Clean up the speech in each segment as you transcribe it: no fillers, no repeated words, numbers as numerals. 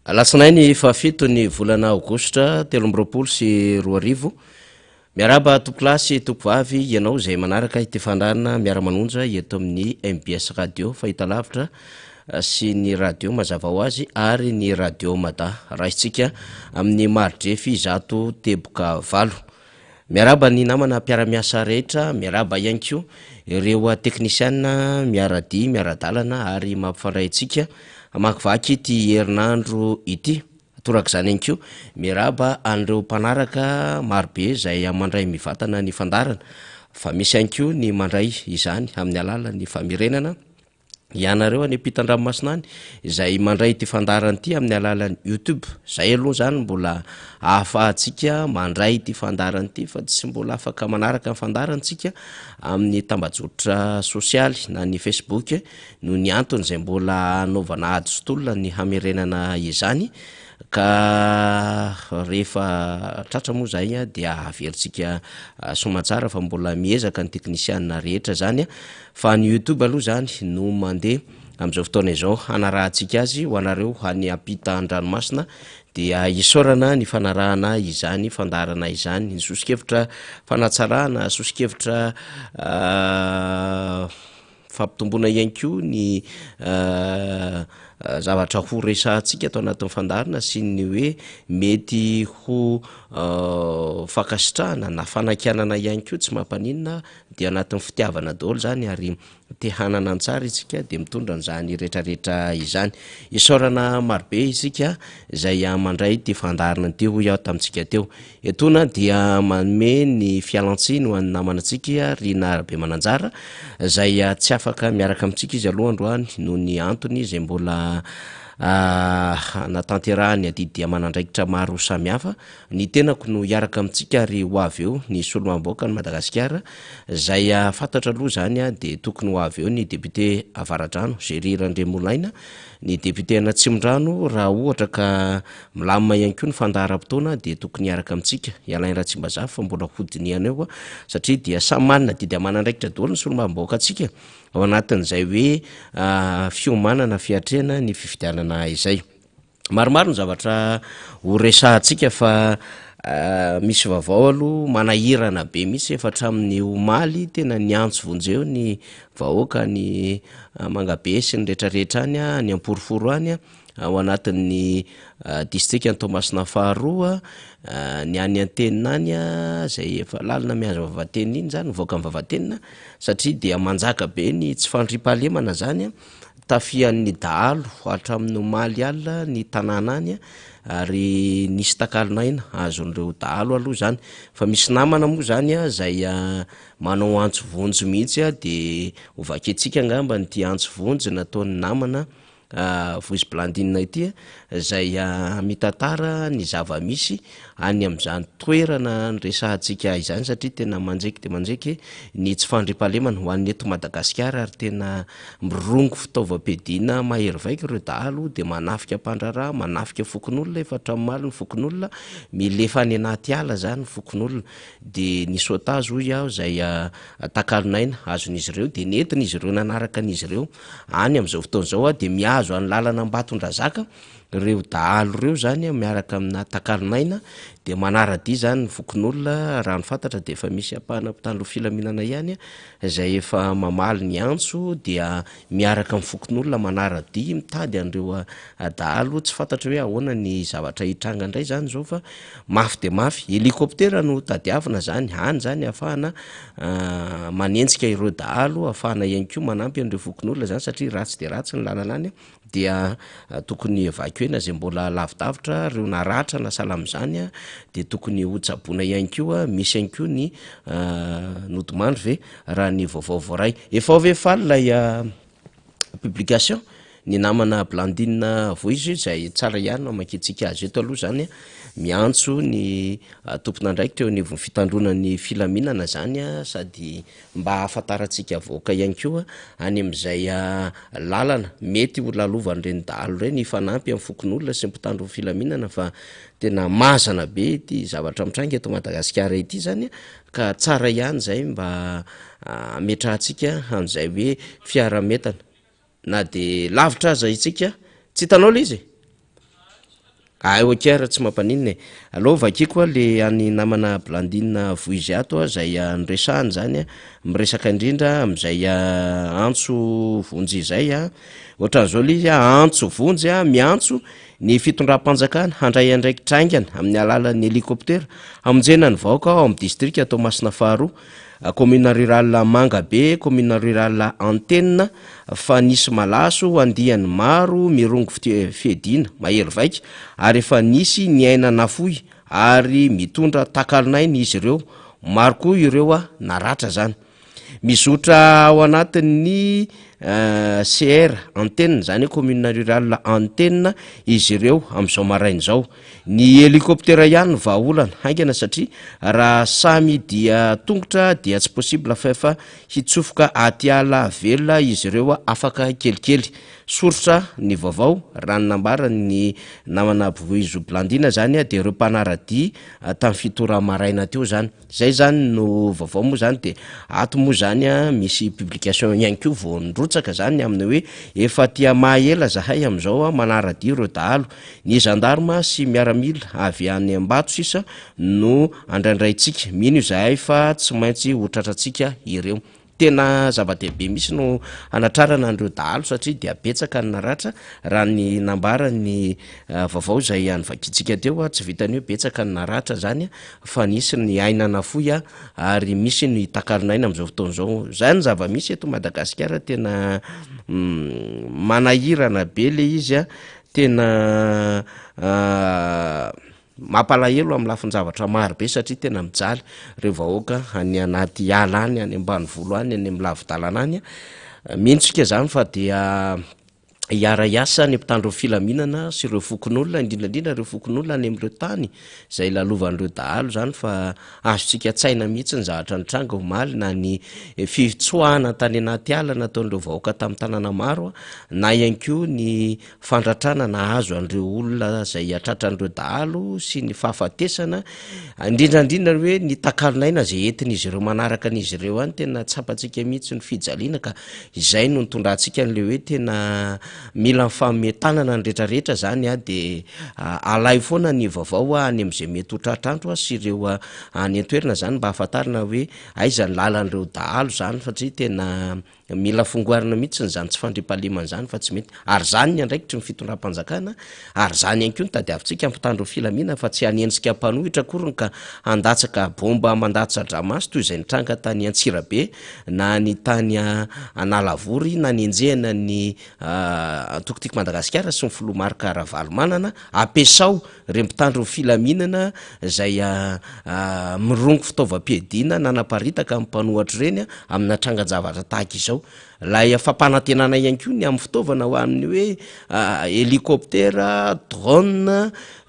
Alatsinainy fahafito ny volana aogositra 2023. Miarahaba tompokolahy sy tompokovavy ianao izay manaraka ity fandaharana miara-manonja eto amin'ny mbs Radio fahitalavitra sy ny radio mazava ho azy ary ny radio Mada. Raisintsika amin'ny mari-drefy 100.8. Miarahaba ny namana mpiara-miasa rehetra, miarahaba ihany koa ireo teknisiana miara-dia, miara-dalana ary mampifandray antsika hamakivaky ity herinandro ity. Torak'izany ihany koa, miarahaba an'ireo mpanaraka marobe izay mandray mivantana ny fandaharana, fa misy ihany koa ny mandray izany amin'ny alalan'ny famerenana. Ianareo any ampitan-dranomasina any izay mandray ity fandaharana ity amin'ny alalan'ny YouTube, zay aloha zany mbola ahafahantsika mandray ity fandaharana ity fa tsy mbola afaka manaraka ny fandaharana tsika amin'ny tambajotra sosialy na ny Facebook noho ny antony izay mbola anaovana ady sy tolona ny hamerenana izany ka rehefa tratra moa zay dia averintsika soamantsara fa mbola miezaka ny teknisiana rehetra zany. Fa ny youtube aloha izany no mandeha amin'izao fotoana izao hanarahantsika azy ho anareo any ampitan-dranomasina dia isaorana ny fanarahana izany fandaharana izany, ny soso-kevitra fanatsarana, soso-kevitra fampitomboana ihany koa ny zavatra ho resahantsika ato anatin'ny fandaharana sy ny hoe mety ho fankasitrahana na fanakianana ihany koa tsy mampaninona Dia anatin'ny fitiavana daholo izany ary te hanana ny tsara isika dia mitondra an'izany retraretra izany. Isaorana marobe isika izay mandray ity fandaharana ity hoy aho tamintsika teo. Etoana dia manome ny fialantsiny ho an'ny namanantsika Rina Rabemananjara izay tsy afaka miaraka amintsika izy aloha androany noho ny antony izay mbola hanatanterahany adidy aman'andraikitra maro samihafa. Ny tenako no hiaraka amintsika ary ho avy eo ny solombavambahoakan'i Madagasikara, izay fantatra aloha izany dia tokony ho avy eo ny député Avaradrano, Géry Randriamolaina, ny député an'Atsimondrano, raha ohatra ka milamina ihany koa ny fandaharam-potoana dia tokony hiaraka amintsika i Alain Ratsimbazafy fa mbola hodinihana eo satria dia samy manana adidy aman'andraikitra daholo ny solombavambahoakantsika ao anatin'izay hoe fiomanana fiatrehana ny fifidianana izay. Maromaro ny zavatra ho resahantsika fa misy vaovao aloha manahirana be mihitsy efa hatramin'ny omaly tena niantso vonjeo ny vahoaka any Mangabe sy ny rehetrarehetra any, any Amporoforo any, ao anatin'ny distrikan'i Toamasina faharoa, ny any Antenina any izay efa lalana mihazo Vavatenina iny izany, mivoaka an'i Vavatenina satria dia manjaka be ny tsy fandriampahalemana izany. Tafihan'ny dahalo hatramin'ny omaly alina ny tanàna any ary nisy takalon'aina azon'ireo dahalo aloha izany. Fa misy namana moa izany izay manao antso vonjy mihitsy dia ho vakintsika angamba ity antso vonjy nataon'ny namana Voice Blandine ity izay mitantara ny zava-misy any amin'izany toerana niresahantsika izany satria tena manjeky dia manjeky ny tsy fandriampahalemana ho an'ny eto Madagasikara ary tena Mirongo fitaovam-piadiana mahery vaika ireo dahalo dia manafika mpandraharaha, manafika fokonolona, efa hatramin'ny omaly ny fokonolona, milefa any anaty ala izany ny fokonolona. Dia nisy otage hoy aho izay takalon'aina azon'izy ireo dia nentin'izy ireo nanaraka an'izy ireo any amin'izao fotoana izao dia mihazo an'ny lalana Ambatondrazaka ireo dahalo ireo izany miaraka amina takalon'aina dia manara-dia izany ny fokonolona, raha ny fantatra dia efa misy ampahana mpitandro filaminana ihany izay efa mamaly ny antso dia miaraka amin'ny fokonolona manara-dia mitady an'ireo dahalo, tsy fantatra hoe ahoana ny zavatra hitranga indray izany izao fa mafy dia mafy, hélicoptère no tadiavina izany, any izany ahafahana manenjika ireo dahalo, ahafahana ihany koa manampy an'ireo fokonolona izany satria ratsy dia ratsy ny lalana any. dia tokony evacuer-na izay mbola lavidavitra, ireo naratra na sahala amin'izany dia tokony ho tsaboina ihany koa, misy ihany koa ny nodimandry ve raha ny vaovao voaray. Efa ao ve faly ilay publication? Ny namana Blandine Voizy izay tsara ihany no hamakiantsika azy eto aloha izany, miantso ny tompon'andraikitra eo anivon'ny fitandroana ny filaminana izany sady mba hahafantarantsika vahoaka ihany koa any amin'izay lalana mety ho lalovan'ireny dahalo ireny hifanampy amin'ny fokonolona sy ny mpitandro ny filaminana fa tena mazana be ity zavatra mitranga eto Madagasikara ity zany ka tsara ihany izay mba hametrahantsika an'izay hoe fiaraha-mientana na de lavitra aza isika, tsy hitanao le izy e? Ay ok ary tsy mampaninona e. Aleo vakiako a le an'ny namana Blandine Vohiziato a zay noresahany zany a, miresaka indrindra amin'izay antso vonjy izay a, ohatran'izao le izy a, antso vonjy a, miantso ny fitondram-panjakana handray andraikitra haingana amin'ny alalan'ny hélicoptère hamonjena ny vahoaka ao amin'ny distrika Toamasina faharoa, commune rurale Mangabe, commune rurale Antenina, fa nisy malaso andiany maro mirongo fiadiana mahery vaika ary efa nisy ny aina nafoy ary mitondra takalon'aina izy ireo, maro koa ireo naratra zany. Mizotra ao anatin'ny CR Antenina, zany hoe commune rurale Antenina izy ireo amin'izao maraina izao. Ny hélicoptère ihany no vahaolana haingana satria raha samy dia tongotra dia tsy possible fa efa hitsofoka aty ala velona izy ireo afaka kelikely. Soritra ny vaovao, raha ny nambaran'ny namana Boizo Blandina zany dia ireo mpanara-dia tamin'ny fito ora maraina teo zany. Zay zany no vaovao moa zany de ato moa zany a misy publication ihany koa vao nirotsaka zany amin'ny hoe efa aty Maha-ela zahay amin'izao a manara-dia ireo dahalo. Ny gendarme sy miaramila avy any Ambato sisa no andraindraintsika. Mino izahay fa tsy maintsy ho tratrantsika ireo. Tena zava-dehibe mihitsy no hanatrarana an'ireo dahalo satria dia betsaka ny naratra raha ny nambaran'ny vaovao izay novakintsika teo, tsy vitan'ny hoe betsaka ny naratra izany fa nisy ny aina nafoy ary misy ny takalon'aina amin'izao fotoana izao. Izany ny zava-misy eto Madagasikara tena manahirana be ilay izy, tena Mampalahelo amin'ny lafin-javatra maro be satria tena mijaly ireo vahoaka any anaty ala any, any ambanivolo any, any amin'ny lavi-dalana any. Mino tsika izany fa dia hiara-hiasa ny mpitandro ny filaminana sy ireo fokonolona, indrindra indrindra ireo fokonolona any amin'ireo tany izay lalovan'ireo dahalo izany fa azontsika an-tsaina mihitsy ny zavatra nitranga omaly na ny fitsoahana tany anaty ala nataon'ireo vahoaka tamin'ny tanàna maro na ihany koa ny fandratrana nahazo an'ireo olona izay tratran'ireo dahalo sy ny fahafatesana, indrindra indrindra ny hoe ny takalon'aina izay entin'izy ireo manaraka an'izy ireo any, tena tsapantsika mihitsy ny fijaliana ka izay no nitondrantsika an'ilay hoe tena mila mifanome tanana ny rehetra rehetra zany a, de alaivo foana ny vaovao any amin'izay mety ho tratr'andro sy ireo any an-toerana zany mba hahafantarana hoe aiza ny lalan'ireo dahalo zany satria tena Mila fongoarina mihitsy izany tsy fandriampahalemana izany fa tsy mety. Ary izany ny andraikitry ny fitondram-panjakana, ary izany ihany koa no tadiavintsika hampitandro ny filaminana fa tsy hanenjika mpanohitra akoriny ka handatsaka bomba mandatsa-dramaso toy izay nitranga tany Antsirabe na ny tany Analavory nanenjehana ny antoko Tiako Madagasikara sy ny filoha Marc Ravalomanana. Ampiasao Ireo mpitandro ny filaminana izay mirongo fitaovam-piadiana nanaparitaka ny mpanohatra ireny amina trangan-javatra tahaka izao. Ilay fampanantenana ihany koa ny amin'ny fitaovana ho amin'ny hoe hélicoptère, drone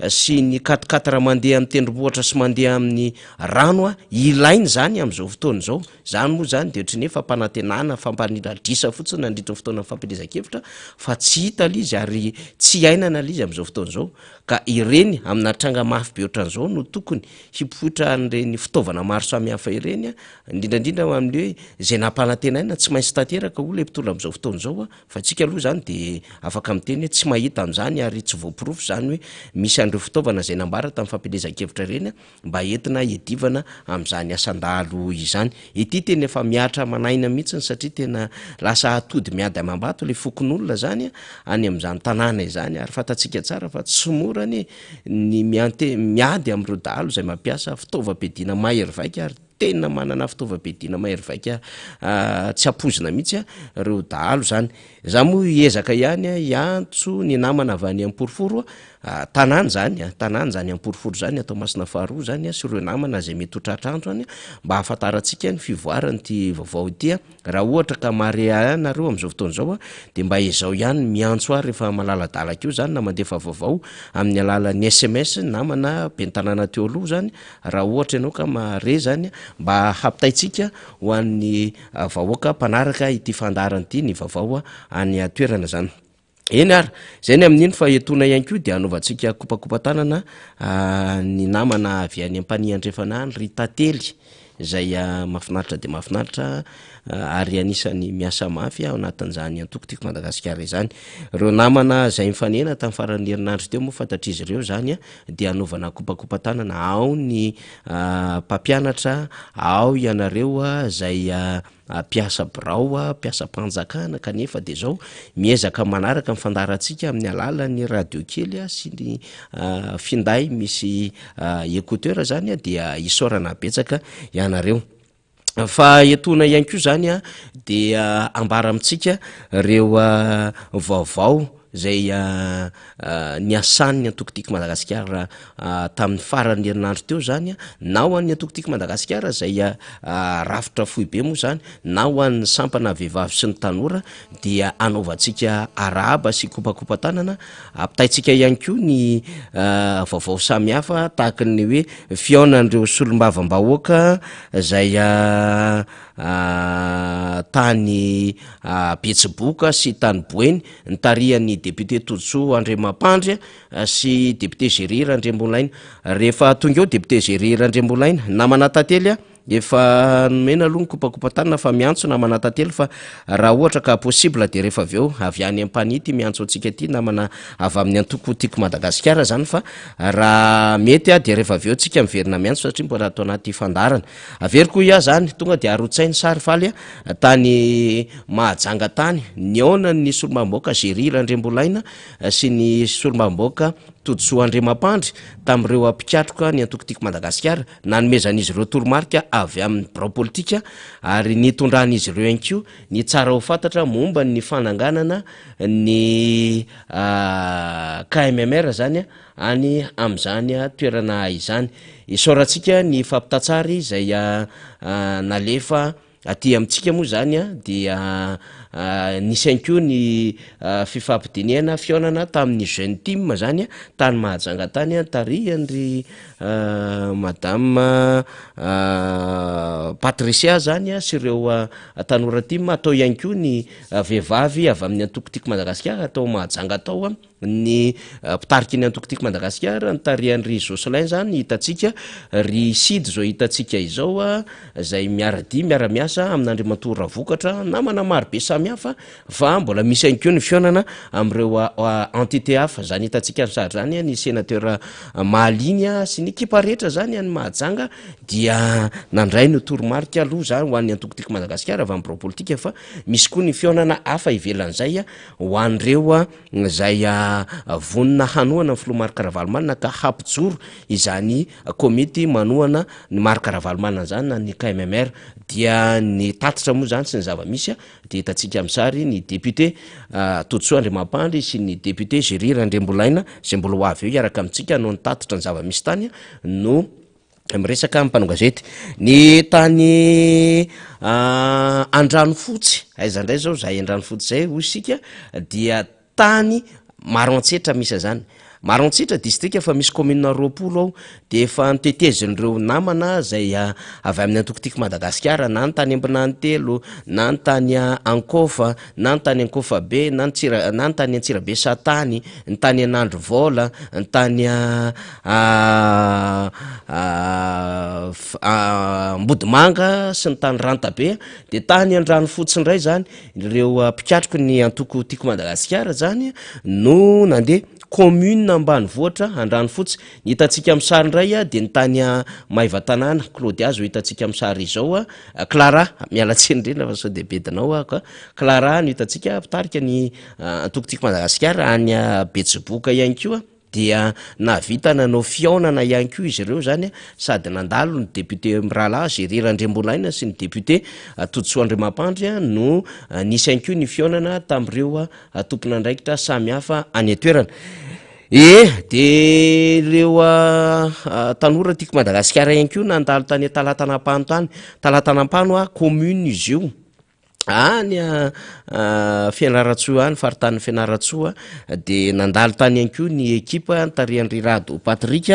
sy ny quatre quatre mandeha amin'ny tendrombohitra sy mandeha amin'ny rano, ilaina izany amin'izao fotoana izao. Izany moa izany dia ohatran'ny hoe fampanantenana, fampanila-drisa fotsiny nandritra ny fotoanan'ny fampielezan-kevitra fa tsy hita ilay izy ary tsy iainana ilay izy amin'izao fotoana izao. Ka ireny amina tranga mafy be ohatran'izao no tokony hipoitra an'ireny fitaovana maro samihafa ireny, indrindra indrindra ho amin'ny hoe izay nampanantenaina tsy maintsy tanteraka hoy ilay mpitondra amin'izao fotoana izao fa isika aloha izany dia afaka miteny hoe tsy mahita an'izany ary tsy voaporofo izany hoe misy an'ireo fitaovana izay nambara tamin'ny fampielezan-kevitra ireny. mba entina hiadivana amin'izany asan-dahalo izany. Ity tena efa mihatra aman'aina mihitsiny satria tena lasa atody miady amam-bato ilay fokonolona izany any amin'izany tanàna izany ary fantatsika tsara fa tsy mora anie ny miante- miady amin'ireo dahalo izay mampiasa fitaovam-piadiana mahery vaika ary tena manana fitaovam-piadiana mahery vaika tsy ampoizina mihitsy ireo dahalo izany. Za moa hiezaka ihany hiantso ny namana avy any Amporoforo Tanàna izany a, tanàna izany Amporoforo izany, Toamasina faharoa izany sy ireo namana izay mety ho tratra andro any mba hahafantarantsika ny fivoaran'ity vaovao ity a. Raha ohatra ka mahare ahy nareo amin'izao fotoana izao a, dia mba ezao ihany ny miantso ahy rehefa malaladalaka eo izany na mandefa vaovao amin'ny alalan'ny sms namana ben'ny tanàna teo aloha izany raha ohatra ianao ka mahare izany mba hampitaintsika ho an'ny vahoaka mpanaraka ity fandaharana ity ny vaovao any an-toerana izany. Eny ary, izay ny amin'iny fa etoana ihany koa dia hanaovantsika kopakopa-tanana ny namana avy any Ampanihy Andrefana any, ry Tantely, izay mahafinaritra dia mahafinaritra. ary anisan'ny miasa mafy ao anatin'izany antoko Tiako Madagasikara izany. Ireo namana izay nifanena tamin'ny faran'ny herinandro teo moa fantatr'izy ireo izany dia hanaovana kopakopa-tanana, ao ny mpampianatra, ao ianareo izay mpiasa birao, mpiasam-panjakana kanefa dia izao miezaka manaraka ny fandaharantsika amin'ny alalan'ny radio kely sy ny finday misy écouteur izany dia isaorana betsaka ianareo. Fa etoana ihany koa izany dia ambara amintsika ireo vaovao izay niasan'ny antoko Tiako Madagasikara tamin'ny faran'ny herinandro teo izany, na ho an'ny antoko Tiako Madagasikara izay rafitra foibe moa izany, na ho an'ny sampana vehivavy sy ny tanora dia anaovantsika arahaba sy kopakopa-tanana, ampitaintsika ihany koa ny vaovao samihafa tahaka ny hoe fihaonan'ireo solombavambahoaka izay tany Betsiboka sy tany Boeny, nitarihan'ny député Todisoa Andriamampandry sy député Géry Randriambolaina. Rehefa tonga eo député Géry Randriambolaina, namana Tantely a! Efa nomena aloha ny kopakopa-tanana fa miantso namana Tantely fa raha ohatra ka possible dia rehefa avy eo avy any Ampanihy ity miantso antsika ity namana avy amin'ny antoko Tiako Madagasikara zany fa raha mety dia rehefa avy eo tsika miverina miantso satria mbola ato anaty fandaharana. Averiko hoy aho zany tonga dia arotsay ny sary faly tany Mahajanga tany nihaona ny solombavambahoaka Géry Randriambolaina sy ny solombavambahoaka Todisoa Andriamampandry tamin'ireo mpikatroka ny antoko Tiako Madagasikara Nanomezan'izy ireo toromarika avy amin'ny birao politika ary nitondran'izy ireo ihany koa ny tsara ho fantatra momba ny fananganana ny KMMR izany any amin'izany toerana izany. Isaorantsika ny fampitantsary izay nalefa. Aty amintsika moa izany dia nisy ihany koa ny fifampidinihana, fihaonana tamin'ny Jeune Team izany tany Mahajanga tany tarihan-dry Madame Patricia izany sy ireo tanora tim, tao ihany koa ny vehivavy avy amin'ny antoko Tiako Madagasikara tao Mahajanga tao. Ny mpitariky ny antoko Tiako Madagasikara notarihan'i ry Jocelyn izany hitantsika, ry Sidy izao hitantsika izao izay miara-dia miara-miasa amin'Andriamatoa Ravokatra, namana marobe samihafa fa mbola misy ihany koa ny fihaonana amin'ireo entité hafa, izany hitantsika amin'ny sary izany ny sénateur Mahaliny sy ny ekipa rehetra izany any Mahajanga dia nandray ny toromarika aloha izany ho an'ny antoko Tiako Madagasikara avy amin'ny birao politika fa misy koa ny fihaonana hafa ivelan'izay ho an'ireo izay vonona hanohana ny filoha Marc Ravalomanana ka hampijoro izany komity manohana ny Marc Ravalomanana izany na ny KMMR dia ny tatitra moa izany sy ny zava-misy dia hitantsika amin'ny sary ny député Todisoa Andriamampandry sy ny député Géry Randriambolaina izay mbola ho avy eo hiaraka amintsika hanao ny tatitra ny zava-misy tany no Miresaka amin'ny mpanao gazety. Ny tany Andranofotsy, aiza indray zao zahay Andranofotsy zay hoy isika dia tany Maroantsetra misy an'izany. Maroantsetra distrika fa misy commune 20 ao dia efa notetezin'ireo namana izay avy amin'ny antoko Tiako Madagasikara na ny tany Ambinanitelo na ny tany Ankofa na ny tany Ankofabe na ny Tsira- na ny tany Antsirabe Satany, ny tany Anandrivola, ny tany Ambodimanga sy ny tany Rantabe dia tany Andranofotsy indray zany ireo mpikatroky ny antoko Tiako Madagasikara zany no nandeha commune ambanivohitra Andranofotsy. Ny hitantsika amin'ny sary indray dia ny tany Maevatanàna, Claudia zao hitantsika amin'ny sary izao, Clara, miala tsiny indrindra fa sao dia bedinao aho ka, Clara no hitantsika mpitarika ny antoko Tiako Madagasikara any Betsiboka ihany koa. Dia nahavita nanao fihaonana ihany koa izy ireo izany sady nandalo ny député mirahalahy Géry Randriambolaina sy ny député Todisoa Andriamampandry no nisy ihany koa ny fihaonana tamin'ireo tompon'andraikitra samihafa any an-toerana. E, dia ireo tanora Tiako Madagasikara ihany koa nandalo tany Talatanampano tany, Talatanampano commune izy io. Any Fianarantsoa any, faritanin'i Fianarantsoa, dia nandalo tany ihany koa ny ekipa notarihan'i Rado Patrick,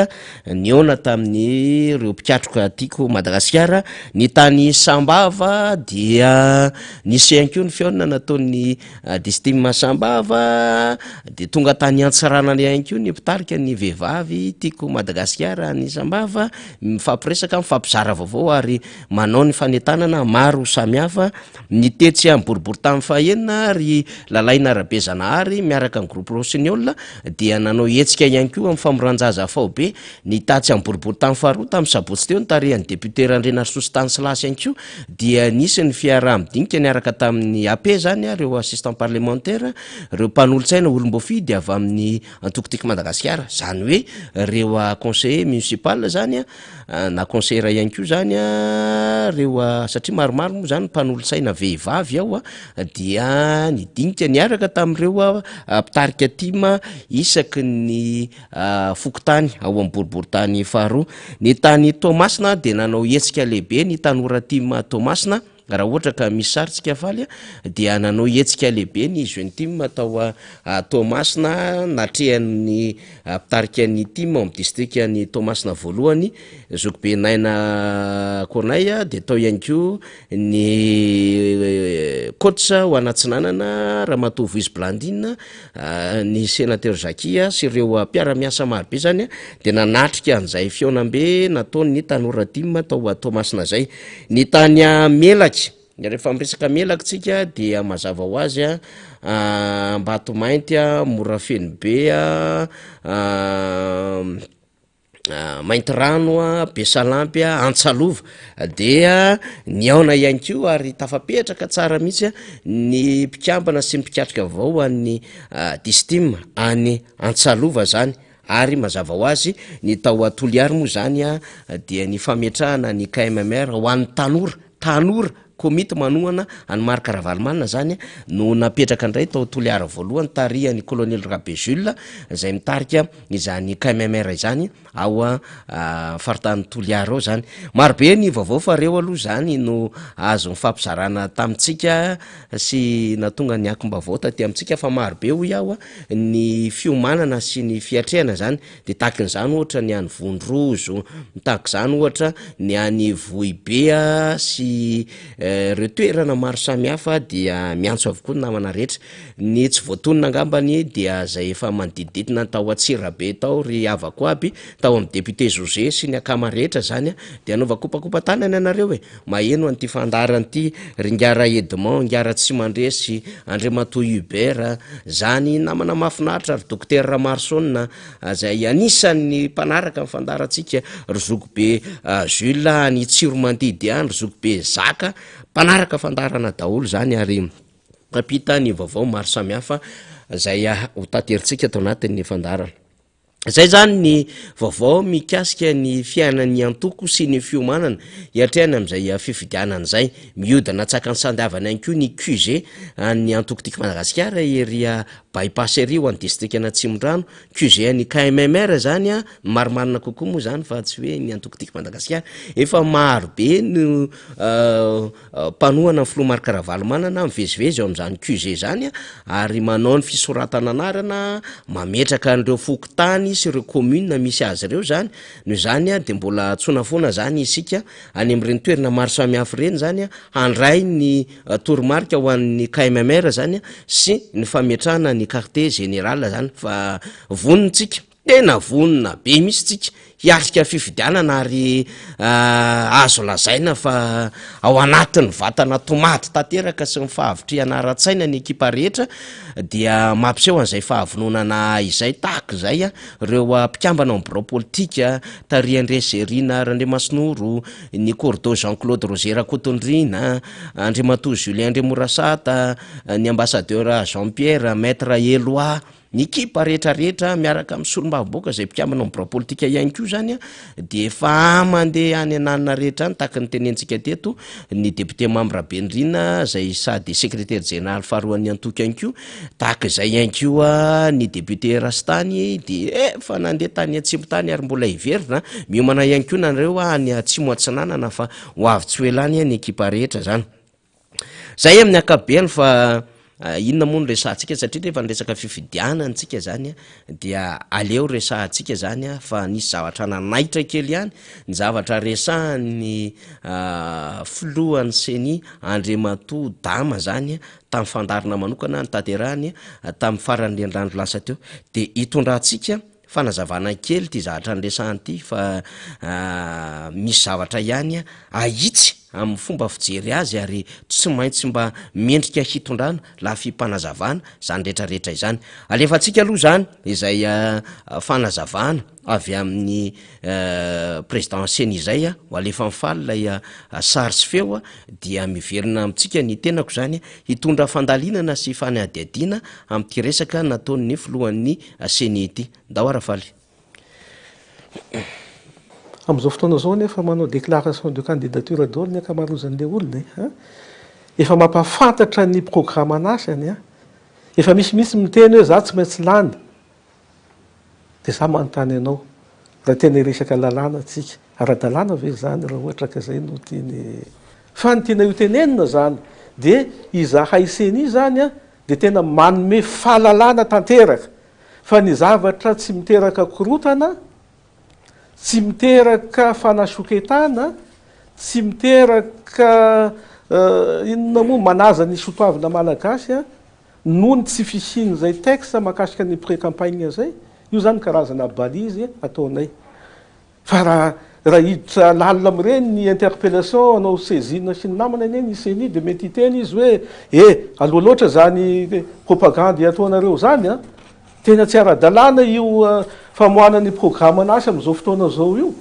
nihaona tamin'ireo mpikatroka Tiako Madagasikara. Ny tany Sambava dia nisy ihany koa ny fihaonana nataon'ny Distim Sambava, dia tonga tany Antsiranana ihany koa ny mpitarika ny vehivavy Tiako Madagasikara any Sambava, mifampiresaka, mifampizara vaovao ary manao ny fanentanana maro samihafa. Ny tetsy amin'ny boriborintany fahenina ry Lalaina Rabezanahary miaraka amin'ny groupe Rossignol dia nanao hetsika ihany koa amin'ny famoran-jaza faobe. Ny tatsy amin'ny boriborintany faharoa tamin'ny sabotsy teo notarihan'ny député Randrianarisoa Stanislas ihany koa dia nisy ny fiaraha-midinika niaraka tamin'ny AP izany ireo assistant parlementaire, ireo mpanolotsaina olom-boafidy avy amin'ny antoko Tiako Madagasikara, izany hoe ireo conseiller municipal izany na conseillère ihany koa zany a, reo satria maromaro moa zany mpanolotsaina vehivavy ao a, dia nidinika niaraka tamin'ireo mpitarika tim isaky ny fokontany ao amin'ny boriborintany faharoa. Ny tany Toamasina dia nanao hetsika lehibe ny tanora tim Toamasina. Raha ohatra ka misy sary tsika faly dia nanao hetsika lehibe ny jeune team tao Toamasina natrehan'ny mpitarika ny team ao amin'ny distrikan'i Toamasina voalohany Zokibe Naina Corneille dia tao ihany koa ny coach ho an'Atsinanana Ramatoa Voizy Blandine ny Sénateur Jackie sy ireo mpiara-miasa marobe zany dia nanatrika an'izay fihaonambe nataon'ny tanora tim tao Toamasina zay. Ny tany Melaky, rehefa miresaka Melaky tsika dia mazava ho azy Ambatomainty, Morafenobe, Maintirano, Besalampy, Antsalova dia nihaona ihany koa ary tafapetraka tsara mihitsy ny mpikambana sy ny mpikatroka vao an'ny Distim any Antsalova zany ary mazava ho azy ny tao Toliary moa zany dia ny fametrahana ny KMMR ho an'ny tanora, tanora Komity manohana an'i Marc Ravalomanana izany no napetraka indray tao Toliara voalohany tarihan'ny Kolonely Rabe Jules izay mitarika izany KMMR izany ao faritany Toliara ao izany. Marobe ny vaovao fa ireo aloha izany no azo nifampizarana tamintsika sy nahatonga ny akom-baovao taty amintsika fa marobe hoy aho ny fiomanana sy ny fiatrehana izany Dia tahakin'izany ohatra ny any Vondrozo, tahak'izany ohatra ny any Vohibe sy ireo toerana maro samihafa dia miantso avokoa ny namana rehetra. Ny tsy voatonona angambany dia izay efa manodidididina ny tao Antsirabe tao ry havako aby, tao amin'ny député José sy ny akama rehetra izany dia anaovako kopakopa-tanana ianareo e! Maheno an'ity fandaharana ity ry Ngara Edmond, Ngara Tsimandresy, Andriamatoa Hubert, zany namana mahafinaritra ry Dokotera Ramarosaona izay anisan'ny mpanaraka ny fandaharantsika, ry Zokibe Jules any Tsiromandidy any, ry Zokibe Zaka, mpanaraka fandaharana daholo zany ary mpampita ny vaovao maro samihafa izay ho taterintsika ato anatin'ny fandaharana. Izay izany ny vaovao mikasika ny fiainan'ny antoko sy ny fiomanana hiatrehana amin'izay fifidianana izay. Mihodina tsakan'ny sandavana ihany koa ny QG an'ny antoko Tiako Madagasikara ery By-pass ery ho an'ny distrikan'Atsimondrano. QG an'ny KMMR izany, ny marimarina kokoa moa izany fa tsy hoe ny antoko Tiako Madagasikara. Efa maro be no Mpanohana ny filoha Marc Ravalomanana mivezivezy ao amin'izany QG izany ary manao ny fisoratana anarana, mametraka an'ireo fokontany sy ireo commune misy azy ireo izany, noho izany dia mbola antsoina foana izany isika any amin'ireny toerana maro samihafa ireny izany handray ny toromarika ho an'ny KMMR izany sy ny fametrahana ny quartier général izany fa vonona isika. Tena vonona be mihitsy tsika hiatrika fifidianana ary azo lazaina fa ao anatin'ny vatana tomady tanteraka sy ny fahavitrihana ara-tsaina ny ekipa rehetra dia mampiseho an'izay fahavononana izay tahaka izay ireo mpikambana ao amin'ny birao politika tarihan'i Rezerina Randriamasinoro, ny Cordo Jean Claude Roger Rakotondriana, Andriamatoa Julien Andriamorasata, ny ambassadeur Jean Pierre, Maître Eloi. Ny ekipa rehetra rehetra miaraka amin'ny solombavambahoaka izay mpikambana ao amin'ny birao politika ihany koa izany dia efa mandeha any ananona rehetra any tahaka ny tenentsika teto ny député Mamy Rabenirina izay sady secrétaire général faharoan'ny antoko ihany koa, tahaka izay ihany koa ny député Rastany dia efa nandeha tany atsimo tany ary mbola hiverina, miomana ihany koa nareo any atsimo atsinanana fa ho avy tsy ho ela any ny ekipa rehetra izany. Zay amin'ny ankapobeny fa. Inona moa no resahantsika satria rehefa niresaka fifidianana tsika zany dia aleo resahantsika zany fa nisy zavatra nanaitra kely ihany ny zavatra resahan'ny filohan'ny ceni Andriamatoa Dama zany tamin'ny fandaharana manokana notanterahiny tamin'ny faran'ny herinandro lasa teo dia hitondrantsika fanazavana kely ity zavatra niresahany ity fa misy zavatra ihany ahitsy amin'ny fomba fijery azy ary tsy maintsy mba mendrika hitondrana lafim-panazavana izany rehetra rehetra izany. Alefantsika aloha izany izay fanazavana avy amin'ny président ceni izay ho alefan'i Faly ilay sary sy feo dia miverina amintsika ny tenako izany hitondra fandalinana sy fanadihadiana amin'ity resaka nataon'ny filohan'ny Ceni ity. Ndao ara Faly. Amin'izao fotoana izao anefa manao déclaration de candidature daholo ny ankamaroazan'ilay olona e! An! Efa mampahafantatra ny programan'asany an! Efa misy mihitsy miteny hoe za tsy maintsy lany. Dia za manontany anao, raha tena hiresaka lalàna tsika, ara-dalàna ve izany raha ohatra ka izay no tiany. Fa ny tiana hotenenina izany dia izahay ceni izany an, dia tena manome fahalalana tanteraka fa ny zavatra tsy miteraka korotana, tsy miteraka fanasoketana, tsy miteraka inona moa, manaja ny sotoavina malagasy noho ny tsy fisian'izay texte mahakasika ny pré-campagne izay, io izany karazana balise ataonay. Fa raha raha hiditra lalina amin'ireny ny interpellation hanao saisine sy ny namany anie ny ceni dia mety hiteny izy hoe eh aloha loatra izany propagandy ataonareo izany an! Tena tsy ara-dalàna io famoahana ny programan'asa amin'izao fotoana izao io.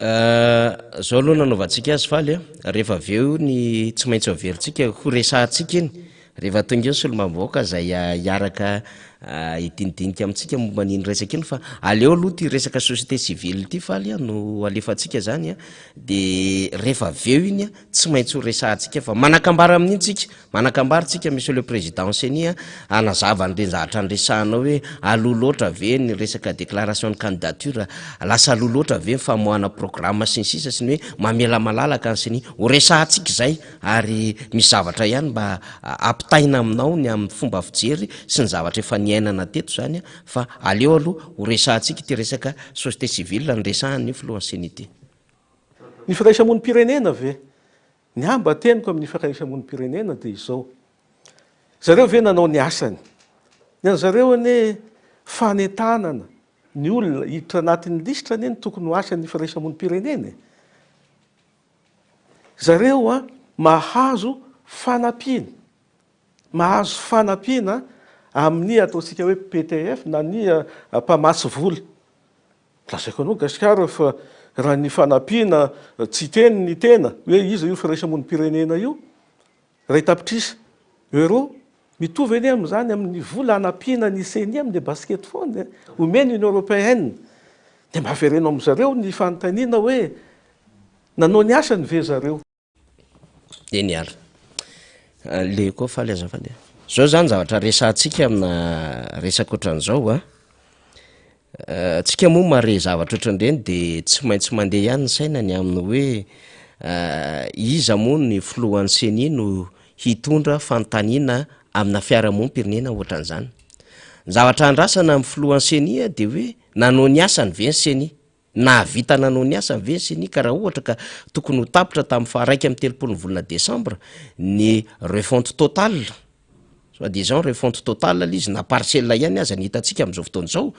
Zao aloha nanaovantsika azy Faly a, rehefa avy eo ny tsy maintsy ho averintsika ho resahantsika iny Rehefa tonga eo ny solombavambahoaka izay hiaraka hidinidinika amintsika momba an'iny resaka iny fa aleo aloha ity resaka société civile ity faly a no alefantsika zany a, de rehefa avy eo iny a tsy maintsy ho resahantsika fa manakambara amin'iny tsika, manakambara tsika monsieur le président ceni a hanazava an'ireny zavatra niresahanao hoe aloha loatra ve ny resaka déclaration de candidature, lasa aloha loatra ve ny famoahana programme sy ny sisa sy ny hoe mamela malalaka ny ceni, ho resahantsika izay. Ary misy zavatra ihany mba ampitaina aminao ny amin'ny fomba fijery sy ny zavatra efa niainana teto izany fa aleo aloha ho resahantsika ity resaka société civile niresahan'ny filohan'ny ceni ity. Ny firaisamonim-pirenena ve? Ny ahy mba teniko amin'ny firaisamonim-pirenena dia izao, zareo ve nanao ny asany? Ny an'zareo anie fanentanana ny olona hiditra anatin'ny lisitra anie no tokony ho asan'ny firaisamonim-pirenena e! Zareo a mahazo fanampiana, mahazo fanampiana amin'ny ataontsika hoe PTF na ny mpamatsy vola. Lazaiko anao Gasikara fa raha ny fanampiana tsy hiteny ny tena hoe iza io firaisamonim-pirenena io, Iray tapitrisa euros, mitovy anie amin'izany amin'ny vola hanampiana ny ceni amin'ny basket foana e, omeny Union Européenne. Dia mba avereno amin-dry zareo ny fanontaniana hoe nanao ny asany ve zareo? Eny ary. Le koa faly azafady a. Zao zany zavatra resahantsika amina resaka ohatran'izao a, Tsika moa mahare zavatra ohatran'ireny de tsy maintsy mandeha ihany ny saina ny amin'ny hoe iza moa ny filohan'ny ceni no hitondra fanontaniana amina fiarahamonim-pirenena ohatran'izany. Ny zavatra andrasana amin'ny filohan'ny ceni de hoe nanao ny asany ve ny ceni? Nahavita nanao ny asany ve ny ceni ka raha ohatra ka tokony ho tapitra tamin'ny faha 31 ny volana desambra ny refonte totale Soit disant refonte totale ilay izy na partielle ihany aza ny hitantsika amin'izao fotoana izao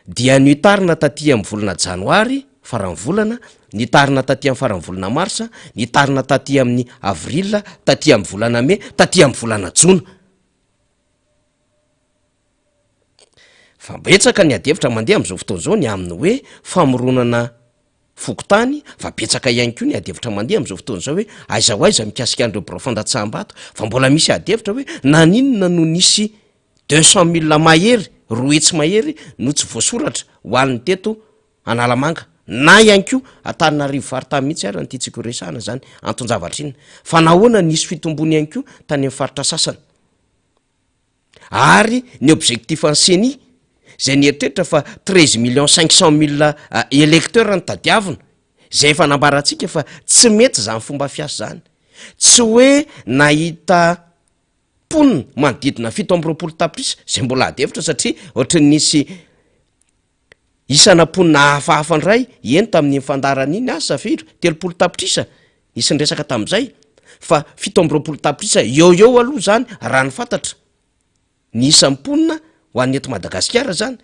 dia nitarina taty amin'ny volana janoary faran'ny volana, nitarina taty amin'ny faran'ny volana marsa, nitarina taty amin'ny avril, taty amin'ny volana mey, taty amin'ny volana jona. Fa betsaka ny adihevitra mandeha amin'izao fotoana izao ny amin'ny hoe famoronana fokontany fa betsaka ihany koa ny adihevitra mandeha amin'izao fotoana izao hoe aiza ho aiza mikasika an'ireo birao fandatsaham-bato fa mbola misy adihevitra hoe naninona no nisy 200 000 mahery, 200 mahery no tsy voasoratra ho an'ny teto Analamanga na ihany koa Antananarivo faritany mihitsy ary no tiantsika ho resahana izany anton-javatra iny fa nahoana nisy fitombony ihany koa tany amin'ny faritra sasany. Ary ny objectif an'ny ceni izay nieritreritra fa 13 millions 500 mille électeurs no tadiavina, izay efa nambarantsika fa tsy mety izany fomba fiasa izany. Tsy hoe nahita. mponina manodidina 27 tapitrisa, izay mbola ady hevitra satria ohatran'ny nisy isana mponina hafahafa indray eny tamin'iny fandaharana iny, asa firy, 30 tapitrisa nisy niresaka tamin'izay, fa 27 tapitrisa eo eo aloha izany raha ny fantatra ny isan'ny mponina ho an'ny eto Madagasikara izany.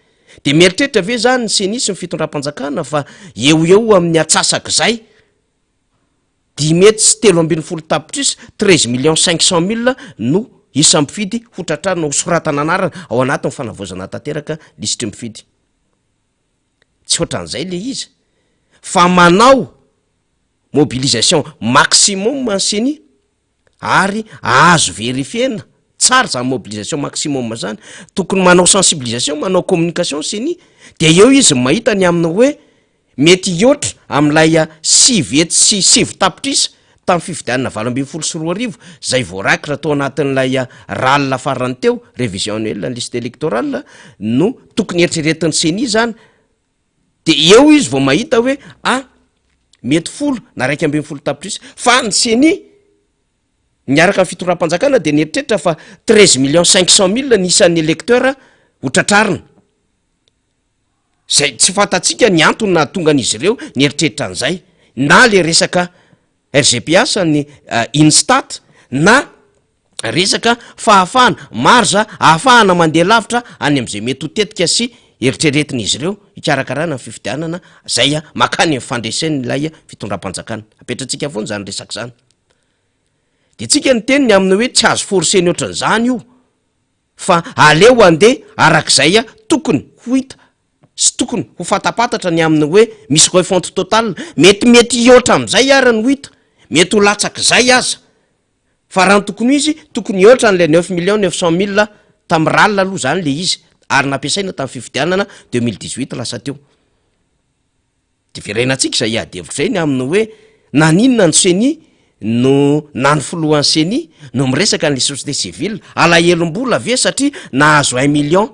Dia mieritreritra ve izany ny Ceni sy ny fitondram-panjakana fa eo ho eo amin'ny atsasak'izay 513 tapitrisa, 13 millions 500 mille, no isan'ny mpifidy ho tratrarina ho soratana anarana ao anatin'ny fanavaozana tanteraka lisitry ny mpifidy. Tsy ohatran'izay le izy fa manao mobilisation maximum ny Ceni ary azo verifiena tsara zany mobilisation maximum zany, tokony manao sensibilisation, manao communication ny Ceni de eo izy mahita ny amin'ny hoe mety hihoatra amin'ilay 909 tapitrisa tamin'ny fifidianana 2018 izay voarakitra tao anatin'ilay RAL farany teo, révision annuelle ny liste électorale, no tokony eritreretin'ny Ceni zany, de eo izy vao mahita hoe ah mety 10 na 11 tapitrisa, fa ny Ceni miaraka amin'ny fitondram-panjakana de nieritreritra fa 13 millions 500 mille ny isan'ny électeur ho tratrarina. Zay tsy fantatsika ny antony nahatonga an'izy ireo nieritreritra an'izay, na le resaka RGPH ny INSTAT, na resaka fahafahana marge ahafahana mandeha lavitra any amin'izay mety ho tetika sy eritreretin'izy ireo hikarakarana ny fifidianana zay makany amin'ny fandresen'ilay fitondram-panjakana. Apetratsika foana zany resaka zany, de tsika ny teniny amin'ny hoe tsy azo forceny ohatran'izany io, fa aleo andeha arak'izay tokony ho hita sy tokony ho fatapatatra ny amin'ny hoe misy refonte totale. Metimety hihoatra amin'izay ary no hita, mety ho latsak'izay aza, fa raha ny tokony ho izy, tokony hihoatra an'ilay 9 millions 900 mille tamin'ny RAL aloha zany le izy ary nampiasaina tamin'ny fifidianana 2018 lasa teo. De verenantsika izay ady hevitra izay ny amin'ny hoe naninona ny Ceni no na ny filohan'ny Ceni no miresaka an'le société civile. Alahelom-bola ve satria nahazo 1 million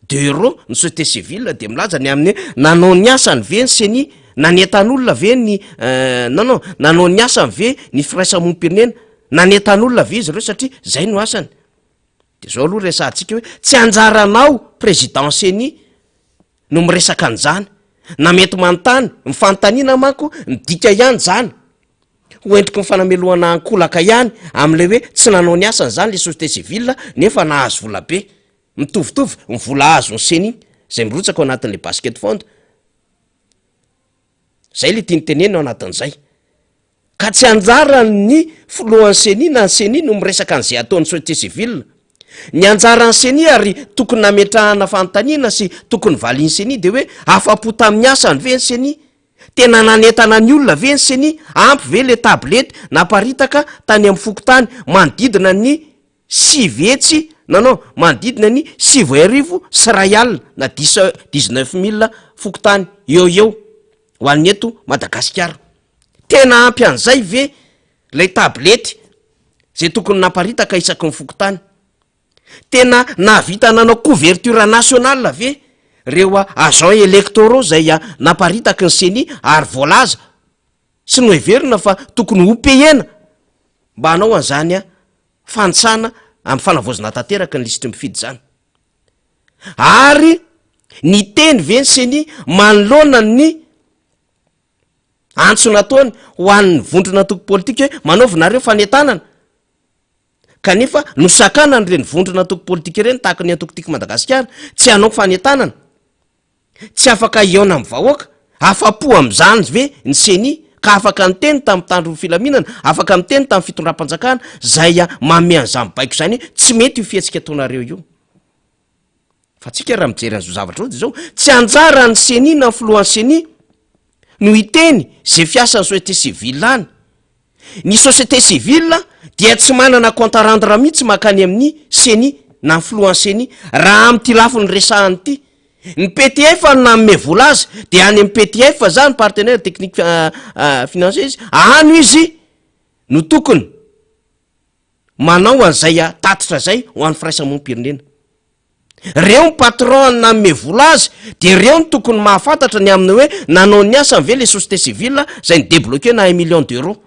d'euro ny société civile de milaza ny amin'ny hoe nanao ny asany ve ny Ceni, nanentan'olona ve ny non non nanao ny asany ve ny firaisamonim-pirenena, nanentan'olona ve izy ireo satria zay no asany? De zao aloha resahantsika hoe tsy anjaranao président Ceni no miresaka an'izany, na mety manontany ny fanontaniana manko midika ihany zany ho endriky ny fanamelohana ankolaka ihany am'ilay hoe tsy nanao ny asany zany le société civile nefa nahazo vola be. Mitovitovy ny vola azo ny Ceni zay mirotsaka ao anatin'le basket fund zay le tiany tenenina ao anatin'izay, ka tsy anjaran'ny filohan'ny Ceni na ny Ceni no miresaka an'izay ataon'ny société civile. Ny anjaran'ny Ceni ary tokony nametrahana fanontaniana sy tokony valian'ny Ceni de hoe afa-po tamin'ny asany ve ny Ceni, tena nanentana ny olona ve ny Ceni, ampy ve le tablety naparitaka tany amin'ny fokontany manodidina ny 900, non non manodidina ny 1091 na 19 000 fokontany eo eo ho an'ny eto Madagasikara? Tena ampy an'izay ve lay tablety zay tokony naparitaka isaky ny fokontany? Tena nahavita nanao couverture nationale ve reo agents électoraux zay naparitaky ny Ceni ary voalaza sy noheverina fa tokony ho payena mba hanao an'izany fanisana amin'ny fanavaozana tanteraka ny lisitry mifidy zany? Ary ny teny ve ny Ceni manoloana ny antso nataony ho an'ny vondrona antoko politika hoe manaovinareo fanentanana, kanefa nosakanany reny vondrona antoko politika ireny tahaka ny antoko Tiako Madagasikara tsy hanao fanentanana, tsy afaka hihaona amin'ny vahoaka? Afa-po amin'izany ve ny Ceni ka afaka niteny tamin'ny mpitandro ny filaminana, afaka miteny tamin'ny fitondram-panjakana zay manome an'izany baiko izany hoe tsy mety io fihetsika ataonareo io? Fa tsika raha mijery an'izao zavatra zao de zao, tsy anjaran'ny Ceni na ny filohan'ny Ceni no hiteny zay fiasan'ny société civile any. Ny société civile dia tsy manana compte à rendre mihitsy mankany amin'ny Ceni na ny filohan'ny Ceni raha amin'ity lafiny resahany ity. Ny PTF no nanome vola azy, de any amin'ny PTF zany, partenaire technique financier izy, any izy no tokony manao an'izay tatitra zay ho an'ny firaisamonim-pirenena. Reo ny patron nanome vola azy, de reo no tokony mahafantatra ny amin'ny hoe nanao ny asany ve le société civile zay ny débloqué na 1 million d'euros.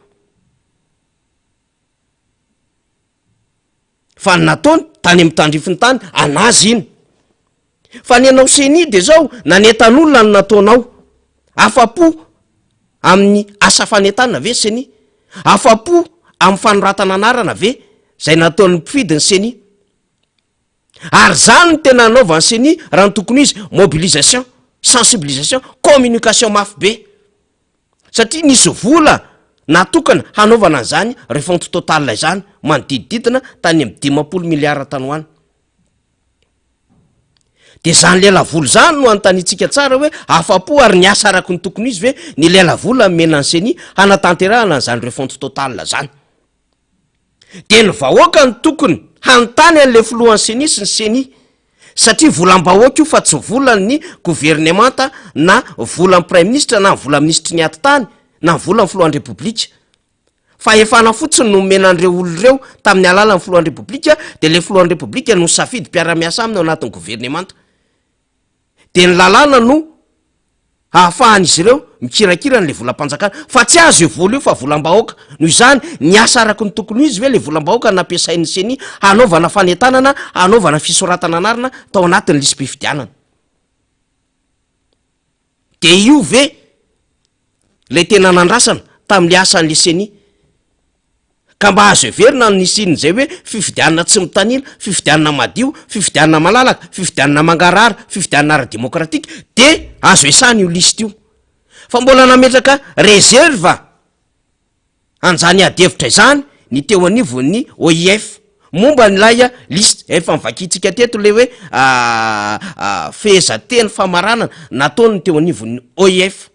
Fa ny nataony tany amin'ny tandrifiny tany, an'azy iny. Fa ny anao ceni dia zao, nanentan'olona no nataonao. Afa-po amin'ny asa fanentanana ve ny ceni? Afa-po amin'ny fanoratana anarana ve izay nataon'ny mpifidy ny ceni? Ary zany no tena anaovan'ny ceni raha ny tokony ho izy, mobilisation, sensibilisation, communication mafy be. Satria nisy vola natokana hanaovana an'izany refonte totale izany, manodidididina tany amin'ny 50 milliards tany ho any. Dia izany lelavola izany no anontaniantsika tsara hoe afa-po ary niasa araka ny tokony ho izy ve ny lelavola nomena ny ceni hanatanterahana an'izany refonte totale izany. Dia ny vahoaka no tokony hanontany an'ilay filohan'ny ceni sy ny ceni satria volam-bahoaka io fa tsy volan'ny governemanta na volan'ny praiminisitra na volan'ny minisitry ny atitany na volan'ny filohan'ny repoblika. Fahefana fotsiny no nomena an'ireo olona ireo tamin'ny alalan'ny filohan'ny repoblika dia ilay filohan'ny repoblika no nisafidy mpiara-miasa aminy ao anatin'ny governemanta. Dia ny lalàna no hahafahan'izy ireo mikirakira an'ilay volam-panjakana. Fa tsy azo io vola io fa volam-bahoaka. Noho izany, niasa araka ny tokony ho izy ve ilay volam-bahoaka nampiasain'ny Ceni hanaovana fanentanana, hanaovana fisoratana anarana tao anatin'ny lisi-pifidianana? Dia io ve ilay tena nandrasana tamin'ilay asan'ilay Ceni? Ka mba azo heverina ny nisian'izay hoe fifidianana tsy mitanila, fifidianana madio, fifidianana malalaka, fifidianana mangarahara, fifidianana ara-demokratika, dia azo iasana io liste io. Fa mbola nametraka réserve an'izany ady hevitra izany ny teo anivon'ny OIF momba an'ilay liste. Efa novakintsika teto ilay hoe fehezanteny famaranana nataon'ny teo anivon'ny OIF.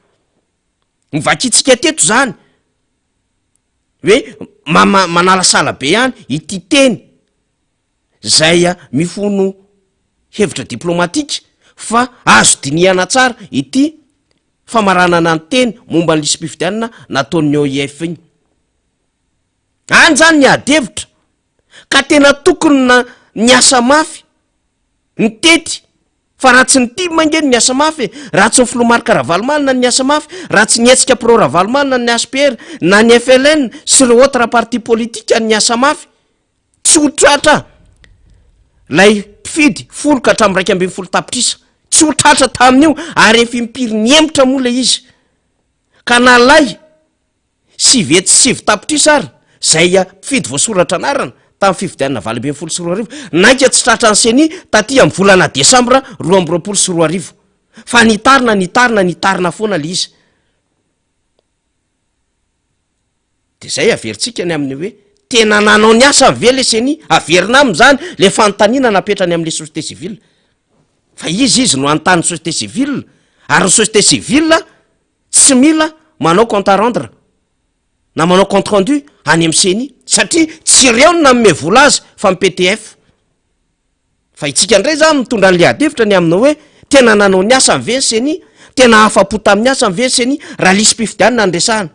Novakintsika teto izany. Hoe mama manalasala be ihany ity teny zay mifono hevitra diplomatika fa azo dinihana tsara ity famaranana ny teny momba ny lisi-pifidianana nataon'ny OIF iny. Any zany ny ady hevitra ka tena tokony na niasa mafy nitety Fa raha tsy ny tim ange no niasa mafy e, raha tsy ny filoha Marc Ravalomanana no niasa mafy, raha tsy ny hetsika pro Ravalomanana ny HPR na ny FLN sy ireo autres partis politiques no niasa mafy, tsy ho tratra ilay mpifidy folo ka hatramin'ny 11 tapitrisa. Tsy ho tratra tamin'io ary efa impiry nihemotra moa ilay izy. Ka nalay 909 tapitrisa ary izay mpifidy voasoratra anarana tamin'ny fifidianana 2018, naika tsy tratran'ny Ceni taty amin'ny volana desambra 2022. Fa nitarina, nitarina, nitarina foana ilay izy. Dia izay averintsika ny amin'ny hoe tena nanao ny asany ve ilay Ceni? Averina aminy izany ilay fanontaniana napetrany amin'ilay société civile. Fa iza izy no hanontany ny société civile? Ary ny société civile Tsy mila manao compte à rendre na manao compte rendu any amin'ny ceni satria tsy ireo no nanome vola azy fa ny PTF. Fa itsika indray zany mitondra an'le adihevitra ny amina hoe tena nanao ny asany ve ny ceni? Tena afa-po tamin'ny asany ve ny ceni raha lisi-pifidianana no resahana?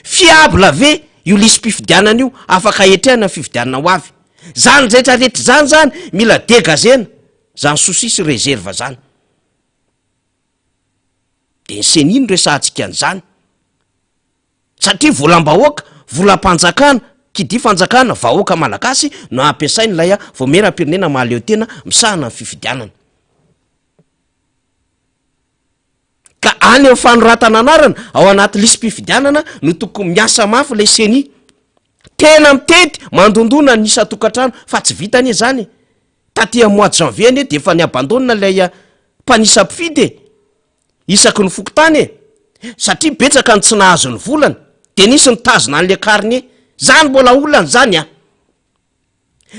Fiable ve io lisi-pifidianana io afaka hetrehana ny fifidianana ho avy? Zany rehetra rehetra zany zany mila degazena zany souci sy réserve zany. De ny ceni no resahantsika an'izany satria volam-bahoaka, volam-panjakana, qui dit fanjakana, vahoaka malagasy no ampiasain'ilay vaomieram-pirenena mahaleo tena misahana ny fifidianana. Ka any amin'ny fanoratana anarana ao anaty lisi-pifidianana no tokony miasa mafy ilay ceni. Tena mitety mandondona ny isan-tokantrano fa tsy vita anie zany e. Taty amin'ny mois de janvier anie de efa ni-abandonne ilay mpanisa mpifidy e! Isaky ny fokontany e! Satria betsaka ny tsy nahazo ny volany de nisy nitazona an'le carnet. Zany mbola olana zany an!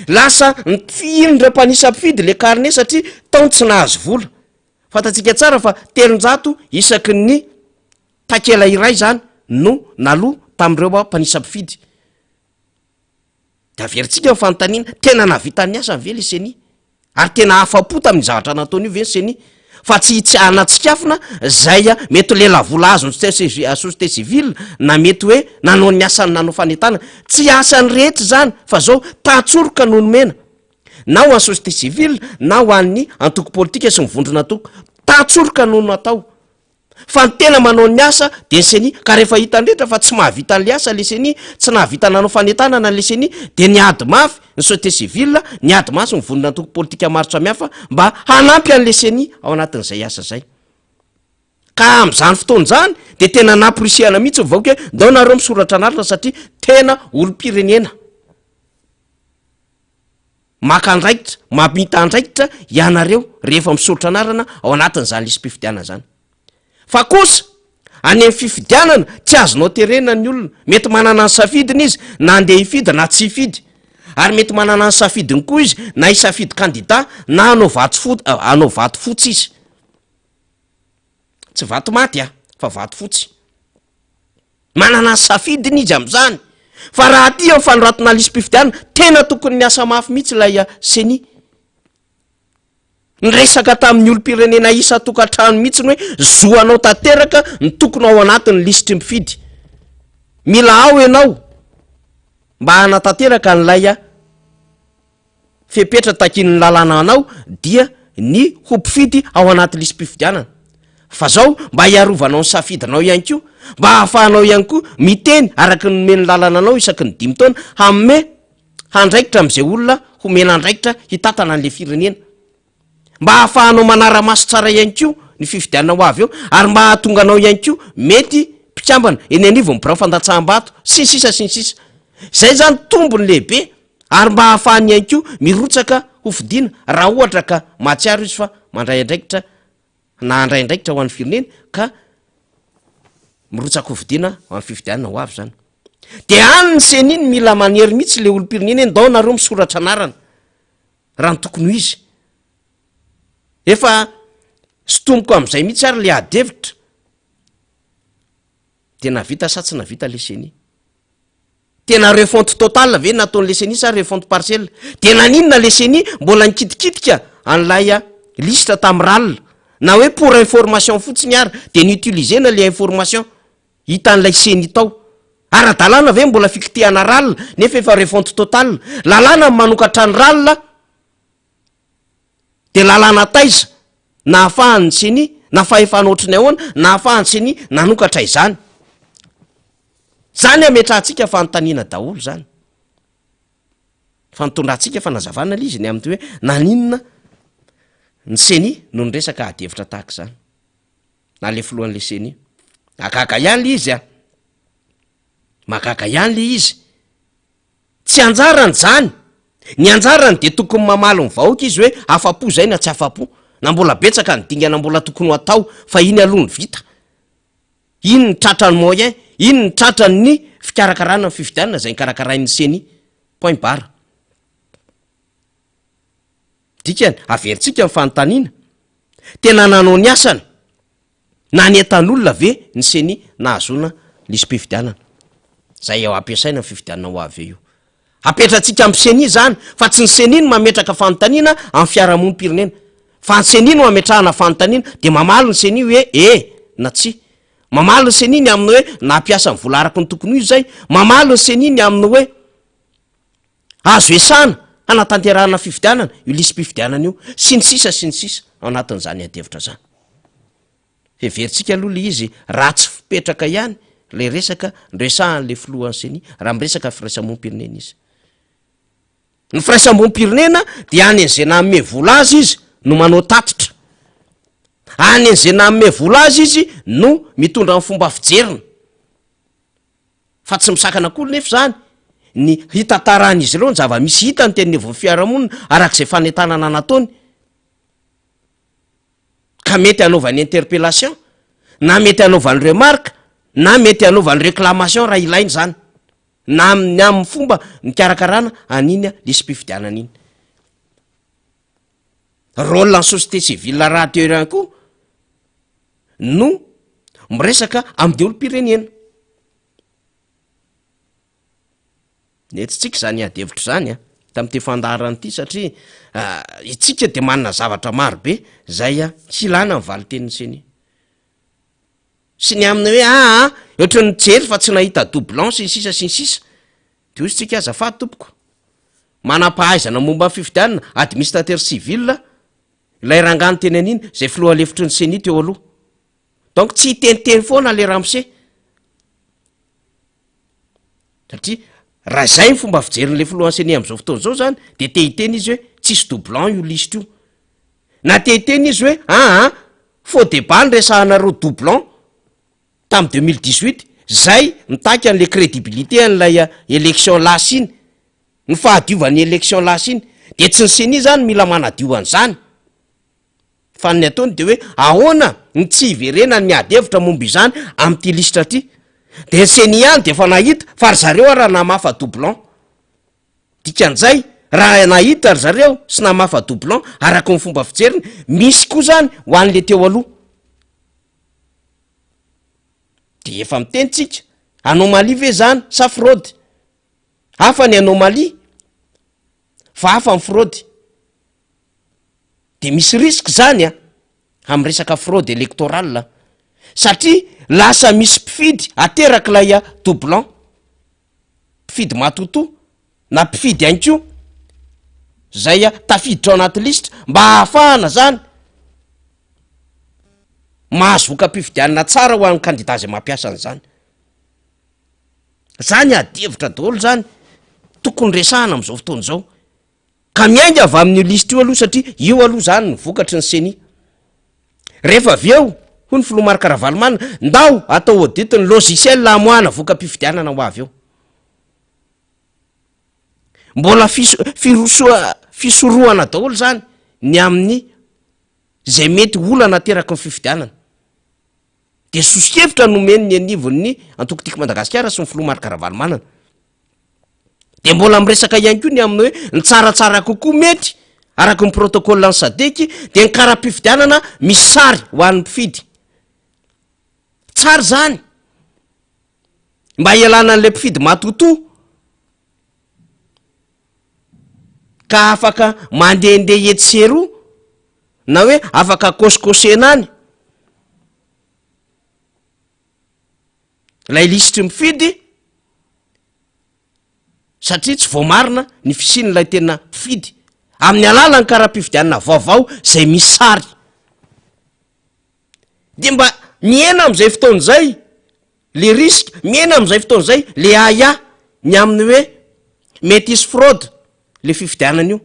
Lasa nifihin'ireo mpanisa mpifidy le carnet satria tao ny tsy nahazo vola. Fantatsika tsara fa 300 isaky ny takela iray zany no naloa tamin'ireo mpanisa mpifidy. De averintsika ny fanontaniana, tena nahavita ny asany ve le ceni? Ary tena afa-po tamin'io zavatra nataony io ve ny ceni? Fa tsy tsy hanatsikafona zay mety ho lelavola azon'ny société civile na mety hoe nanao ny asany nanao fanentanana. Tsy asany rehetra izany fa zao tantsoroka no nomena na ho an'ny société civile na ho an'ny antoko politika sy ny vondron'antoko. Tantsoroka no natao. Fa ny tena manao ny asa dia ny ceni, ka rehefa hitan'ny rehetra fa tsy mahavita an'le asa le ceni, tsy nahavita nanao fanentanana le ceni, dia niady mafy ny société civile, niady mafy ny vondron'antoko politika maro samihafa mba hanampy an'le ceni ao anatin'izay asa izay. Ka amin'izany fotoana izany dia tena namporisihana mihitsy ny vahoaka hoe ndao nareo misoratra anarana satria tena olom-pirenena. Maka andraikitra, mamita andraikitra ianareo rehefa misoratra anarana ao anatin'izany lisi-pifidianana izany. Fa kosa, any amin'ny fifidianana, tsy azonao terena ny olona. Mety manana ny safidiny izy na handeha hifidy na tsy hifidy. Ary mety manana ny safidiny koa izy na hisafidy kandida na hanao vato fo- hanao vato fotsy izy. Tsy vato maty a, fa vato fotsy. Manana ny safidiny izy amin'izany. Fa raha aty amin'ny fanoratana lisi-pifidianana, tena tokony niasa mafy mihitsy ilay ceni. Niresaka tamin'ny olom-pirenena isan-tokantrano mihitsy ny hoe zo anao tanteraka ny tokony ao anatin'ny lisitry mpifidy. Mila ao ianao mba hanatanteraka an'ilay Fepetra takian'ny lalàna anao dia ny ho mpifidy ao anaty lisi-pifidianana. Fa zao mba hiarovanao ny safidinao ihany koa, mba hahafahanao ihany koa miteny araka ny nomen'ny lalana anao isaky ny dimy taona, hanome handraikitra amin'izay olona homena andraikitra hitantana an'ilay firenena. Mba hahafahanao manara-maso tsara ihany koa ny fifidianana ho avy eo ary mba hahatonga anao ihany koa mety mpikambana eny anivon'ny birao fandatsaham-bato, sy ny sisa sy ny sisa. Izay izany tombony lehibe ary mba hahafahany ihany koa mirotsaka ho fidiana raha ohatra ka mahatsiaro izy fa mandray andraikitra na handray andraikitra ho an'ny firenena ka mirotsaka ho fidiana ho an'ny fifidianana ho avy izany. Dia any ny ceni no mila manery mihitsy le olom-pirenena hoe ndao nareo misoratra anarana raha ny tokony ho izy. Efa sintomiko amin'izay mihitsy ary le ady hevitra. Dia navita sa tsy navita le ceni? Tena refonte totale ve nataon'le ceni sa refonte partielle? Dia naninona le ceni mbola nikitikitika an'ilay liste tamin'ny ral? Na hoe pour information fotsiny ary dia ni-utiliser-na le information hitan'ilay ceni tao. Ara-dalàna ve mbola fikitihana ral nefa efa refonte totale? Lalàna ny manokatra ny ral dia lalàna taiza nahafahan'ny ceni na fahefana ohatry ny ahoana nahafahan'ny ceni nanokatra izany? Zany ametrahantsika fanontaniana daholo zany. Fa nitondrantsika fanazavana le izy ny amin'ity hoe naninona ny ceni no niresaka ady hevitra tahaka izany. Na le filohan'le ceni. Mahagaga ihany le izy a. Mahagaga ihany le izy. Tsy anjarany zany. Ny anjarany dia tokony mamaly ny vahoaka izy hoe afa-po zay na tsy afa-po. Na mbola betsaka ny dingana mbola tokony ho atao fa iny aloha no vita. Iny ny tratran'ny moyen, iny ny tratran'ny fikarakarana ny fifidianana izay nokarakarain'ny ceni. Point barre. Dikany, averintsika ny fanontaniana, tena nanao ny asany na nentan'olona ve ny ceni nahazoana lisi-pifidianana? Izay ampiasaina amin'ny fifidianana ho avy eo io. Apetratsika amin'ny ceni izany fa tsy ny ceni no mametraka fanontaniana amin'ny fiarahamonim-pirenena. Fa ny ceni no ametrahana fanontaniana dia mamaly ny ceni hoe e na tsia. Mamaly ny ceni ny amin'ny hoe nampiasa ny vola araka ny tokony ho izy izay. Mamaly ny ceni ny amin'ny hoe azo iasana hanatanterahana fifidianana io lisi-pifidianana io sy ny sisa sy ny sisa ao anatin'izany adihevitra izany. Heverintsika aloha le izy raha tsy fipetraka ihany le resaka noresahan'le filohan'ny ceni raha miresaka firaisamonim-pirenena izy. Ny firaisamonim-pirenena dia any an'izay nanome vola azy izy no manao tatitra. Any an'izay nanome vola azy izy no mitondra ny fomba fijeriny. Fa tsy misakana akory nefa izany ny hitantaran'izy ireo ny zava-misy hitany teny anivon'ny fiarahamonina arak'izay fanentanana nataony. ka mety hanaovany interpellation na mety hanaovany remarque na mety hanaovany reclamation raha ilaina izany na amin'ny amin'ny fomba nikarakarana an'iny lisi-pifidianana iny. Rôle ny société civile rahateo ihany koa no miresaka amin'ny olom-pirenena. Nentintsika izany ady hevitra izany an, tamin'ity fandaharana ity satria isika dia manana zavatra maro be izay hilana ny valin-tenin'ny ceni. Sy ny amin'ny hoe aa ohatran'ny nijery fa tsy nahita doublon sy ny sisa sy ny sisa. Dia hoy isika azafady tompoko, manam-pahaizana momba ny fifidianana, administrateur civil, ilay rangahy niteny an'iny, izay filoha lefitry ny ceni teo aloha. Donc tsy hiteniteny foana le ramose. Satria raha izay ny fomba fijerin'le filohan'ny ceni amin'izao fotoana izao zany de te hiteny izy hoe tsisy doublon io lisitra io. Na te hiteny izy hoe aa faux débat ny resahanareo doublon tamin'ny 2018, zay mitaky an'le crédibilité an'ilay élection lasa iny, ny fahadiovan'ny élection lasa iny, de tsy ny ceni zany mila manadio an'izany. Fa ny ataony dia hoe ahoana ny tsy hiverenany ady hevitra momba izany amin'ity lisitra ity. Dia ny ceni ihany dia efa nahita fa ry zareo ara namafa doublon. Dikan'izay, raha nahita ry zareo sy namafa doublon araka ny fomba fijeriny, misy koa izany ho an'le teo aloha. Dia efa miteny tsika, anomalie ve izany sa fraude? Hafa ny anomalie fa hafa ny fraude. De misy risque zany an, am resaka fraude électorale an, satria lasa misy mpifidy aterak'ilay doublon, mpifidy matotoa na mpifidy ihany koa zay tafiditra ao anaty lisitra mba hahafahana zany mahazo voka-pifidianana tsara ho an'ny kandida zay mampiasa an'izany. Zany ady hevitra daholo zany tokony resahana am'zao fotoana zao. Ka miainga avy amin'io lisitra io aloha satria io aloha izany ny vokatry ny ceni. Rehefa avy eo, hoy ny filoha Marc Ravalomanana, ndao atao audit ny logiciel hamoahana voka-pifidianana ho avy eo. Mbola firosoa fisorohana daholo izany ny amin'ny izay mety olana ateraky ny fifidianana. Dia soso-kevitra nomeny ny anivon'ny antoko Tiako Madagasikara sy ny filoha Marc Ravalomanana. De mbola miresaka ihany koa ny amin'ny hoe ny tsaratsara kokoa mety araka ny protocole ny sadec de ny kara-pifidianana misy sary ho an'ny mpifidy. Tsara izany mba hialana an'ilay mpifidy matotoa ka afaka mandehandeha etsy sy eroa na hoe afaka kôsikôsena any. Ilay lisitry mifidy satria tsy voamarina ny fisian'ilay tena mpifidy amin'ny alalan'ny kara-pifidianana vaovao izay misy sary. Dia mba mihena amin'izay fotoana izay le risque, mihena amin'izay fotoana izay le ahiahy ny amin'ny hoe mety hisy fraude le fifidianana io.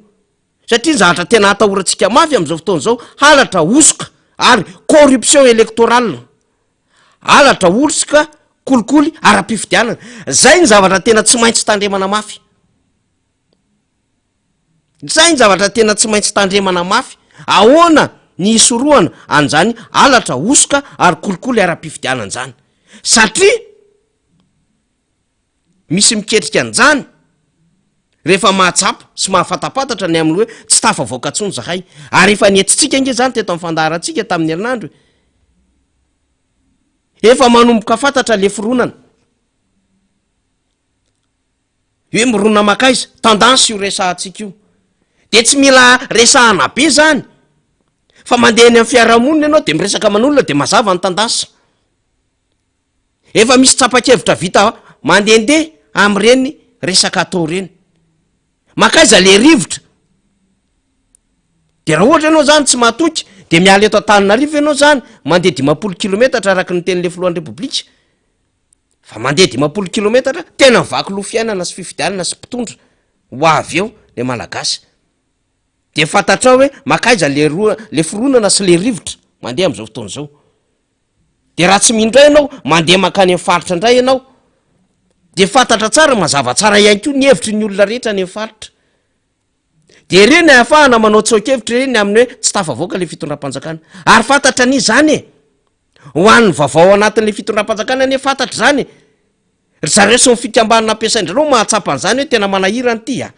Satria ny zavatra tena atahorantsika mafy amin'izao fotoana izao, halatra, hosoka ary corruption électorale. Halatra, hosoka, kolikoly ara-pifidianana. Zay ny zavatra tena tsy maintsy tandremana mafy. Zay ny zavatra tena tsy maintsy tandremana mafy. Ahoana ny hisorohana an'izany halatra, hosoka ary kolikoly ara-pifidianana izany? Satria Misy miketrika an'izany rehefa mahatsapa sy mahafatapantatra ny amin'ny hoe tsy tafavoaka intsony izahay. Ary efa nihetsintsika ange izany teto amin'ny fandaharantsika tamin'ny herinandro e. Efa manomboka fantatra le fironana. Hoe mirona mankaiza? Tendance io resahantsika io. De tsy mila resahana be izany fa mandeha eny amin'ny fiarahamonina ianao de miresaka aman'olona de mazava ny tendance. Efa misy tsapa-kevitra vita mandehandeha amin'ireny resaka atao ireny. Mankaiza le rivotra? De raha ohatra ianao zany tsy matoky de miala eto Antananarivo ianao zany mandeha 50 kilometatra araka ny tenin'le filohan'ny repoblika fa mandeha 50 kilometatra tena mivaky loha fiainana sy fifidianana sy mpitondra ho avy eo le malagasy. De fantatrao hoe mankaiza le roa le fironana sy le rivotra mandeha amin'izao fotoana izao. De raha tsy mino indray ianao, mandeha mankany amin'ny faritra indray ianao, de fantatra tsara, mazava tsara ihany koa ny hevitry ny olona rehetra any amin'ny faritra. De ireny ahafahana manao tsoa-kevitra ireny amin'ny hoe tsy tafavoaka le fitondram-panjakana. Ary fantatra anie izany e! Ho an'ny vaovao ao anatin'le fitondram-panjakana anie fantatra izany e! Ry zareo sy ny fikambanana ampiasain-dry zareo mahatsapa an'izany hoe tena manahirana ity a!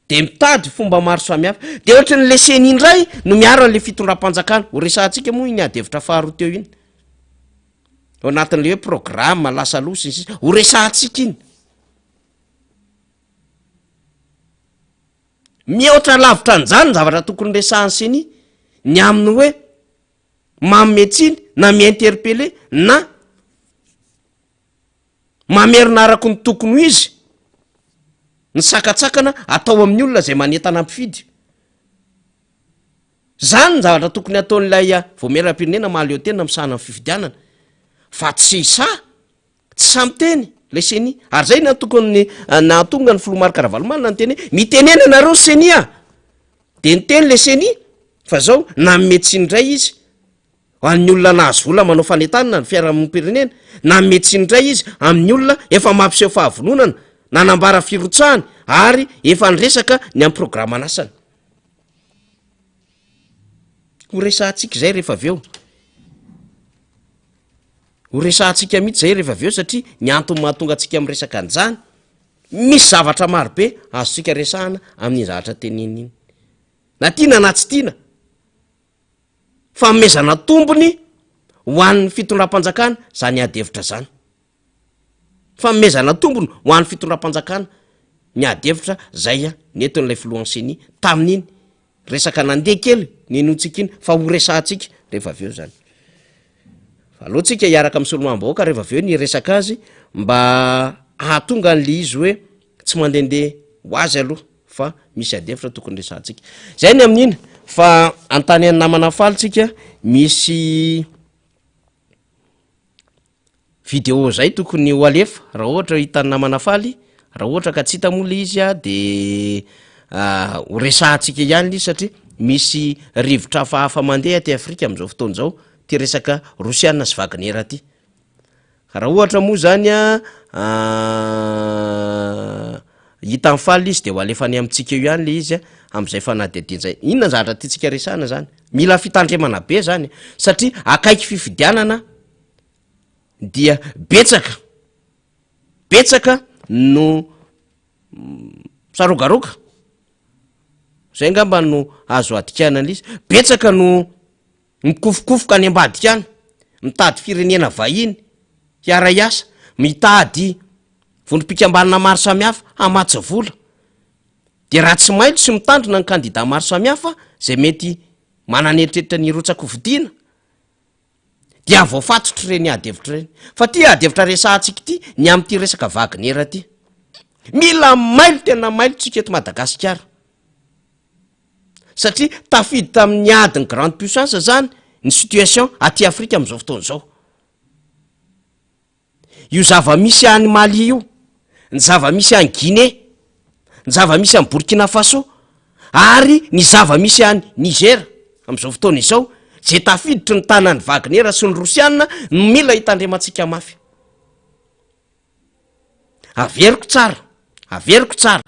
De mitady fomba maro samihafa. De ohatry ny le ceni indray no miaro an'le fitondram-panjakana. Ho resahantsika moa iny ady hevitra faharoa teo iny. Ao anatin'le hoe programme lasa aloha sy ny sisa. Ho resahantsika iny. Mihoatra lavitra an'izany ny zavatra tokony resahan'ny ceni. Ny amin'ny hoe manome tsiny na mi-interpeller na Mamerina araka ny tokony ho izy ny sakantsakana atao amin'ny olona izay manentana mpifidy. Zany ny zavatra tokony hataon'ilay Vaomieram-pirenena mahaleo tena misahana ny fifidianana fa tsy sahy, tsy sahy miteny ilay ceni. Ary zay no tokony nahatonga ny filoha Marc Ravalomanana niteny hoe mitenena ianareo ceni a! De niteny ilay ceni fa zao nanome tsiny indray izy ho an'ny olona nahazo vola manao fanentanana ny fiarahamonim-pirenena, nanome tsiny indray izy amin'ny olona efa mampiseho fahavononana, nanambara firotsahany ary efa niresaka ny amin'ny programan'asany. Ho resahantsika izay rehefa avy eo. Ho resahantsika mihitsy izay rehefa avy eo satria ny antony mahatonga antsika miresaka an'izany, misy zavatra maro be azontsika resahana amin'iny zavatra tenenina iny. Na tiana na tsy tiana, fanomezana tombony ho an'ny fitondram-panjakana izany ady hevitra izany. Fanomezana tombony ho an'ny fitondram-panjakana ny ady hevitra zay nentin'ilay filohan'ny ceni tamin'iny resaka nandeha kely ninoantsika iny fa ho resahantsika rehefa avy eo zany. Fa aleo tsika hiaraka amin'ny solombavambahoaka rehefa avy eo ny hiresaka azy mba hahatonga an'le izy hoe tsy mandehandeha ho azy aloha fa misy ady hevitra tokony resahantsika. Zay ny amin'iny fa anontany an'ny namana faly tsika misy Video zay tokony ho alefa raha ohatra hitan'ny namana faly, raha ohatra ka tsy hita moa le izy a de ho resahantsika ihany le izy satria misy rivotra hafahafa mandeha aty Afrika am'zao fotoana zao ty resaka rosiana sy Wagner ty, raha ohatra moa zany a hitan'i faly izy de ho alefany amintsika eo ihany le izy a am'zay fanadihadiana zay, inona ny zavatra tiantsika resahana zany? Mila fitandremana be zany satria akaiky fifidianana dia betsaka, betsaka no misarogaroga, zay ngamba no azo adikana an'izy, betsaka no mikofokofoka any ambadika any, mitady firenena vahiny hiara-hiasa, mitady vondrom-pikambanana maro samihafa hamatsy vola, de raha tsy mailo sy mitandrina ny kandida maro samihafa zay mety manana eritreritra ny hirotsaka hofidiana, dia voafatotry ireny ady hevitra ireny. Fa ty ady hevitra resahantsika ity, ny amin'ity resaka Wagner ity. Mila mailo tena mailo tsika eto Madagasikara. Satria tafiditra amin'ny adin'ny grande puissance zany ny situation aty Afrika amin'izao fotoana izao. Io zava-misy any Mali io, ny zava-misy any Guinée, ny zava-misy any Burkina Faso ary ny zava-misy any Niger amin'izao fotoana izao, izay tafiditry ny tanan'ny Wagner sy ny Rosiana no mila hitandremantsika mafy. Averiko tsara, averiko tsara.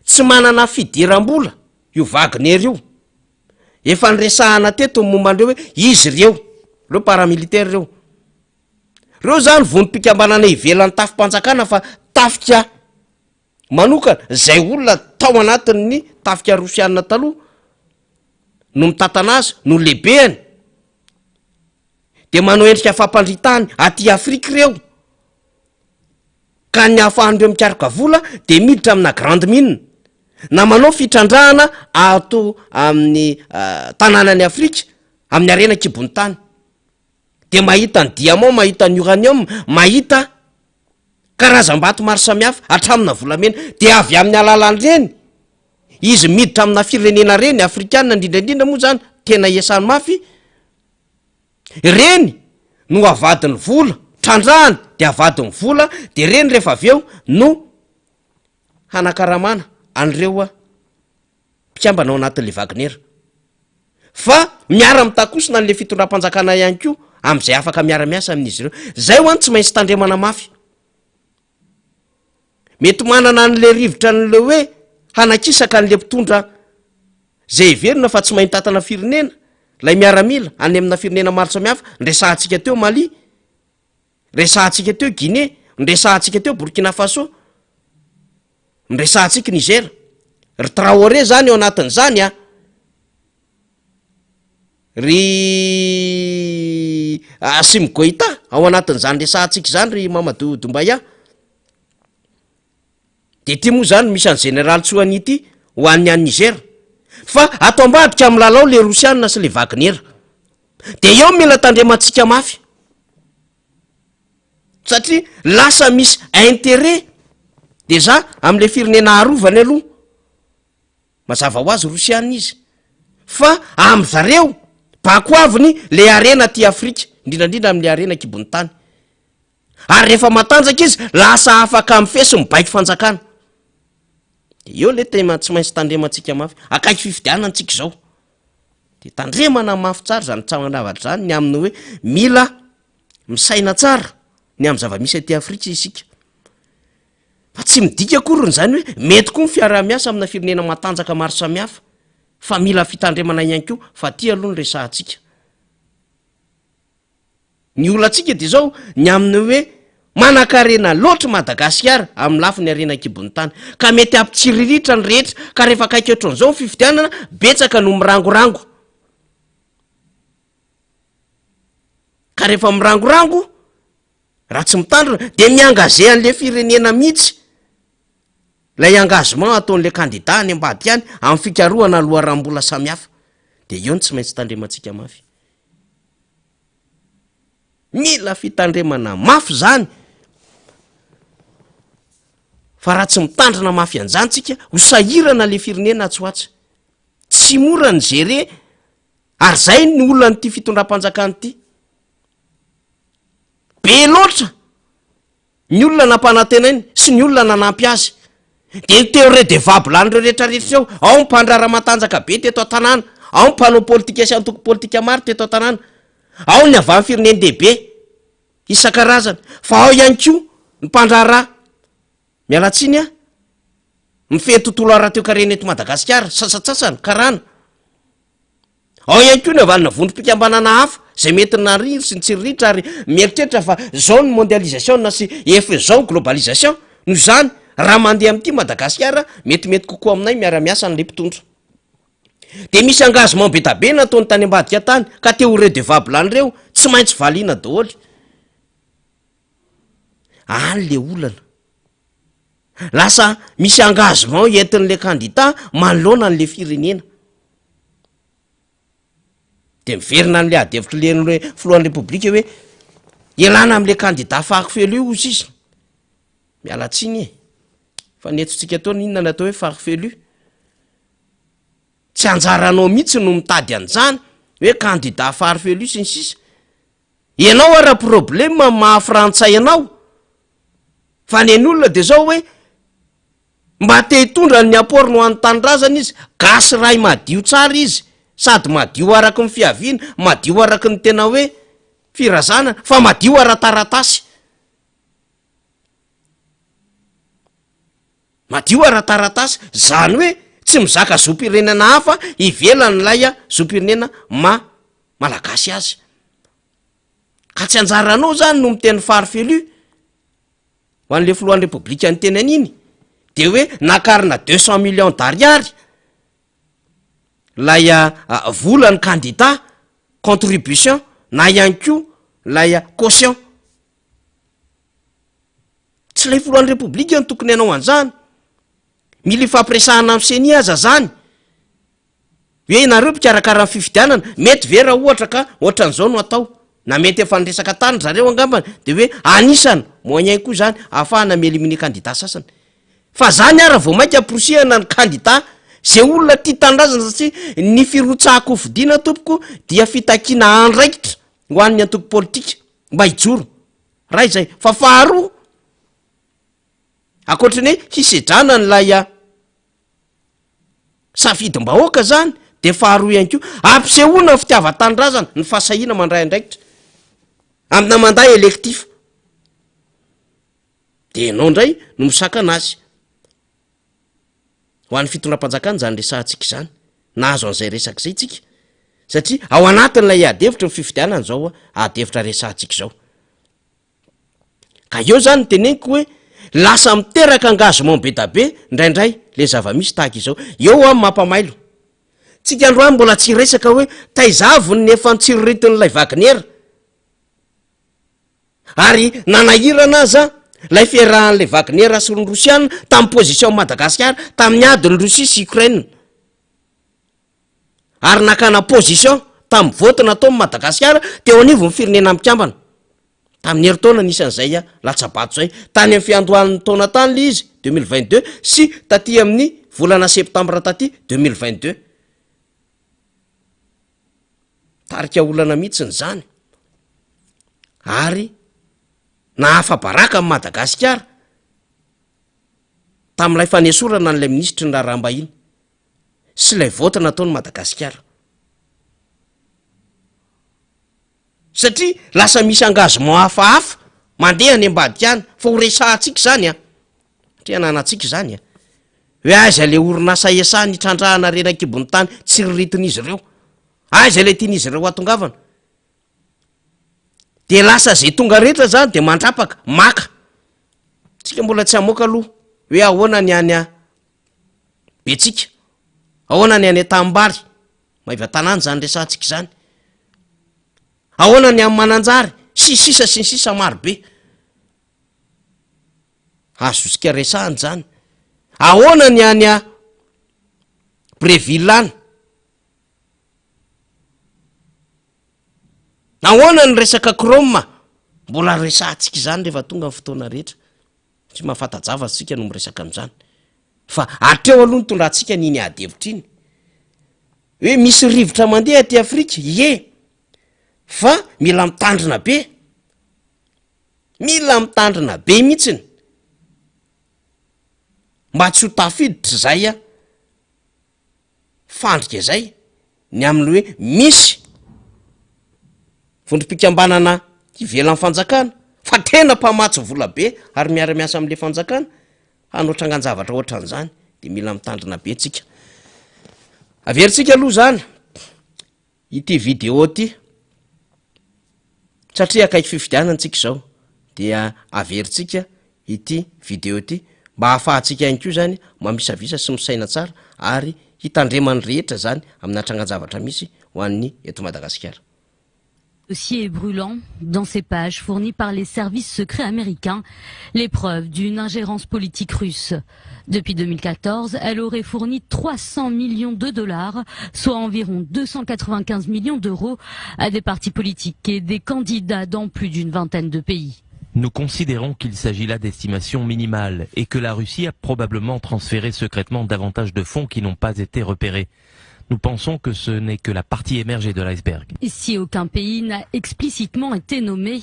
Tsy manana fidiram-bola io Wagner io. Efa niresahana teto ny momba an'ireo hoe izy ireo, ireo paramilitaire ireo. Ireo zany vondrom-pikambanana ivelan'ny tafi-panjakana fa tafika manokana, izay olona tao anatin'ny tafika rosiana taloha no mitantana azy, no lehibeny. Dia manao endrika fampandritany aty Afrika ireo. Ka ny ahafahan'ireo mikaroka vola dia miditra amina grande mine na manao fitrandrahana ato amin'ny tanànan'i Afrika amin'ny harena an-kibon'ny tany. Dia mahita ny diamant, mahita ny uranium, mahita karazam-bato maro samihafa hatramina volamena. Dia avy amin'ny alalan'ireny izy miditra amina firenena ireny, afrikana indrindra indrindra moa zany tena iasany mafy, Ireny no avadiny vola, trandrahany de avadiny vola de ireny rehefa avy eo no hanakaramana an'ireo mpikambana ao anatin'le Wagner. Fa miara-mitakosina an'le fitondram-panjakana ihany koa amin'izay afaka miara-miasa amin'izy ireo. Zay ho'a no tsy maintsy tandremana mafy. Mety manana an'le rivotra an'le hoe hanakisaka an'le mpitondra izay heverina fa tsy mahay mitantana firenena, ilay miaramila any amina firenena maro samihafa, niresahantsika teo Mali, niresahantsika teo Guinée, niresahantsika teo Burkina Faso, niresahantsika Niger. Ry Traoré zany ao anatin'izany a! Ry Assimi Goïta ao anatin'izany resahantsika izany ry Mamadou Doumbaya. De ty moa zany misy an'i Général Tsoani ity ho an'ny any Niger. Fa ato ambadika milalao le Rosiana sy le Wagner. De eo mila tandremantsika mafy. Satria lasa misy intérêt déjà am'le firenena arovany aloha. Mazava ho azy Rosiana izy. Fa amin zareo, bakoaviny le harena aty Afrika, indrindra indrindra amin'le harena an-kibon'ny tany. Ary rehefa matanjaka izy, lasa afaka mifehy sy mibaiko fanjakana. De eo le tema tsy maintsy tandremantsika mafy. Akaiky fifidianana tsika izao. De tandremana mafy tsara izany tsaman-javatra izany ny amin'ny hoe mila misaina tsara ny amin'ny zava-misy aty Afrika isika. Fa tsy midika akory izany hoe mety koa ny fiaraha-miasa amina firenena matanjaka maro samihafa fa mila fitandremana ihany koa fa aty aloha no resahantsika. Ny olantsika dia izao, ny amin'ny hoe manankarena loatra i Madagasikara amin'ny lafiny harena an-kibon'ny tany ka mety hampitsiriritra ny rehetra ka rehefa akaiky ohatran'izao ny fifidianana, betsaka no mirangorango. Ka rehefa mirangorango, raha tsy mitandrina dia mi-engager an'le firenena mihitsy ilay engagement ataon'le candidat any ambadika any amin'ny fikarohana loharanom-bola samihafa. Dia eo no tsy maintsy tandremantsika mafy. Mila fitandremana mafy izany fa raha tsy mitandrina mafy an'izany tsika ho sahirana le firenena atsy ho atsy. Tsy mora ny gérer ary zay ny olan'ity fitondram-panjakana ity. Be loatra ny olona nampanantenainy sy ny olona nanampy azy. Dia ny teo redevable an'ireo rehetra rehetra ireo, ao ny mpandraharaha matanjaka be teto an-tanàna, ao ny mpanao politika sy antoko politika maro teto an-tanàna, ao ny avy amin'ny firenen-dehibe isan-karazany, fa ao ihany koa ny mpandraharaha, miala tsiny aho, mifehy tontolo ara-toekarena eto Madagasikara, sasantsasany, karana. Ao ihany koa ny avy amina vondrom-pikambanana hafa izay mety nariry sy nitsiriritra ary mieritreritra fa izao ny mondialisation sy efa izao ny globalisation. Noho izany, raha mandeha amin'ity Madagasikara, metimety kokoa aminay miara-miasa an'ilay mpitondra. Dia misy engagement be da be nataony tany ambadika tany ka te ho redevable an'ireo, tsy maintsy valiana daholo. Any le olana. Lasa misy engagement entin'le candidat manoloana an'le firenena. De miverina an'le ady hevitry le le filohan'ny repoblika hoe ialana am'le candidat farfelu io hozy izy. Miala tsiny e! Fa ny eto-tsika etoana inona ny atao hoe farfelu? Tsy anjaranao mihitsy no mitady an'izany hoe candidat farfelu sy ny sisa. Ianao ara problème amin'ny maha frantsay anao fa ny an'olona de zao hoe mba te hitondra ny apport ny ho an'ny tanindrazana izy, gasy ray madio tsara izy sady madio araky ny fiaviana, madio araky ny tena hoe firazanana fa madio ara-taratasy. Madio ara-taratasy, zany hoe tsy mizaka zom-pirenena hafa ivelan'ilay zom-pirenena maha malagasy azy. Ka tsy anjaranao zany no miteny farfelu ho an'le filohan'ny repoblika niteny an'iny, de hoe nakarina deux cent millions d'ariary lay volan'ny kandida, contribution na ihany koa lay caution. Tsy ilay filohan'ny repoblika no tokony hanao an'izany. Mila ifampiresahana amin'ny ceni aza zany. Hoe ianareo mpikarakara ny fifidianana, mety ve raha ohatra ka ohatran'izao no atao? Na mety efa niresaka tany ry zareo angambany, de hoe anisany moyen koa zany ahafahana mi-eliminer candidat sasany. Fa zany ara vao mainka amporisihana ny candidat ze olona tia tanindrazana satria ny firotsahan-kofidina tompoko dia fitakiana andraikitra ho an'ny antoko politika mba hijoro. Ray izay. Fa faharoa, ankoatry ny hoe hisedrana an'ilay safidim-bahoaka zany, de faharoa ihany koa, ampisehoana ny fitiavan-tanindrazana, ny fahasahiana mandray andraikitra amina mandat électif. De ianao indray no misakana azy. Ho an'ny fitondram-panjakana izany resahantsika izany. Nahazo an'izay resaka izay tsika. Satria ao anatin'ilay ady hevitry ny fifidianana izao ady hevitra resahantsika izao. Ka eo izany no teneniko hoe lasa miteraka engagement be da be indraindray le zava-misy tahaka izao. Eo aho mampamailo. Tsika androany mbola tsy hiresaka hoe taiza avy ny efa nitsiriritin'ilay Wagner. Ary nanahirana aza ilay fiarahan'ilay Wagner sy ny Rosiana tamin'ny position Madagasikara tamin'ny adin'i Russie sy Ukraine. Ary nakana position tamin'ny vote nataon'i Madagasikara teo anivon'ny firenena mikambana. Tamin'ny herintaona nisy an'izay latsa-bato izay. Tany amin'ny fiandohan'ny taona tany ilay izy, 2022, sy taty amin'ny volana septambra taty, 2022. Mitarika olana mihitsiny izany ary nahafa-baraka an'i Madagasikara tamin'ilay fanesorana an'ilay minisitry ny raharaham-bahiny sy ilay vote nataon'i Madagasikara. Satria lasa misy engagement hafahafa mandeha any ambadika any fa ho resahantsika izany an! Satria ananantsika izany an! Hoe aiza ilay orinasa SA nitrandrahana harena an-kibon'ny tany tsiriritin'izy ireo? Aiza ilay tian'izy ireo hatongavana? Dia lasa izay tonga rehetra izany dia mandrapaka, maka. Tsika mbola tsy hamoaka aloha hoe ahoana ny any Betsika, ahoana ny any Antanimbary, Maevatanàna izany resahantsika izany. Ahoana ny any Mananjary, sy ny sisa sy ny sisa maro be. Azontsika resahana izany. Ahoana ny any Breville any? Ahoana ny resaka chrome? Mbola resahantsika izany rehefa tonga ny fotoana rehetra. Tsy mahafanta-javatra isika no miresaka an'izany. Fa hatreo aloha nitondrantsika an'iny ady hevitra iny. Hoe misy rivotra mandeha aty Afrika, ie. Fa mila mitandrina be. Mila mitandrina be mihitsiny. Mba tsy ho tafiditra izay a. Fandrika izay ny amin'ny hoe misy vondrom-pikambanana ivelan'ny fanjakana fa tena mpamatsy vola be ary miara-miasa amin'le fanjakana hanao trangan-javatra ohatran'izany de mila mitandrina be tsika. Averintsika aloha zany ity vidéo ity satria akaiky fifidianana tsika izao dia averintsika ity vidéo ity mba ahafahantsika ihany koa zany mamisavisa sy misaina tsara ary hitandreman'ny rehetra zany amina trangan-javatra misy ho an'ny eto Madagasikara. Dossier brûlant, dans ces pages fournies par les services secrets américains, les preuves d'une ingérence politique russe. Depuis 2014, elle aurait fourni 300 millions de dollars, soit environ 295 millions d'euros, à des partis politiques et des candidats dans plus d'une vingtaine de pays. Nous considérons qu'il s'agit là d'estimations minimales et que la Russie a probablement transféré secrètement davantage de fonds qui n'ont pas été repérés. Nous pensons que ce n'est que la partie émergée de l'iceberg. Si aucun pays n'a explicitement été nommé,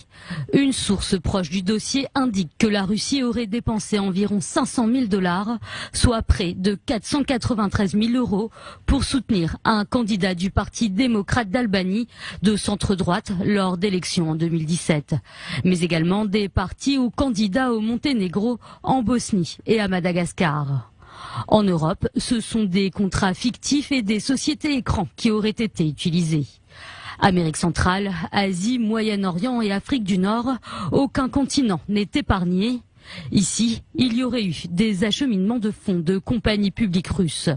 une source proche du dossier indique que la Russie aurait dépensé environ 500 000 dollars, soit près de 493 000 euros, pour soutenir un candidat du Parti démocrate d'Albanie de centre-droite lors d'élections en 2017. Mais également des partis ou candidats au Monténégro, en Bosnie et à Madagascar. En Europe, ce sont des contrats fictifs et des sociétés écrans qui auraient été utilisés. Amérique centrale, Asie, Moyen-Orient et Afrique du Nord, aucun continent n'est épargné. Ici, il y aurait eu des acheminements de fonds de compagnies publiques russes.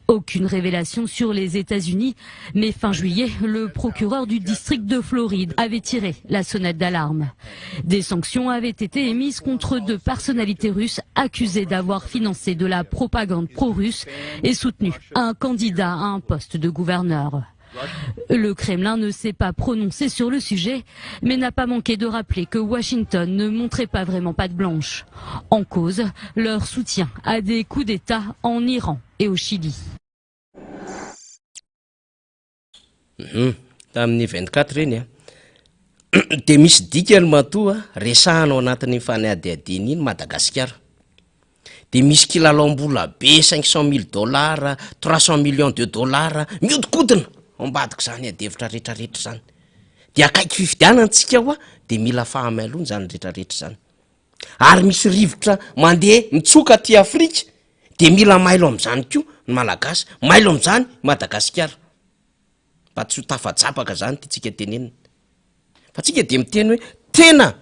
Aucune révélation sur les États-Unis, mais fin juillet, le procureur du district de Floride avait tiré la sonnette d'alarme. Des sanctions avaient été émises contre deux personnalités russes accusées d'avoir financé de la propagande pro-russe et soutenu un candidat à un poste de gouverneur. Le Kremlin ne s'est pas prononcé sur le sujet, mais n'a pas manqué de rappeler que Washington ne montrait pas vraiment patte blanche. En cause, leur soutien à des coups d'État en Iran et au Chili. Hum, tamin'ny 24 ireny an. Dia misy dikany matoa resahana ao anatin'iny fanadihadiana iny Madagasikara. Dia misy kilalaom-bola be 500 mille dollars, 300 millions de dollars mihodinkodina ao ambadik'izany adihevitra rehetrarehetra izany. Dia akaiky fifidianana tsika hoa dia mila fahamailona izany rehetrarehetra izany. Ary misy rivotra mandeha mitsoka aty Afrika dia mila mailo amin'izany koa ny Malagasy, mailo amin'izany i Madagasikara. Mba tsy ho tafajabaka izany tiantsika tenenina. Fa tsika dia miteny hoe tena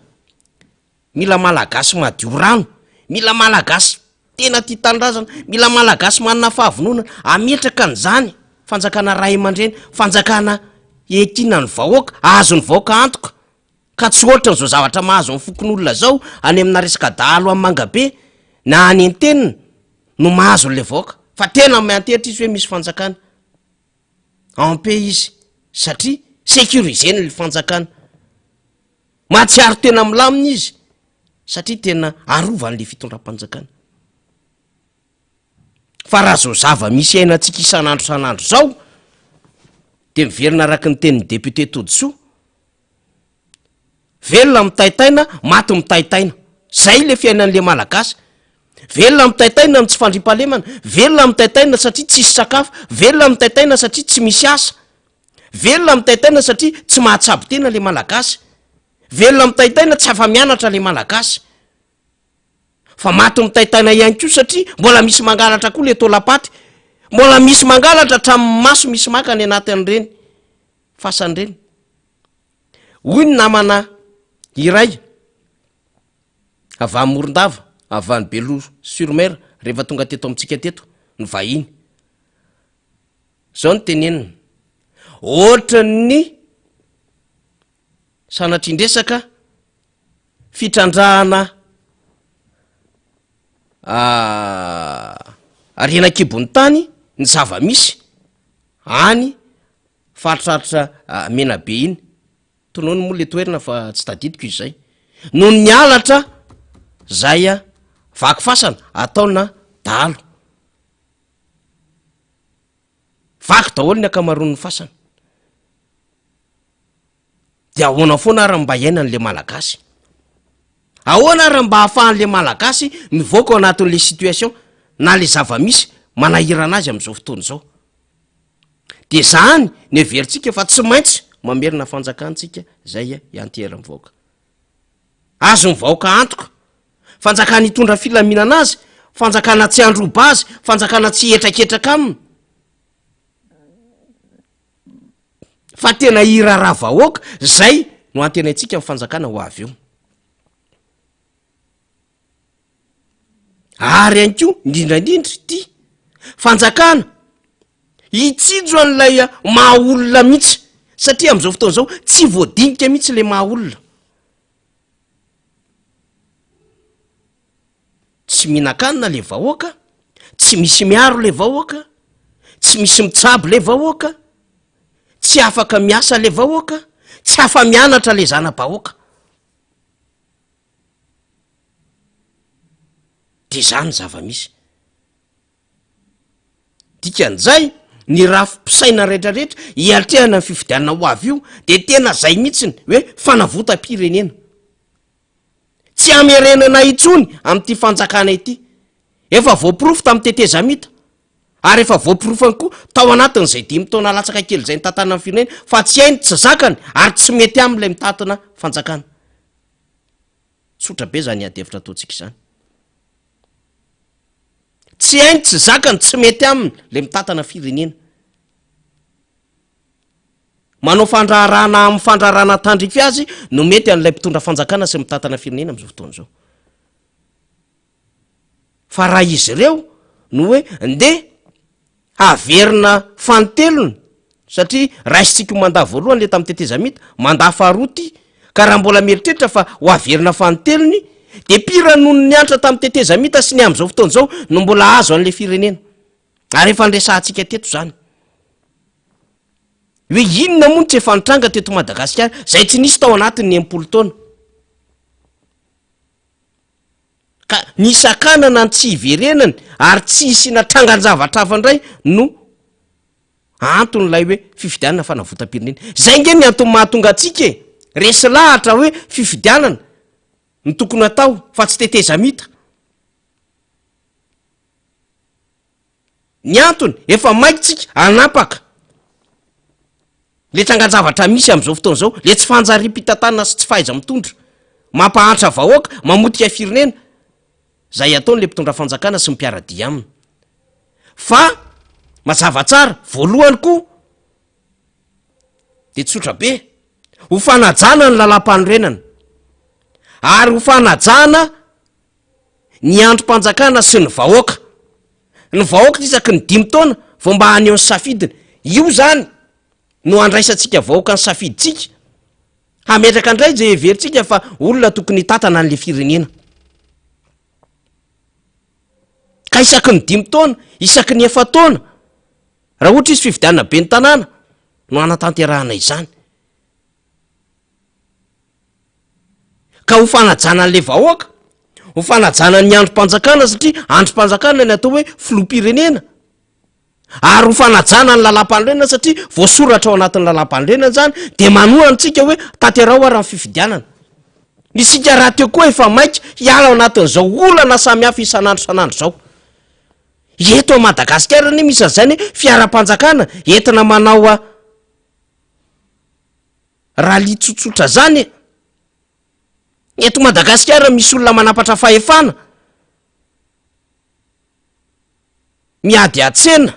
mila Malagasy madio rano, mila Malagasy tena tia tanindrazana, mila Malagasy manana fahavononana hametraka an'izany fanjakana ray aman-dreny, fanjakana ekinan'ny vahoaka, azon'ny vahoaka antoka. Ka tsy ohatran'izao zavatra mahazo ny fokonolona zao any amina resaka dahalo any Mangabe na any Antenina no mahazo an'ilay vahoaka fa tena miantehitra izy hoe misy fanjakana en paix izy satria sécurisé ny fanjakana, mahatsiaro tena milamina izy satria tena arovan'le fitondram-panjakana. Fa raha zao zava-misy iainantsika isan'andro isan'andro zao. Dia miverina araka ny tenin'ny député Todisoa, velona mitaitaina, maty mitaitaina. Zay le fiainan'le Malagasy. Velona mitaitaina amin'ny tsy fandriampahalemana, velona mitaitaina satria tsisy sakafo, velona mitaitaina satria tsy misy asa, velona mitaitaina satria tsy mahatsabo tena le Malagasy, velona mitaitaina tsy afa-mianatra le Malagasy. Fa maty mitaitaina ihany koa satria mbola misy mangalatra koa le taolam-paty, mbola misy mangalatra hatramin'ny maso misy maka any anatin'ireny fasana ireny. Hoy ny namana iray avy any Morondava, avy any Beloha sur mer rehefa tonga teto amintsika teto ny vahiny. Zao no teneniny, ohatran'ny sanatrian-dresaka fitrandrahana harena an-kibon'ny tany ny zava-misy any faritraritra Menabe iny, tonony moa le toerana fa tsy tadidiko izy zay, noho ny halatra zay vaky fasana ataona dahalo, vaky daholo ny ankamaroan'ny fasana. De ahoana foana ary ny mba hiainan'le malagasy? Ahoana ary ny mba ahafahan'le malagasy mivoaka ao anatin'le situation na le zava-misy manahirana azy amin'izao fotoana izao? De zany no heverintsika fa tsy maintsy mamerina fanjakantsika zay ianteheran'ny vahoaka. Azon'ny vahoaka antoka, fanjakana hitondra filaminana azy, fanjakana tsy handroba azy, fanjakana tsy hihetraketraka aminy. Fa tena hiraharaha vahoaka, zay no antenaintsika ny fanjakana ho avy eo. Ary ihany koa, indrindra indrindra ity fanjakana hitsinjo an'ilay maha olona mihitsy, satria amin'izao fotoana izao tsy voadinika mihitsy ilay maha olona. Tsy mihinan-kanina le vahoaka, tsy misy miaro le vahoaka, tsy misy mitsabo le vahoaka, tsy afaka miasa le vahoaka, tsy afa-mianatra le zana-bahoaka. De zany zava-misy. Dikan'izay, ny rafi-pisaina rehetrarehetra hiatrehana ny fifidianana ho avy io de tena zay mihitsiny hoe fanavotam-pirenena. Tsy hamerenana intsony amin'ity fanjakana ity. Efa voaporofo tamin'ny tetezamita ary efa voaporofany koa tao anatin'izay dimy taona latsaka kely izay nitantanany ny firenena fa tsy hainy, tsy zakany ary tsy mety aminy ilay mitantana fanjakana. Tsotra be izany ady hevitra ataontsika izany. Tsy hainy, tsy zakany, tsy mety aminy ilay mitantana firenena. Manao fandraharahana amin'ny fandraharahana tandrify azy no mety an'ilay mpitondra fanjakana sy mitantana firenena amin'izao fotoana izao. Fa raha izy ireo no hoe ndeha haverina fanintelony satria raisintsika ho mandat voalohany le tamin'ny tetezamita, mandat faharoa ity, ka raha mbola mieritreritra fa ho averina fanintelony de pire noho ny niantra tamin'ny tetezamita sy ny amin'izao fotoana izao no mbola azo an'le firenena. Ary efa niresahantsika teto izany. Hoe inona moa no tsy efa nitranga teto Madagasikara izay tsy nisy tao anatin'ny 60 taona. Ka ny hisakanana ny tsy hiverenany ary tsy hisiana trangan-javatra hafa indray no anton'ilay hoe fifidianana fanavotam-pirenena. Izay ange ny antony mahatonga antsika e! Resy lahatra hoe fifidianana no tokony hatao fa tsy tetezamita. Ny antony, efa maika tsika hanapaka le trangan-javatra misy amin'izao fotoana izao, le tsy fanjariam-pitantanana sy tsy fahaiza-mitondra, mampahantra vahoaka, mamotika firenena, zay ataony le mpitondra fanjakana sy ny mpiara-dia aminy. Fa mazava tsara, voalohany koa de tsotra be, ho fanajana ny lalàm-panorenana ary ho fanajana ny andrim-panjakana sy ny vahoaka. Ny vahoaka isaky ny dimy taona vao mba haneho ny safidiny. Io izany no andraisantsika vahoaka ny safidintsika. Hametraka indray izay heverintsika fa olona tokony hitantana an'ilay firenena. Ka isaky ny dimy taona, isaky ny efa-taona, raha ohatra izy fifidianana ben'ny tanàna no hanatanterahana izany. Ka ho fanajana an'ilay vahoaka, ho fanajana ny andrim-panjakana satria andrim-panjakana ny atao hoe filoham-pirenena. Ary ho fanajana ny lalàmpanorenana satria voasoratra ao anatin'ny lalàmpanorenana izany dia manohana antsika hoe tanteraho ary ny fifidianana. Isika rahateo koa efa maika hiala ao anatin'izao olana samihafa isan'andro isan'andro izao. Eto Madagasikara anie misy an'izany hoe fiaram-panjakana entina manao rallye tsotsotra zany e. Eto Madagasikara misy olona manampatra fahefana. Miady an-tsena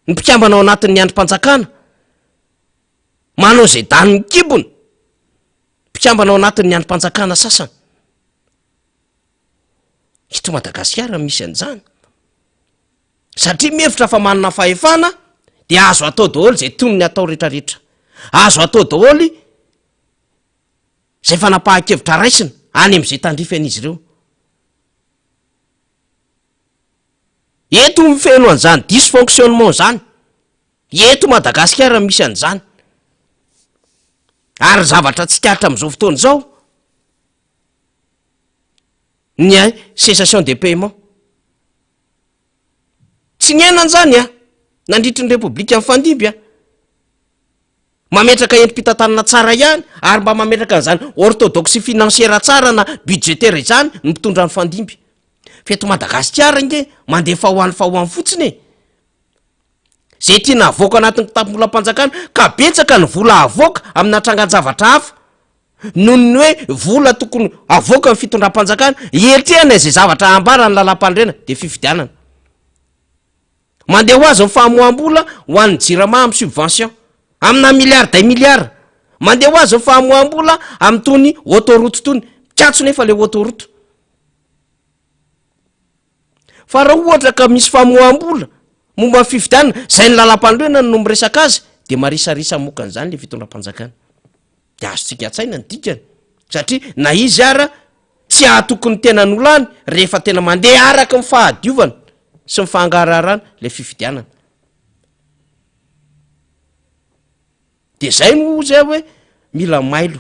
ny mpikambana ao anatin'ny andrim-panjakana. Manao izay danin'ny kibony mpikambana ao anatin'ny andrim-panjakana sasany. Eto Madagasikara misy an'izany. Satria mihevitra fa manana fahefana dia azo atao daholo izay tonony atao rehetrarehetra. Azo atao daholo izay fanapahan-kevitra raisina any amin'izay tandrify an'izy ireo. Eto mifeno an'izany dysfonctionnement izany. Eto Madagasikara misy an'izany. Ary zavatra tsikaritra amin'izao fotoana izao ny cessation de paiement. Tsy niainana izany an, nandritry ny Repoblika nifandimby an. Mametraka endri-pitantanana tsara ihany ary mba mametraka an'izany orthodoxie financière tsara na budgétaire izany ny mpitondra nifandimby. Fa eto Madagasikara ange mandefa ho any fa ho any fotsiny e. Izay tiana havoaka anatin'ny kitapom-bolam-panjakana ka betsaka ny vola avoaka amina trangan-javatra hafa noho ny hoe vola tokony avoaka ny fitondram-panjakana hiatrehana izay zavatra ambaran'ny lalàmpanorenana dia fifidianana. Mandeha ho azy ny famoaham-bola ho an'ny jirama amin'ny subvention amina milliards des milliards. Mandeha ho azy ny famoaham-bola amin'itony autoroute itony. Mikatso nefa ilay autoroute. Fa raha ohatra ka misy famoaham-bola momba ny fifidianana, izay ny lalàmpanorenana no miresaka azy, dia marisarisa hamoaka an'izany ilay fitondram-panjakana. Dia azontsika an-tsaina ny dikany, satria na izy ara tsy hahatoky ny tenany ho lany rehefa tena mandeha araka ny fahadiovana sy ny fahangaraharana ilay fifidianana. Dia izay no hozy aho hoe mila mailo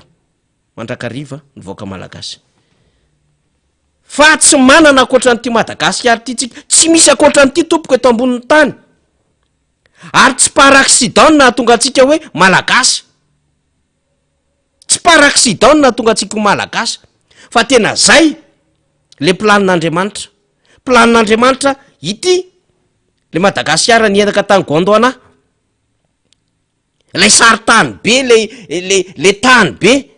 mandrakariva ny vahoaka malagasy. Fa tsy manana ankoatra an'ity Madagasikara ity tsika, tsy misy ankoatra an'ity tompoko eto ambonin'ny tany. Ary tsy par accident no nahatonga antsika hoe malagasy. Tsy par accident no nahatonga antsika ho malagasy fa tena zay le planin'Andriamanitra. Planin'Andriamanitra ity le Madagasikara niendaka tany Gondwana. Ilay sarintany be le le le tany be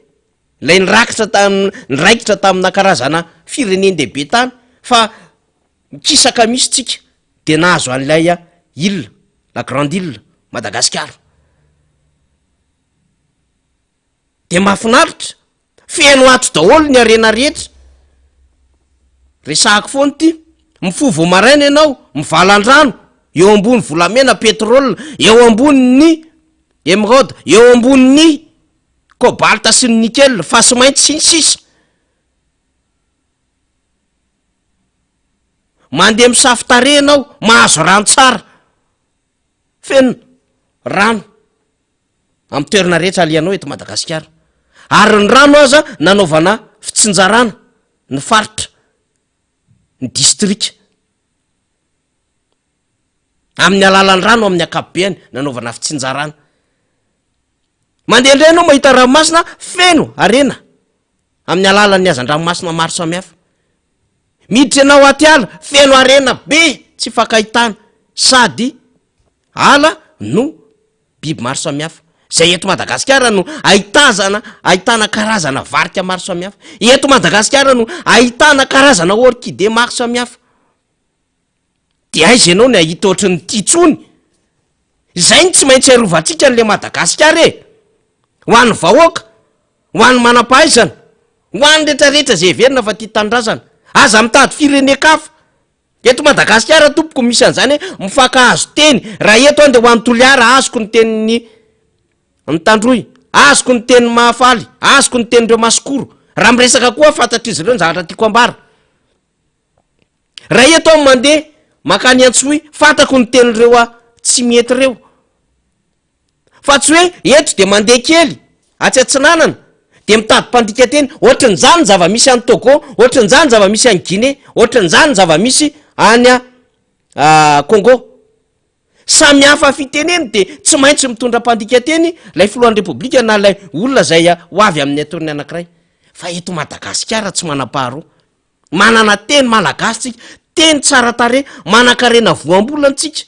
ilay nirakitra tam- niraikitra tamina karazana firenen-dehibe tany fa mikisaka misy tsika de nahazo an'ilay île, la grande île Madagasikara. De mahafinaritra, feno ato daholo ny harena rehetra, resahako foana ity, mifoha vao maraina ianao, mivalan-drano, eo ambony volamena, pétrole, eo ambonin'ny émeraude, eo ambonin'ny cobalt sy ny nickel, fasimainty sy ny sisa. Mandeha misafo tarehy ianao, mahazo rano tsara, feno rano. Amin'ny toerana rehetra alehanao eto Madagasikara. Ary ny rano aza nanaovana fitsinjarana ny faritra, ny distrika. Amin'ny alalan'ny rano amin'ny ankapobeany nanaovana fitsinjarana. Mandeha indray ianao mahita ranomasina feno harena amin'ny alalan'ny hazan-dranomasina maro samihafa. Miditra ianao aty ala feno harena be tsy fankahitana sady ala no biby maro samihafa. Izay eto Madagasikara no ahitazana ahitana karazana varika maro samihafa. Eto Madagasikara no ahitana karazana orchidée maro samihafa. De aiza ianao ny hahita ohatran'ny ity intsony? Izay no tsy maintsy arovantsika an'le Madagasikara e! Ho an'ny vahoaka, ho an'ny manam-pahaizana, ho an'ny retraretra izay heverina fa tia tanindrazana. Aza mitady firenen-kafa. Eto Madagasikara tompoko misy an'izany hoe mifankahazo teny, raha eto aho ndeha ho any Toliara azoko ny tenin'ny ny Tandroy, azoko ny tenin'ny Mahafaly, azoko ny tenin'ireo Masikoro, raha miresaka koa aho fantatr'izy ireo ny zavatra tiako ambara. Raha eto aho mandeha mankany Antsohihy fantako ny tenin'ireo aho tsy mety ireo. Fa tsy hoe eto dia mandeha kely atsy atsinanana dia mitady mpandika teny, ohatran'izany ny zava-misy any Togo, ohatran'izany ny zava-misy any Guinée, ohatran'izany ny zava-misy any Congo. Samy hafa fiteneny dia tsy maintsy mitondra mpandika teny ilay filohan'ny Repoblika na ilay olona izay ho avy amin'ny antonony anankiray. Fa eto Madagasikara tsy manam-paharoa. Manana teny malagasy tsika, teny tsara tarehy, manankarena voambolana tsika.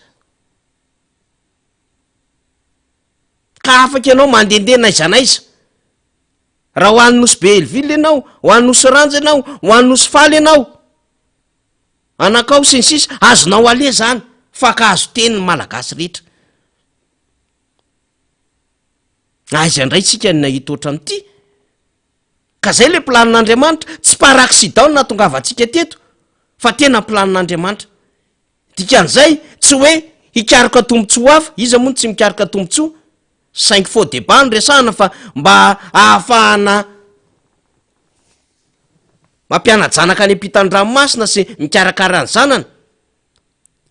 Ka afaka ianao mandehandeha n'aiza n'aiza. Raha ho any Nosy Be Hellville ianao, ho any Nosy Ranja ianao, ho any Nosy Faly ianao, Anakao sy ny sisa, azonao aleha zany, fankahazo teny ny Malagasy rehetra. Aiza indray tsika no nahita ohatran'ity? Ka zay le planin'Andriamanitra, tsy par accident no nahatongavantsika teto, fa tena planin'Andriamanitra. Dikan'izay, tsy hoe hikaroka tombontsoa hafa, iza moa no tsy mikaroka tombontsoa? Saingy faux débat no resahana fa mba ahafahana mampiana-janaka any ampitan-dranomasina sy mikarakara ny zanany,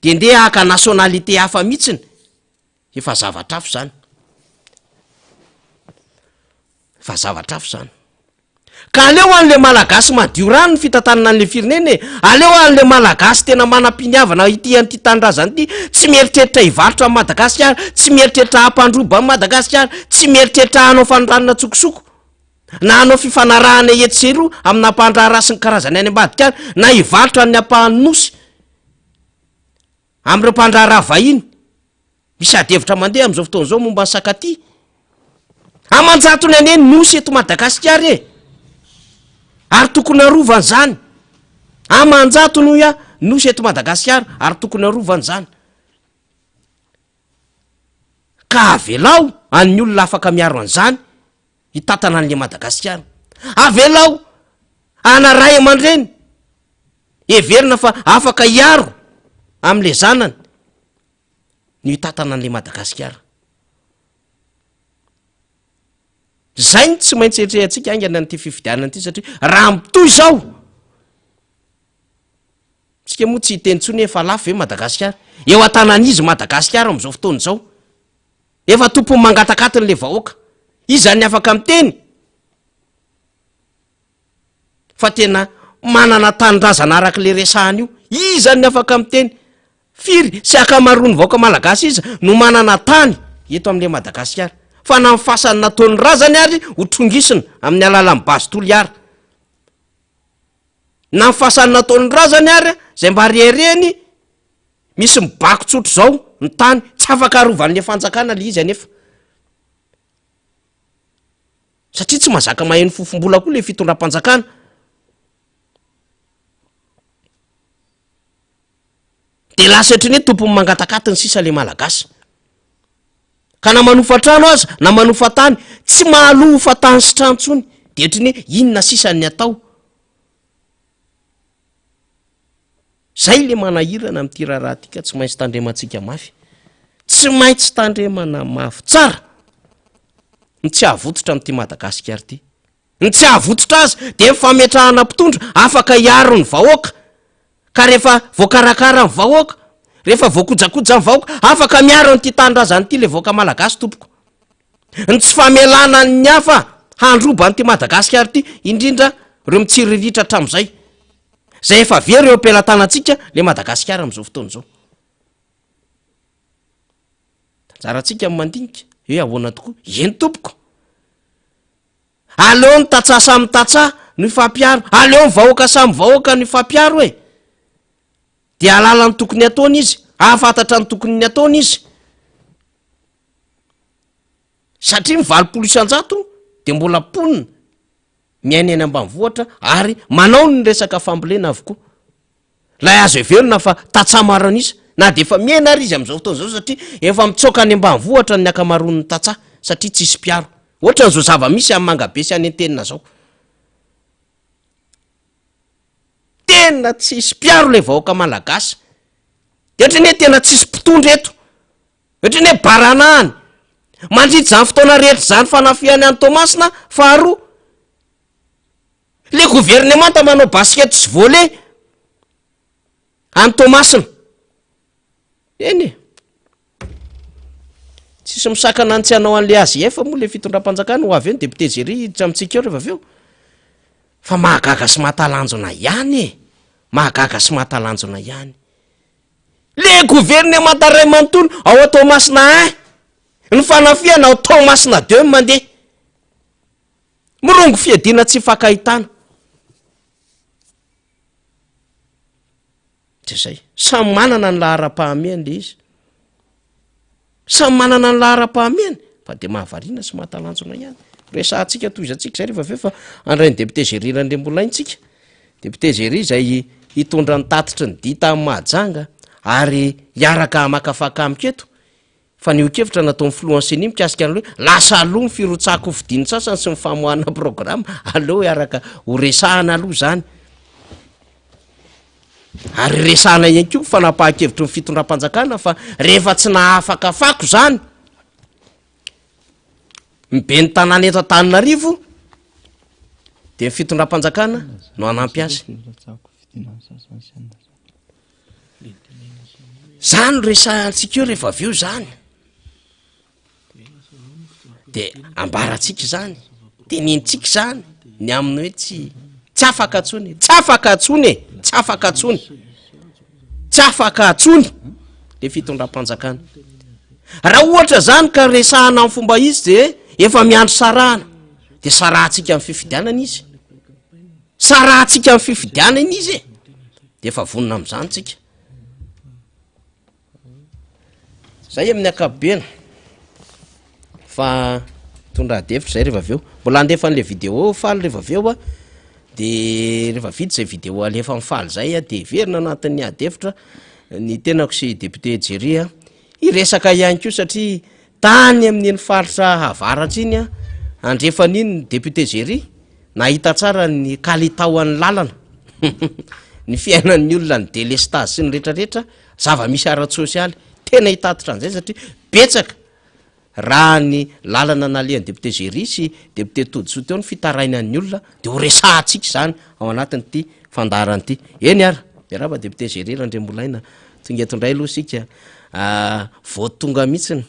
de ndeha haka nationalité hafa mihitsiny, efa zavatra hafa izany. Efa zavatra hafa izany. Ka aleo an'le malagasy madio rano ny fitantanana an'le firenena e! Aleo an'le malagasy tena manam-piniavana ity an'ity tanindrazana ity, tsy mieritreritra hivarotra an'i Madagasikara, tsy mieritreritra hampandroba an'i Madagasikara, tsy mieritreritra hanao fanondranana an-tsokosoko, na hanao fifanarahana etsy sy eroa amina mpandraharaha sy ny karazany any ambadika any, na hivarotra ny ampahan'ny nosy amin'ireo mpandraharaha vahiny. Misy ady hevitra mandeha amin'izao fotoana izao momba ny Sakatia. Aman-jatony anie ny nosy eto Madagasikara e! Ary tokony harovana izany. Aman-jatony hoy aho nosy eto Madagasikara ary tokony harovana izany. Ka avelao an'ny olona afaka miaro an'izany hitantana an'ilay Madagasikara. Avelao ana ray aman-dreny heverina fa afaka hiaro amin'ilay zanany. no hitantana an'ilay Madagasikara. Zay no tsy maintsy etrehantsika haingana an'ity fifidianana ity satria raha mitohy izao, tsika moa tsy hiteny intsony hoe efa lafo ve Madagasikara? Eo an-tanan'iza Madagasikara amin'izao fotoana izao? Efa tompon'ny mangatak'atiny ilay vahoaka. Iza ny afaka miteny fa tena manana tanindrazana arak'ilay resahana io? Iza ny afaka miteny? Firy sy ankamaroan'ny vahoaka malagasy iza no manana tany eto amin'ilay Madagasikara? Fa na ny fasany nataon'ny razany ary ho trongisina amin'ny alalan'ny base Toliara. Na ny fasany nataon'ny razany ary izay mba reharehany, misy mibako tsotra izao ny tany, tsy afaka arovan'ilay fanjakana ilay izy anefa. Satria tsy mahazaka maheno fofom-bola koa ilay fitondram-panjakana. De lasa ohatran'ny hoe tompon'ny mangatak'atiny sisa le malagasy. Ka na manofa trano aza, na manofa tany, tsy mahaloa hofan-tany sy trano intsony. De ohatran'ny hoe inona sisa ny atao? Zay le manahirana amin'ity raharaha ity ka tsy maintsy tandremantsika mafy. Tsy maintsy tandremana mafy tsara ny tsy hahavototra amin'ity Madagasikara ity. Ny tsy hahavototra azy dia ny fametrahana mpitondra afaka hiaro ny vahoaka, ka rehefa voakarakara ny vahoaka, rehefa voakojakoja ny vahoaka, afaka miaro an'ity tanindrazana ity ilay vahoaka malagasy tompoko. Ny tsy famelana ny hafa handroba an'ity Madagasikara ity, indrindra ireo mitsiriritra hatramin'izay, izay efa very eo am-pelatanantsika ilay Madagasikara amin'izao fotoana izao. Anjarantsika ny mandinika hoe ahoana tokoa. Eny tompoko. Aleo ny tantsaha samy tantsaha no hifampiaro, aleo ny vahoaka samy vahoaka no hifampiaro e! Dia hahalala ny tokony hataony izy, hahafantatra ny tokony ny ataony izy. Satria ny 80% dia mbola mponina miaina eny ambanivohitra ary manao ny resaka fambolena avokoa. Ilay azo heverina fa tantsaha maro an'isa, na dia efa mihena ary izy amin'izao fotoana izao satria efa mitsoaka any ambanivohitra ny ankamaroan'ny tantsaha satria tsisy mpiaro. Ohatran'izao zava-misy any Mangabe sy any Antenina izao. Tena tsisy mpiaro ilay vahoaka malagasy. Dia ohatran'ny hoe tena tsisy mpitondra eto. Ohatran'ny hoe baranahany. Mandritra izany fotoana rehetra izany fanafihana an'i Toamasina faharoa, Le governemanta manao basket sy volley any Toamasina. Eny e. Tsisy misakana ny tsy hanao an'le AGF moa le fitondram-panjakana ho avy eo ny député Jerry hiditra amintsika eo rehefa avy eo. Fa mahagaga sy mahatalanjona ihany e. Mahagaga sy mahatalanjona ihany. Le governemanta iray manontolo ao Toamasina un, ny fanafihana ao Toamasina deux no mandeha. Mirongo fiadiana tsy ifankahitana. De zay. Samy manana ny laharam-pahamehany le izy. Samy manana ny laharam-pahamehany fa de mahavariana sy mahatalanjona ihany. Resahantsika tohizantsika zay rehefa avy eo fa handray ny député Jerry Randriambolaina tsika. Député Jerry izay hitondra ny tatitry ny dia tany Mahajanga ary hiaraka hamakafaka amiko eto. Fanehoan-kevitra nataon'ny filohan'ny Ceni mikasika ny hoe lasa aloha ny firotsahan-kofidin'ny sasany sy ny famoahana programa, aleo hiaraka ho resahana aloha izany. Ary resahana ihany koa ny fanapahan-kevitry ny fitondram-panjakana fa rehefa tsy nahafaka fako izany ny ben'ny tanàna eto Antananarivo dia ny fitondram-panjakana no hanampy azy. Zany no resahantsika eo rehefa avy eo zany. De ambarantsika zany, tenenintsika zany ny amin'ny hoe tsy tsy afaka ntsony, tsy afaka ntsony e, tsy afaka ntsony, tsy afaka ntsony le fitondram-panjakana. Raha ohatra zany ka resahana amin'ny fomba izy de efa miandry sarahana, de sarahantsika amin'ny fifidianana izy, sarahantsika amin'ny fifidianana izy e. De efa vonona amin'izany tsika. Zay amin'ny ankapobeny fa mitondra ady hevitra zay rehefa avy eo. Mbola handefa an'le vidéo faly rehefa avy eo a, de rehefa vita zay vidéo alefa amin'ny faly zay a de heverina anatin'ny ady hevitra ny tenako sy député Jerry a, hiresaka ihany koa satria tany amin'iny faritra avaratra iny a, andrefana iny ny député Jerry nahita tsara ny kalitaon'ny lalana, ny fiainan'ny olona, ny délestage sy ny retraretra, zava-misy ara-tsosialy, tena hitatitra an'izay satria betsaka raha ny lalana nalehan'ny député Jerry sy député Todisoa teo ny fitarainan'ny olona de ho resahantsika izany ao anatin'ity fandaharana ity. Eny ara, miarahaba député Jerry Randriambolaina, tonga eto indray aloha isika, vao tonga mihitsiny.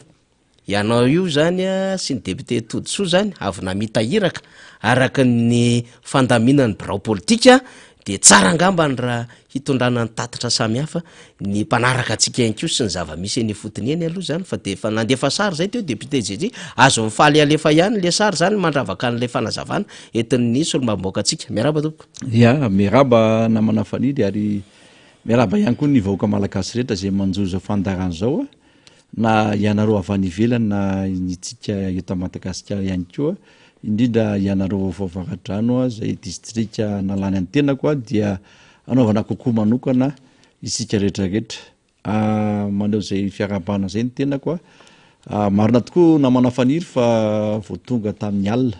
Ianao io zany sy ny député Todisoa zany avy namita iraka araka ny fandaminan'ny birao politika dia tsara angamba ny raha hitondrana ny tatitra samihafa ny mpanaraka antsika ihany koa sy ny zava-misy eny ifotony eny aloha zany fa dia efa nandefa sary zay teo député JJ azon'ny faly alefa ihany le sary zany mandravaka an'ilay fanazavana entin'ny solombavambahoaka antsika. Miarahaba tompoko. Ya, miarahaba namana Faniry ary miarahaba ihany koa ny vahoaka malagasy rehetra izay manjo izao fandaharana izao a. Na ianareo avy any ivelany na ny tsika eto Madagasikara ihany koa, indrindra ianareo ao Avaradrano izay distrika nalany ny tenako dia anaovana kokoa manokana isika rehetra rehetra. Maneho izay fiarahabana izay ny tenako. Marina tokoa namana Faniry fa vao tonga tamin'ny alina.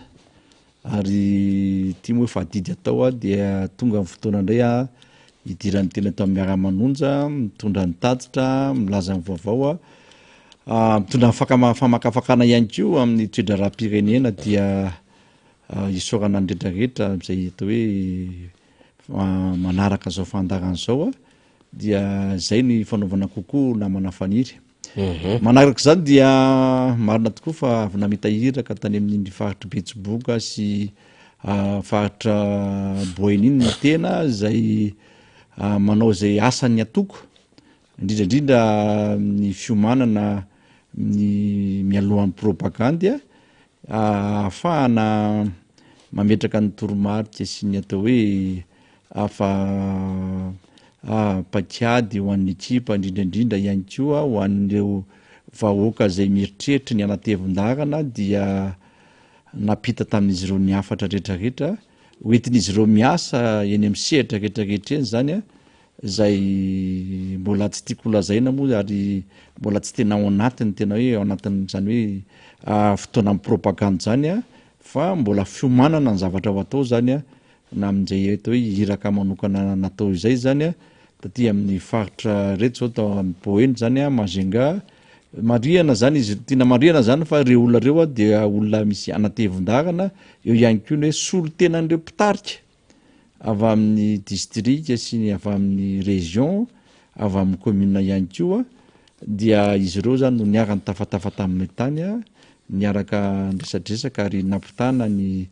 Ary ity moa efa adidy atao a, dia tonga ny fotoana indray a hidiran'ny tena eto amin'ny Miara-manonja, mitondra ny tatitra, milaza ny vaovao a, mitondra ny fakama- famakafakana ihany koa amin'ny toe-draharaham-pirenena dia isaorana ny rehetra rehetra amin'izay atao hoe manaraka izao fandaharana izao a, dia izay ny fanaovana kokoa namana Faniry. Manaraka izany dia marina tokoa fa avy namita iraka tany amin'iny faritr'i Betsiboka sy faritra Boeny iny ny tena izay manao izay asan'ny antoko, indrindra indrindra ny fiomanana ny mialohan'ny propagandy ahafahana mametraka ny toromarika sy ny atao hoe Fa paikady ho an'ny ekipa, indrindra indrindra ihany koa ho an'ireo vahoaka izay mieritreritra ny hanatevin-daharana dia nampita tamin'izy ireo ny hafatra rehetra rehetra ho entin'izy ireo miasa eny amin'ny sehatra rehetra rehetra eny izany izay mbola tsy tiako holazaina moa ary mbola tsy tena ao anatiny tena hoe ao anatin'izany hoe fotoanan'ny propagandy izany fa mbola fiomanana ny zavatra ho atao izany na amin'izay atao hoe iraka manokana natao izay izany taty amin'ny faritra ireto izao tao amin'ny Boeny izany Majunga, marihana izany izy, tiana marihana izany fa ireo olona ireo dia olona misy anatevin-daharana, eo ihany koa ny hoe solontenan'ireo mpitarika avy amin'ny distrika sy ny avy amin'ny région, avy amin'ny commune ihany koa, dia izy ireo izany no niara-nitafatafa taminay tany, niaraka niresadresaka ary nampitana ny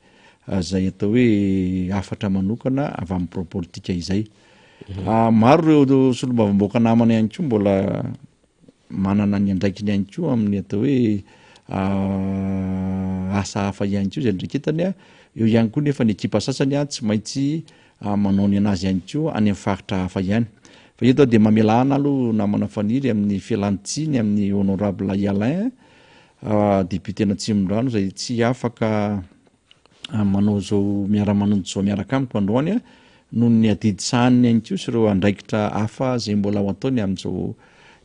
Izay atao hoe hafatra manokana avy amin'ny birao politika izay. Maro ireo solombavambahoaka namana ihany koa mbola manana ny andraikiny ihany koa amin'ny atao hoe asa hafa ihany koa izay andraiketany a. Eo ihany koa nefa ny ekipa sasany a tsy maintsy manao ny anazy ihany koa any amin'ny faritra hafa ihany. Fa eto aho dia mamela ana aloha namana Faniry amin'ny fialan-tsiny amin'ny honorable Alain député-n'Atsimondrano izay tsy afaka manao izao miara-manonja izao miaraka amiko androany noho ny adidy sahaniny ihany koa sy ireo andraikitra hafa izay mbola ho ataony amin'izao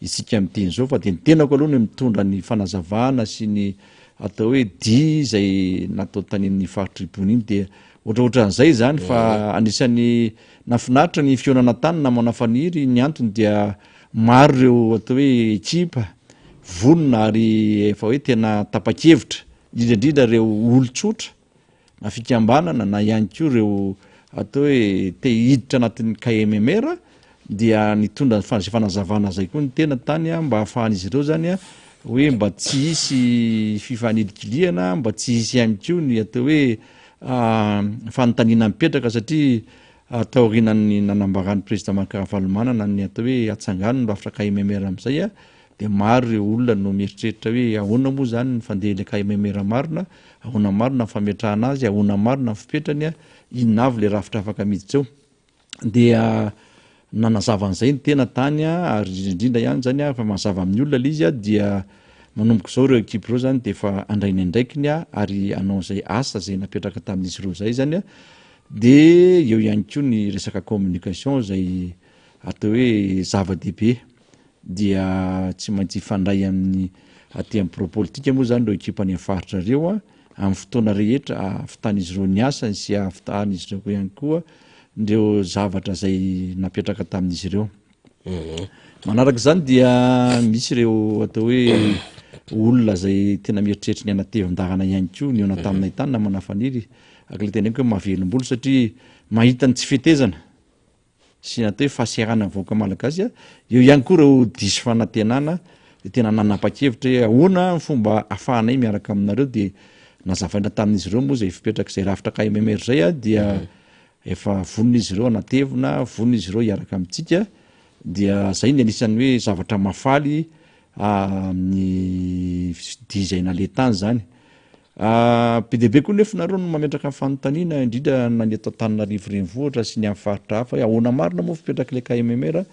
isika miteny izao fa dia ny tenako aloha no mitondra ny fanazavana sy ny atao hoe dia izay natao tany amin'ny faritr'i Ibony iny dia ohatraohatran'izay izany fa anisan'ny nafinaritra ny fihaonana tany namana Faniry ny antony dia maro ireo atao hoe ekipa vonona ary efa hoe tena tapa-kevitra indrindra indrindra ireo olon-tsotra na fikambanana na ihany koa ireo atao hoe te hiditra anatin'ny KMMR dia nitondra ny izay fanazavana izay koa ny tena tany mba hahafahan'izy ireo zany hoe mba tsy hisy fifanilikilihana, mba tsy hisy ihany koa ny atao hoe fanontaniana mipetraka satria taorianan'ny nanambaran'ny président Marc Ravalomanana ny atao hoe hatsangano ny rafitra KMMR amin'izay dia maro ireo olona no mieritreritra hoe ahoana moa izany ny fandehan'ilay KMMR marina, ahoana marina ny fametrahana azy, ahoana marina ny fipetrany, inona avy ilay rafitra afaka miditra eo. Dia nanazava an'izay ny tena tany ary indrindra indrindra ihany izany fa mazava amin'ny olona ilay izy dia manomboka izao ireo ekipa ireo izany dia efa handray ny andraikiny ary hanao izay asa izay napetraka tamin'izy ireo izay izany. Dia eo ihany koa ny resaka communication izay atao hoe zava-dehibe dia tsy maintsy hifandray amin'ny aty amin'ny birao politika moa izany ireo ekipa any amin'ny faritra ireo amin'ny fotoana rehetra ahavitan'izy ireo ny asany sy ahavitan'izy ireo ihany koa ireo zavatra izay napetraka tamin'izy ireo. Manaraka izany dia misy ireo atao hoe olona izay tena mieritreritra ny hanatevin-dalana ihany koa nihaona taminay tany namana Faniry, araka ilay teneniko hoe mahavelom-bolo satria mahita ny tsy fetezana sy ny atao hoe fahasahiranan'ny vahoaka malagasy, eo ihany koa ireo diso fanantenana izay tena nanapa-kevitra hoe ahoana ny fomba ahafahanay miaraka aminareo dia nazavaina tamin'izy ireo moa izay fipetrak'izay rafitra KMMR izay dia efa vonona izy ireo hanatevina, vonona izy ireo hiaraka amintsika dia izay ny anisan'ny hoe zavatra mahafaly amin'ny dia izay naleha tany izany. Be dia be koa nefa nareo no mametraka fanontaniana indrindra na ny eto Antananarivo renivohitra sy ny amin'ny faritra hafa hoe ahoana marina moa fipetrak'ilay KMMR?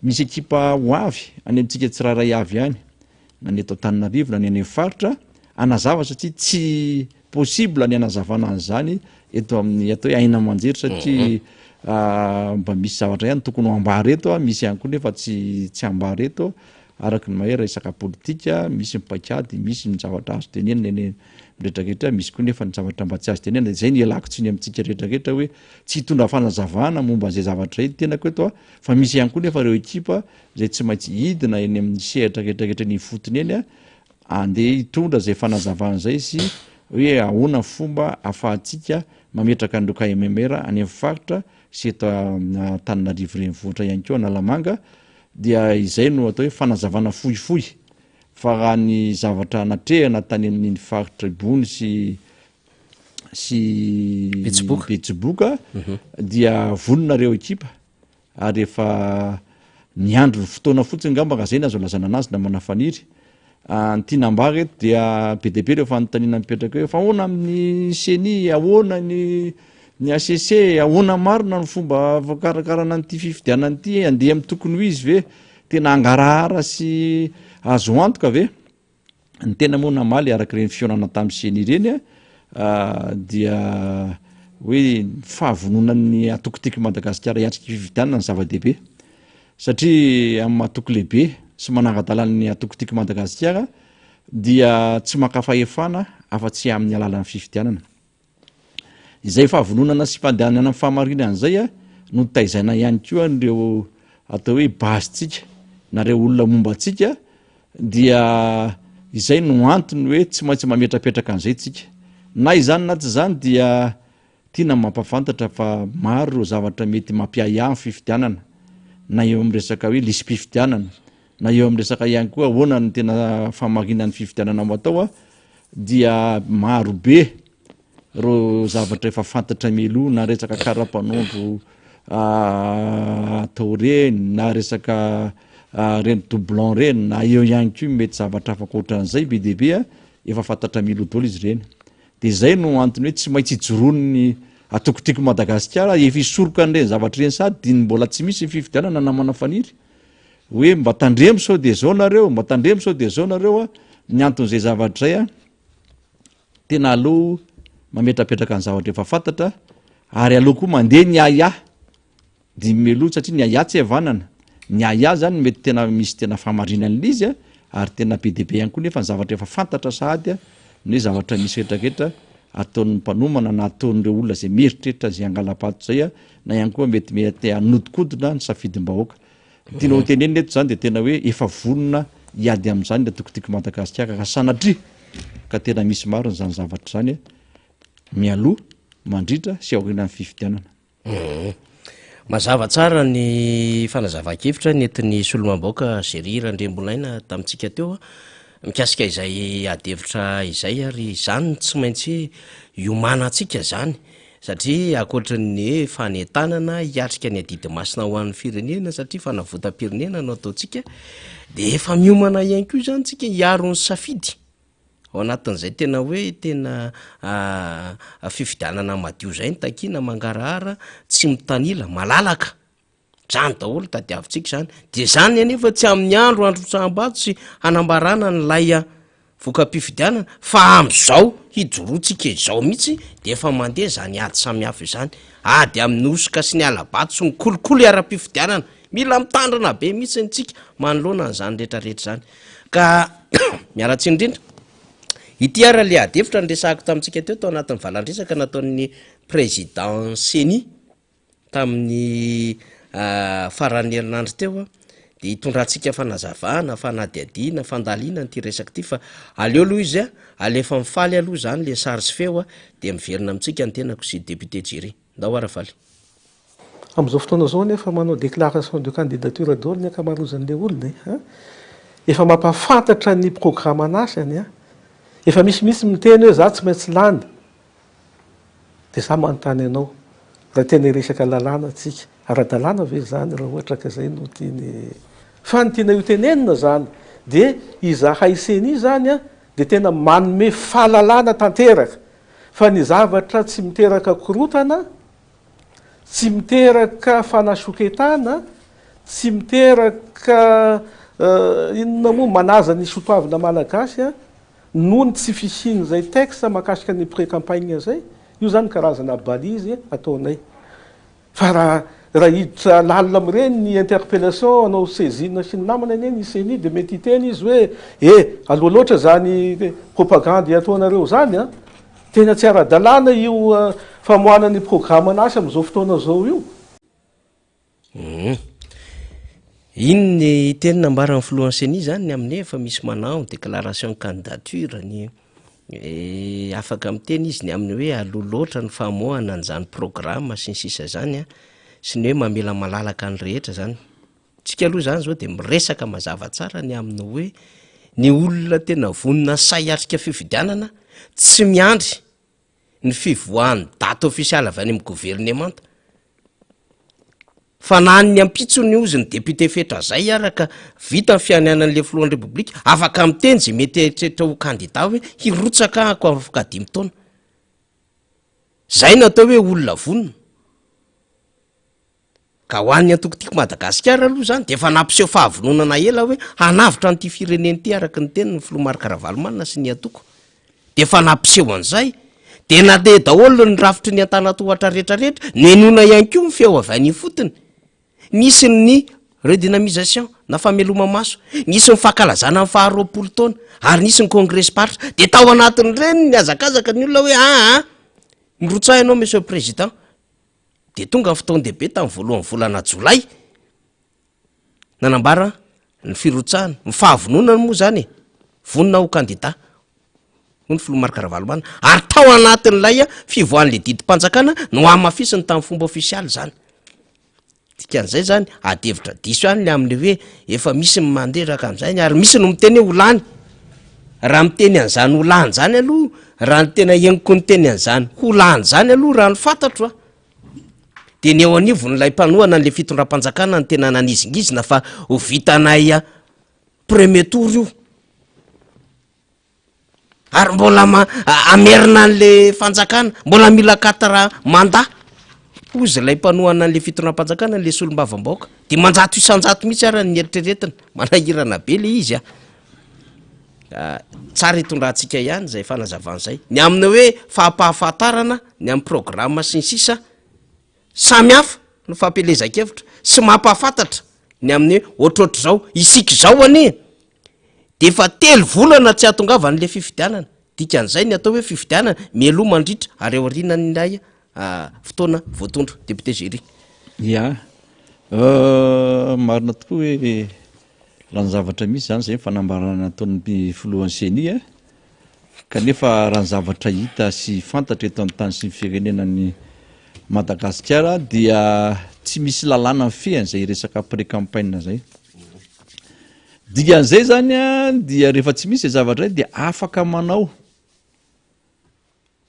Misy ekipa ho avy any amintsika tsirairay avy any na ny eto Antananarivo na ny any amin'ny faritra hanazava satria tsy possible ny hanazavana an'izany eto amin'ny atao hoe aina aman-jery satria mba misy zavatra ihany tokony ho ambara eto, misy ihany koa nefa tsy tsy ambara eto. Araka ny mahay resaka politika, misy ny paikady, misy ny zavatra azo tenenina eny amin'ny rehetrarehetra, misy koa nefa ny zavatra mba tsy azo tenenina. Izay no ialako tsiny amintsika rehetrarehetra hoe tsy hitondra fanazavana momba an'izay zavatra izay ny tenako eto a, fa misy ihany koa nefa ireo ekipa izay tsy maintsy hidina eny amin'ny sehatra rehetrarehetra eny ifotony eny andeha hitondra izay fanazavana izay sy hoe ahoana ny fomba ahafahantsika mametraka an'ireo KMMR any amin'ny faritra sy eto Antananarivo renivohitra ihany koa Analamanga Dia izay no atao hoe fanazavana fohifohy fa raha ny zavatra natrehana tany amin'iny faritra Ibony sy sy Betsiboka. Betsiboka dia vonona ireo ekipa ary efa niandry ny fotoana fotsiny angamba raha izay no azo ilazana anazy namana Faniry. Ny tiana ambara eto dia be dia be ireo fanontaniana mipetraka hoe fa ahoana amin'ny ceni, ahoana ny ny HCC, ahoana marina ny fomba fikarakarana an'ity fifidianana ity, handeha amin'ny tokony ho izy ve, tena hangarahara sy azo antoka ve? Ny tena moa namaly araka ireny fihaonana tamin'ny ceni ireny dia hoe ny fahavononan'ny antoko Tiako i Madagasikara hiatrika fifidianana no zava-dehibe. Satria amin'ny maha toko lehibe sy manara-dalàna ny antoko Tiako Madagasikara dia tsy maka fahefana afa-tsy amin'ny alalan'ny fifidianana. Izay fahavononana sy fandehanana amin'ny fahamarinana izay no taizaina ihany koa an'ireo atao hoe base-tsika na ireo olona momba antsika dia izay no antony hoe tsy maintsy mametrapetraka an'izay tsika. Na izany na tsy izany dia Tiana ny mampahafantatra fa maro ireo zavatra mety mampiahiahy ny fifidianana, na eo amin'ny resaka hoe lisi-pifidianana, na eo amin'ny resaka ihany koa ahoana ny tena fahamarinan'ny fifidianana ho atao, dia maro be ireo zavatra efa fantatra mialoha, na resaka kara-panondro. Atao ireny na resaka ireny doublon ireny na eo ihany koa mety zavatra hafa ankoatran'izay be dia be a, efa fantatra mialoha daholo izy ireny. Dia izay no antony hoe tsy maintsy ijoroan'ny antoko Tiako Madagasikara efa hisoroka an'ireny zavatra ireny sady diny mbola tsy misy ny fifidianana namana Faniry hoe mba tandremo sao dia zao nareo, mba tandremo sao dia zao nareo a, ny anton'izay zavatra izay a, tena aleo mametrapetraka ny zavatra efa fantatra ary aleo koa mandeha ny ahiahy dimy mialoha satria ny ahiahy tsy havanana, ny ahiahy zany mety tena misy tena fahamarinan'ilay izy a, ary tena be dia be ihany koa nefa ny zavatra efa fantatra sahady a, ny hoe zavatra misy retraretra ataon'ny mpanomana na ataon'ireo olona izay mieritreritra izay hangala-pato izay a, na ihany koa mety mety hanodikodina ny safidim-bahoaka. Ny tiana ho tenenina eto izany dia tena hoe efa vonona hiady amin'izany ny antoko Tiako Madagasikara raha sanatria ka tena misy marina izany zavatra izany mialoha, mandritra sy aorianan'ny fifidianana. Mazava tsara ny fanazavan-kevitra nentin'ny solombavambahoaka Jerry Randriambonaina tamintsika teo mikasika izay adihevitra izay ary izany no tsy maintsy iomanantsika izany satria ankoatry ny fanentanana hiatrika ny adidy masina ho an'ny firenena satria fanavotam-pirenena no ataontsika dia efa miomana ihany koa izany tsika hiaro ny safidy. Ao anatin'izay tena hoe tena fifidianana madio izay no takiana, mangarahara, tsy mitanila, malalaka. Izany daholo tadiavintsika izany. Dia izany anefa tsy amin'ny andro handrotsaham-bato sy hanambarana an'ilay voka-pifidianana fa amin'izao hijoroantsika izao mihitsy dia efa mandeha izany ady samihafa izany. Ady amin'ny hosoka sy ny hala-bato sy ny kolikoly ara-pifidianana. Mila mitandrina be mihitsy isika manoloana an'izany rehetrarehetra izany. Ka miala tsiny indrindra. Ity ary le ady hevitra niresahako tamintsika teo tao anatin'ny valandresaka nataon'ny président CENI tamin'ny faran'ny herinandro teo dia hitondrantsika fanazavana, fanadihadiana, fandalinana ity resaka ity fa aleo aloha izy alefa mifaly aloha izany le sary sy feo dia miverina amintsika ny tenako sy député Jerry. Ndao ara faly. Amin'izao fotoana izao anefa manao déclaration de candidature daholo ny ankamaroazan'ilay olona e! An! Efa mampahafantatra ny programan'asany an! Efa misy mihitsy miteny hoe za tsy maintsy lany. Dia za manontany anao, raha tena hiresaka lalàna tsika, ara-dalàna ve izany raha ohatra ka izay no tiany. Fa ny tiana hotenenina izany dia izahay ceni izany an, dia tena manome fahalalana tanteraka fa ny zavatra tsy miteraka korontana, tsy miteraka fanasoketana, tsy miteraka inona moa, manaja ny sotoavina malagasy noho ny tsy fisian'izay texte mahakasika ny pré-campagne izay, io izany karazana balise ataonay. Fa raha raha hiditra lalina amin'ireny ny interpellation hanao saisine sy ny namany anie ny ceni dia mety hiteny izy hoe e, aloha loatra izany propagandy ataonareo izany an! Tena tsy ara-dalàna io famoahana ny programan'asa amin'izao fotoana izao io. Humm. Iny ny teny nambaran'ny filohan'ny ceni zany ny amin'ny hoe efa misy manao déclaration de candidature ny afaka miteny izy ny amin'ny hoe aloha loatra ny famoahana an'izany programme sy ny sisa izany an, sy ny hoe mamela malalaka ny rehetra zany. Tsika aloha izany izao dia miresaka mazava tsara ny amin'ny hoe ny olona tena vonona sahy hiatrika fifidianana tsy miandry ny fivoahan'ny daty ofisialy avy any amin'ny governemanta fa na ny ampitsony ozy ny député Fetra zay ara ka vita ny fianianan'le filohan'ny repoblika afaka miteny zay mety eritreritra ho kandida hoe hirotsaka ako afaka dimy taona zay no atao hoe olona vonona. Ka ho an'ny antoko Tiako Madagasikara aloha izany dia efa nampiseho fahavononana ela hoe hanavotra an'ity firenena ity araka ny tenin'ny filoha Marc Ravalomanana sy ny antoko. Dia efa nampiseho an'izay. Dia nandeha daholo ny rafitry ny antanatohatra rehetrarehetra, nenoina ihany koa ny feo avy any ifotony. Nisy ny redynamisation na fameloma-maso, nisy ny fankalazana ny faha 20 taona ary nisy ny kongresim-paritra. Dia tao anatin'ireny nihazakazaka ny olona hoe aa, mirotsaha ianao monsieur le président. Dia tonga ny fotoan-dehibe tamin'ny voalohan'ny volana jolay, nanambara ny firotsahany, ny fahavononany moa izany e, vonona ho kandida, hoy ny filoha Marc Ravalomanana, ary tao anatin'ilay fivoahan'ilay didim-panjakana no hamafisiny tamin'ny fomba ofisialy izany. Dikan'izay izany, ady hevitra diso ihany ny amin'ny hoe efa misy ny mandreraka amin'izany ary misy no miteny hoe ho lany. Raha miteny an'izany ho lany izany aloha, raha ny tena henoko niteny an'izany ho lany izany aloha raha ny fantatro a, Dia ny eo anivon'ilay mpanohana an'ilay fitondram-panjakana no tena nanizingizina fa ho vitanay premier tour io. Ary mbola ma- hamerina an'le fanjakana, mbola mila quatre mandat hozy ilay mpanohana an'le fitondram-panjakana, le solombavambahoaka. 500 isan-jato mihitsy ara ny eritreretina, manahirana be le izy a. Tsara hitondrantsika ihany izay fanazavana izay. Ny amin'ny hoe fampahafantarana, ny amin'ny programme sy ny sisa, samy hafa ny fampielezan-kevitra sy mampahafantatra ny amin'ny hoe ohatrohatr'izao, isika izao anie de efa telo volana tsy hahatongavan'le fifidianana, dikan'izay ny atao hoe fifidianana mialoha, mandritra ary aorianan'ilay fotoana voatondro. Député Jerry. Ya, marina tokoa hoe raha ny zavatra misy zany zay ny fanambarana nataon'ny filohan'ny Ceni a, kanefa raha ny zavatra hita sy fantatra eto amin'ny tany sy ny firenena ny Madagasikara dia tsy misy lalàna mifehy an'izay resaka pré-campagne zay. Dikan'izay zany a dia rehefa tsy misy zay zavatra zay dia afaka manao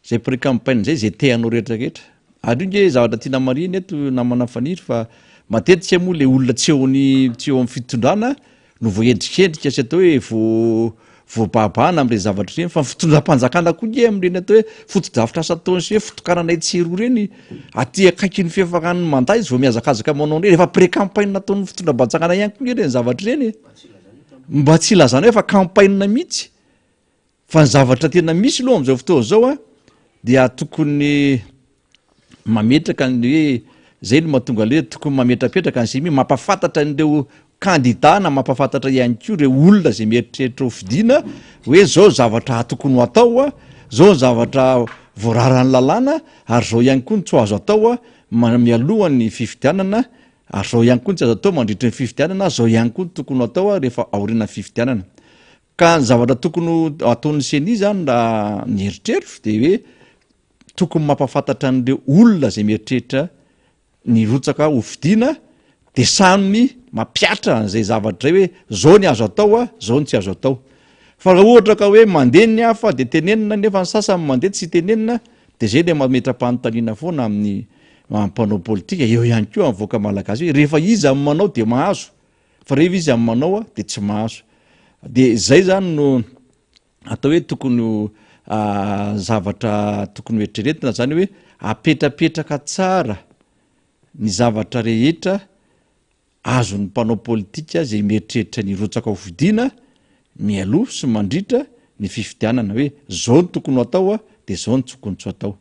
Zay pre-campaign zay, zay te hanao rehetra rehetra. Ary io nge zavatra tiana marihina eto namana Faniry fa matetika moa le olona tsy eo ny tsy eo amin'ny fitondrana no voaendrikendrika sy atao hoe vo voabahabahana amin'ireny zavatra ireny fa ny fitondram-panjakana koa nge amin'ireny atao hoe fotodrafitrasa ataony sy hoe fitokanana etsy sy eroa ireny aty akaikin'ny fiafaran'ny mandat izy vao mihazakazaka manao an'ireny, efa pre-campaign ataon'ny fitondram-panjakana ihany koa nge ireny zavatra ireny e. Mba tsy ilazana hoe efa campaign mihitsy. Fa ny zavatra tena misy aloha amin'izao fotoana izao a, dia tokony mametraka ny hoe zay no mahatonga le hoe tokony mametrapetraka ny CMI, mampahafantatra an'ireo kandida na mampahafantatra ihany koa ireo olona izay mieritreritra ho fidiana hoe zao zavatra tokony ho atao a, zao ny zavatra voararan'ny lalàna ary zao ihany koa ny tsy ho azo atao a, mialoha ny fifidianana ary zao ihany koa ny tsy azo atao mandritry ny fifidianana, zao ihany koa ny tokony ho atao a rehefa aorian'ny fifidianana. Ka ny zavatra tokony ho ataon'ny ceni zany raha ny eritreritro dia hoe tokony mampahafantatra an'ireo olona izay mieritreritra ny hirotsaka ho fidiana dia samy mampihatra an'izay zavatra izay hoe zao ny azo atao a, zao ny tsy azo atao. Fa raha ohatra ka hoe mandeha ny hafa dia tenenina nefa ny sasany mandeha tsy tenenina dia zay le mametra-panontaniana foana amin'ny mpanao politika, eo ihany koa amin'ny vahoaka malagasy hoe rehefa iza no manao dia mahazo. Fa rehefa izy amin'ny manao dia tsy mahazo. Dia izay zany no atao hoe tokony ho zavatra tokony ho eritreretina zany hoe apetrapetraka tsara ny zavatra rehetra azon'ny mpanao politika izay mieritreritra ny hirotsaka ho fidiana mialoha sy mandritra ny fifidianana hoe zao no tokony ho atao dia zao no tokony tsy ho atao.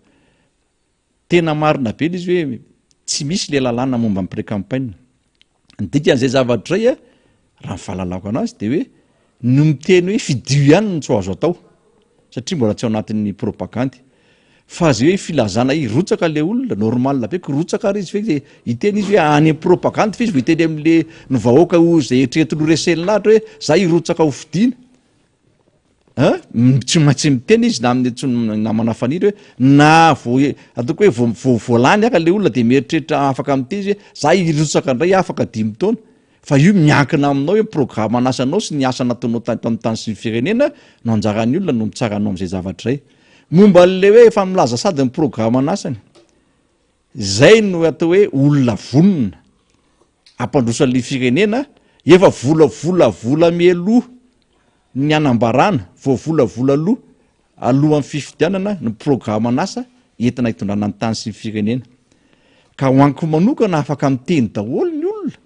Tena marina be le izy hoe tsy misy le lalàna momba ny pré-campaign. Ny dikan'izay zavatra izay a, raha ny fahalalako anazy de hoe ny miteny hoe fidio ihany no tsy ho azo atao satria mbola tsy ao anatin'ny propagandy. Fa zay hoe filazana hirotsaka le olona, normal be ko rotsaka ary izy fe de hiteny izy hoe any amin'ny propagandy fe izy vao hiteny am'le ny vahoaka ho zay eritreretiny ho reseny lahatra hoe za hirotsaka ho fidiana. An! Tsy maintsy miteny izy na amin'ny antsoin'ny namana Faniry hoe na vao ataoko hoe vao vao voalany aka le olona de mieritreritra afaka miteny izy hoe za hirotsaka indray afaka dimy taona. Fa io miankina aminao hoe programan'asanao sy ny asa nataonao tato amin'ny tany sy ny firenena no anjaran'ny olona no mitsara anao amin'izay zavatra izay. Momba an'le hoe efa milaza sady ny programan'asany. Izay no atao hoe olona vonona hampandroso an'ilay firenena, efa vola-vola-vola mialoha ny hanambarana, voavolavola aloha alohan'ny fifidianana ny programan'asa entina hitondrana ny tany sy ny firenena. Ka ho anko manokana afaka miteny daholo ny olona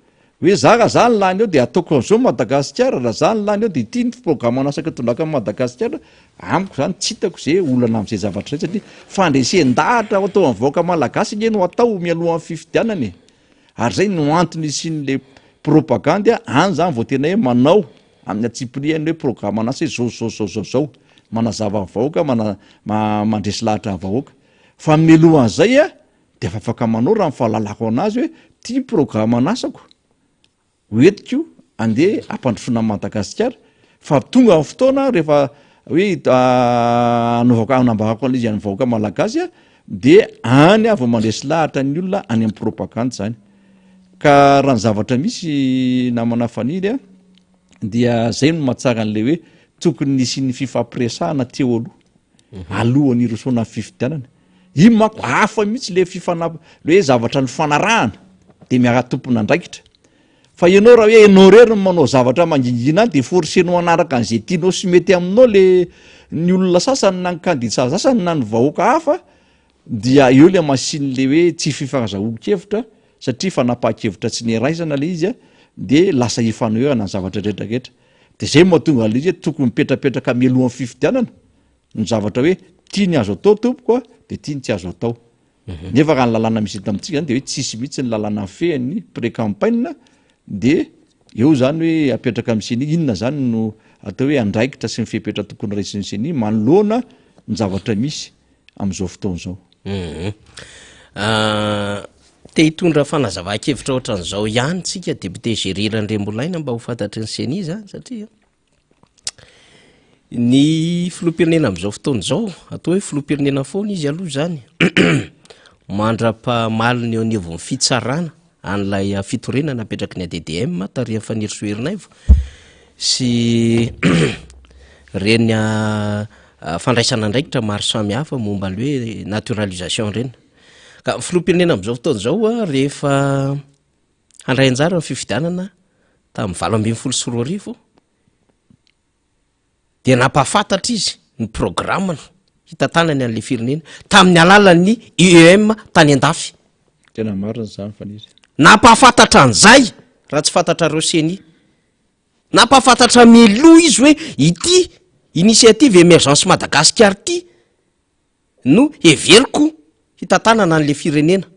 hoe za raha za ny lany eo de ataoko an'izao Madagasikara, raha za ny lany eo de ity ny programan'asako hitondrako an'i Madagasikara, amiko zany tsy hitako ze olana am'zay zavatra zay satria fandresen-dahatra ho atao amin'ny vahoaka malagasy anie no atao mialohan'ny fifidianana e, ary zay no antony hisian'le propagandy a, any zany vao tena hoe manao amin'ny antsipiriany hoe programan'asa hoe zao zao zao zao zao, manazava ny vahoaka, mana- mandresy lahatra ny vahoaka, fa mialohan'izay a De efa afaka manao raha ny fahalalako anazy hoe ty ny programan'asako ho entiko andeha hampandrosoana an'i Madagasikara fa tonga ny fotoana rehefa hoe anaovako anambarako an'izy any vahoaka malagasy a de any aho vao mandresy lahatra ny olona any amin'ny propagandy zany ka raha ny zavatra misy namana Faniry a dia zay no mahatsara an'le hoe tokony nisian'ny fifampiresahana teo aloha alohan'ny hirosoana amin'ny fifidianana. Iny manko hafa mihitsy le fifana- le hoe zavatra nifanarahana de miara-tompon'andraikitra. Fa ianao raha hoe ianao irery no manao zavatra mangingina any de forcer-nao hanaraka an'izay tianao sy mety aminao le ny olona sasany na ny kandidà sasany na ny vahoaka hafa dia eo le machine le hoe tsy fifankazahoan-kevitra satria fanapahan-kevitra tsy niraisana le izy a, de lasa ifanoherana ny zavatra rehetrarehetra. De zay no mahatonga an'le izy hoe tokony mipetrapetraka mialohan'ny fifidianana ny zavatra hoe ty ny azo atao tompoko a, de ty ny tsy azo atao. Nefa raha ny lalàna misy eto amintsika zany de hoe tsisy mihitsy ny lalàna mifehy ny pré-campagne de eo zany hoe apetraka amin'ny ceni inona zany no atao hoe andraikitra sy ny fepetra tokony raisin'ny ceni manoloana ny zavatra misy amin'izao fotoana izao. Te hitondra fanazavan-kevitra ohatran'izao ihany tsika député Géry Randriambolaina mba ho fantatry ny ceni zany satria Ny filoham-pirenena amin'izao fotoana izao, atao hoe filoham-pirenena foana izy aloha izany, mandra-pahamaliny eo anivon'ny fitsarana an'ilay fitoriana napetraky ny ADDM tarihan'i Fanirisoa Ernaivo sy ireny fandraisana andraikitra maro samihafa momba ny hoe naturalisation ireny. Ka ny filoham-pirenena amin'izao fotoana izao rehefa handray anjara amin'ny fifidianana tamin'ny 2018 dia nampahafantatra izy ny programany hitantanany an'ilay firenena tamin'ny alalan'ny IEM tany an-dafy. Tena marina izany Faniry. Nampahafantatra an'izay raha tsy fantatrareo Ceni. Nampahafantatra mialoha izy hoe ity initiative Emergence Madagascar ity no heveriko hitantanana an'ilay firenena.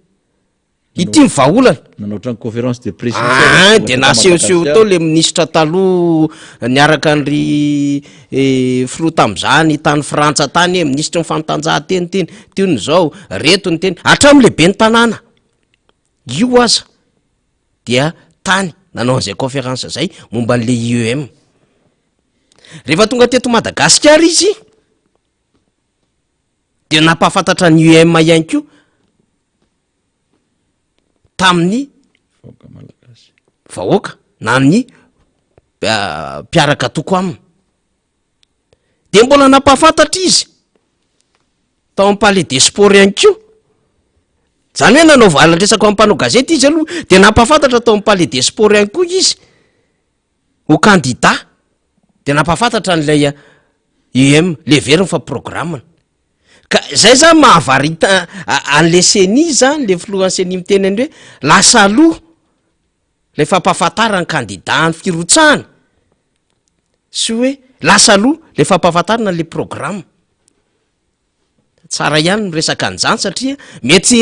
Ity ny vahaolana. Nanao ohatran'ny conférence de presse mihitsy ah, aloha dia nasehoseho teo le minisitra taloha niaraka an'ry eh, filoha tamin'izany tany Frantsa tany e, minisitry ny fanatanjahantena teny, teo ny zao, reto ny teny, hatramin'le ben'ny tanàna io aza dia tany nanao an'izay conférence zay momba an'le IEM. Rehefa tonga teto Madagasikara izy dia nampahafantatra ny UM ihany koa tamin'ny vahoaka na ny mpiaraka toko aminy de mbola nampahafantatra izy tao amin'ny palais des sports ihany koa zany hoe nanao valan-dresaka amin'ny mpanao gazety izy aloha de nampahafantatra tao amin'ny palais des sports ihany koa izy ho kandida de nampahafantatra an'ilay UM le heveriny fa programme-ny Ka zay zany mahavarita an'le ceni zany, le filohan'ny ceni miteny an'le hoe lasa aloha le fampahafantarana ny kandida ny firotsahany sy hoe lasa aloha le fampahafantarana le programme. Tsara ihany ny miresaka an'izany satria mety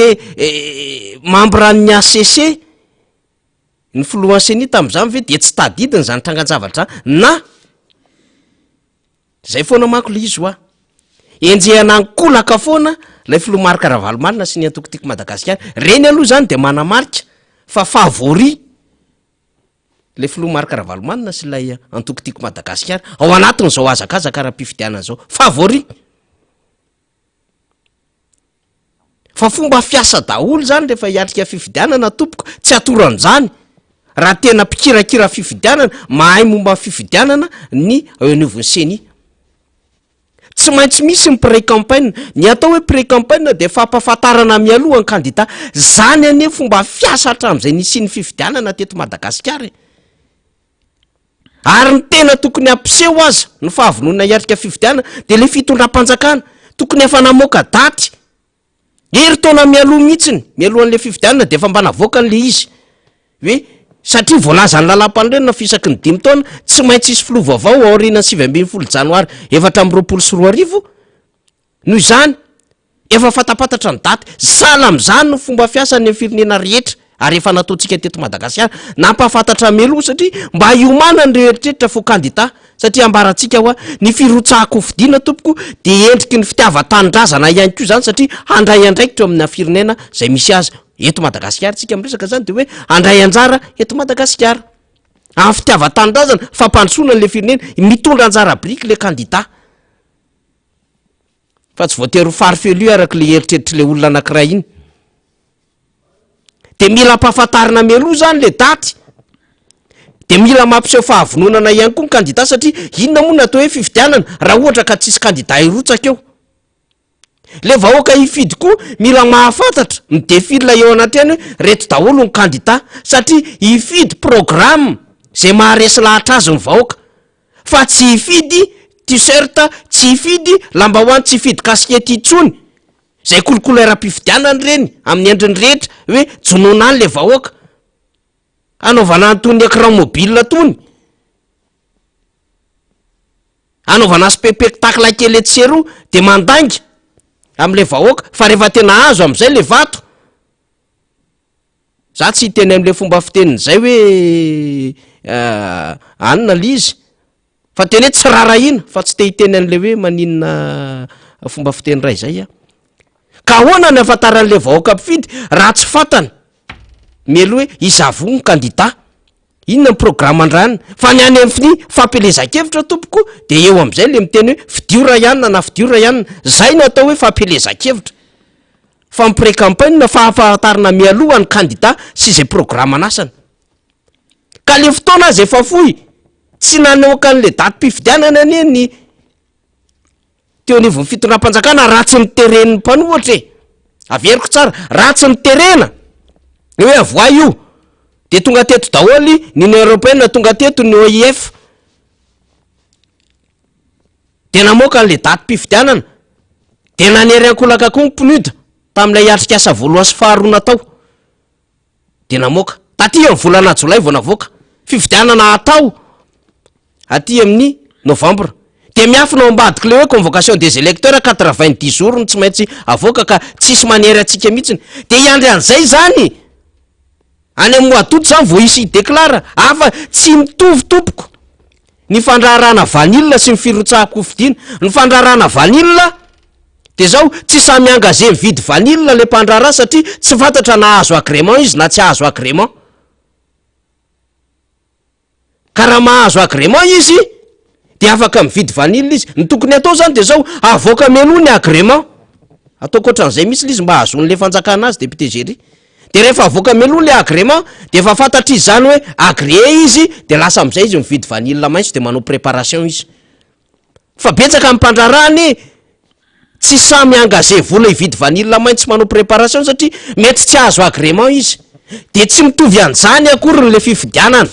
membre an'ny HCC ny filohan'ny ceni tamin'izany ve de tsy tadidiny zany trangan-javatra zany na Zay foana manko le izy hoa. Enjehana ankolaka foana lay filoha Marc Ravalomanana sy ny antoko Tiako Madagasikara. Reny aloha zany de manamarika fa favori le filoha Marc Ravalomanana sy ilay antoko Tiako Madagasikara ao anatin'izao hazakazaka ara-pifidianana izao. Favori. Fa fomba fiasa daholo zany rehefa hiatrika fifidianana tompoko, tsy atoro an'izany raha tena mpikirakira fifidianana, mahay momba ny fifidianana ny eo anivon'ny ceni. Tsy maintsy misy ny pré-campagne, ny atao hoe pré-campagne dia fampahafantarana mialoha ny kandida, zany anie fomba fiasa hatramin'izay nisian'ny fifidianana teto Madagasikara e. Ary ny tena tokony hampiseho aza ny fahavononana hiatrika fifidianana dia ilay fitondram-panjakana. Tokony efa namoaka daty herintaona mialoha mihitsiny, mialohan'ilay fifidianana dia efa mba navoakany ilay izy hoe satria voalazan'ny lalàmpanorenana fa isaky ny dimy taona tsy maintsy hisy filoha vaovao aorianan'ny 19 janoary 2024. Noho izany, efa fantapantatra ny daty. Sahala amin'izany no fomba fiasan'ny amin'ny firenena rehetra ary efa nataontsika teto Madagasikara. Nampahafantatra mialoha satria mba hiomanan'ireo eritreritra fo kandida satria ambarantsika hoa ny firotsahan-kofidina tompoko dia endriky ny fitiavan-tanindrazana ihany koa izany satria handray andraikitra eo amina firenena izay misy azy. Eto Madagasikara tsika miresaka izany dia hoe handray anjara eto Madagasikara. Amin'ny fitiavan-tanindrazana, fampandrosoana an'ilay firenena, mitondra anjara biriky ilay kandida. Fa tsy voatery ho farfelu araka ilay eritreritr'ilay olona anankiray iny. De mila ampahafantarina mialoha zany le daty. De mila mampiseho fahavononana ihany koa ny kandida satria inona moa no atao hoe fifidianana raha ohatra ka tsisy kandida hirotsaka eo. Le vahoaka hifidy koa mila mahafantatra, mi-defile eo anatrehany hoe reto daholo ny kandida satria hifidy programme zay maharesy lahatra azy ny vahoaka fa tsy hifidy t-shirt, tsy hifidy lambahoany, tsy hifidy casquette intsony. Zay kolikoly ara-pifidianana ireny amin'ny endriny rehetra hoe jonoina any le vahoaka. Hanaovana an'itony écran mobile tony. Hanaovana spectacle kely etsy sy eroa de mandainga am'le vahoaka fa rehefa tena azo am'zay le vato, za tsy hiteny am'le fomba fiteniny zay hoe anona le izy fa tena hoe tsy rarahina fa tsy te hiteny an'le hoe maninona fomba fiteny ray zay aho. Ka ahoana ny ahafantaran'le vahoaka mpifidy raha tsy fantany mialoha hoe iza avoa ny kandida? Inona ny programme-ndrany? Fa ny any amin'ny fampielezan-kevitra tompoko de eo am'zay le miteny hoe fidio Rayanina na fidio Rayanina, zay no atao hoe fampielezan-kevitra. Fa ny pré-campagne fahafantarana mialoha ny kandida sy izay programan'asany. Ka le fotoana aza efa fohy, tsy nanehoka an'le datim-pifidianana anie ny teo anivon'ny fitondram-panjakana raha tsy noteren'ny mpanohitra e! Averiko tsara, raha tsy noterena hoe avoahy io, de tonga teto daholo ny Union Européenne, tonga teto ny OIF, de namoaka an'le datim-pifidianana, de nanery ankolaka koa ny PNUD tamin'ilay atrikasa voalohany sy faharoa natao. dia namoaka. Taty amin'ny volana jolay vao navoaka. Fifidianana hatao aty amin'ny novambra. Dia miafina ao ambadik'ilay hoe convocation des électeurs 90 jours no tsy maintsy avoaka ka tsisy manery antsika mihitsiny. Dia hiandry an'izay izany any amin'ny mois d'août izany vao hisy hi-declare. Hafa tsy mitovy tompoko ny fandraharahana vanille sy ny firotsahan-kofidina. Ny fandraharahana vanille Dia zao, tsy samy engagé mividy vanille le mpandraharaha satria tsy fantatra na hahazo agrément izy na tsy hahazo agrément. Ka raha mahazo agrément izy dia afaka mividy vanille izy. Ny tokony atao zany dia zao, avoaka mialoha ny agrément. Ataoko ohatran'izay mihitsy le izy mba hahazoan'le fanjakana azy député Jerry. Dia rehefa avoaka mialoha le agrément dia efa fantatr'izy zany hoe agréé izy dia lasa am'zay izy mividy vanille maitso dia manao préparation izy. Fa betsaka ny mpandraharaha anie tsy sahy mi-engager vola hividy vanille maitso manao préparation satria mety tsy hahazo agrément izy. Dia tsy mitovy an'izany akory le fifidianana.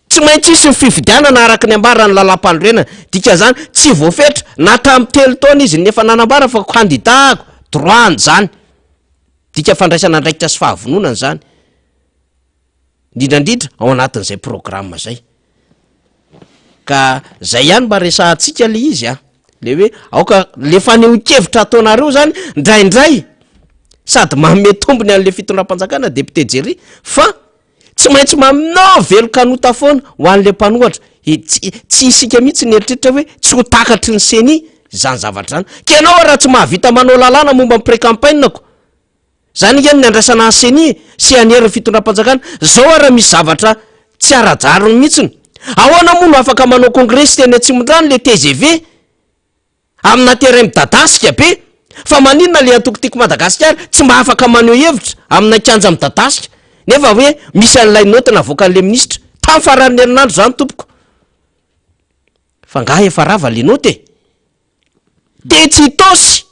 Tsy maintsy hisy ny fifidianana araka ny ambaran'ny lalàmpanorenana. Dikan'izany tsy voafetra na tamin'ny telo taona izy no efa nanambara fa candidat ako, droit-ny izany. Dika fandraisana andraikitra sy fahavononana izany. Indrindra indrindra ao anatin'izay programme zay. Ka zay ihany mba resahantsika le izy a, le hoe aoka le fanehoan-kevitra ataonareo zany ndraindray sady manome tombony an'le fitondram-panjakana député Jerry fa tsy maintsy manao velon-kanota foana ho an'le mpanohatra. E, tsy tsy isika mihitsy nieritreritra hoe tsy ho takatry ny CENI zany zavatra zany. Ka ianao raha tsy mahavita manao lalàna momba ny pré-campagne-ko, Zany ange no niandrasana ny ceni sy hanery ny fitondram-panjakana. Zao ara misy zavatra tsy ara-drariny mihitsiny. Ahoana moa no afaka manao kongresy teny Atsimondrano le tgv amina terrain midadasika be? Fa maninona le antoko Tiako Madagasikara tsy mba afaka maneho hevitra amina kianja midadasika nefa hoe misy an'ilay note navoakan'le minisitra tamin'ny faran'ny herinandro zany tompoko? Fa nga efa rava le note e? Tetsy Itaosy!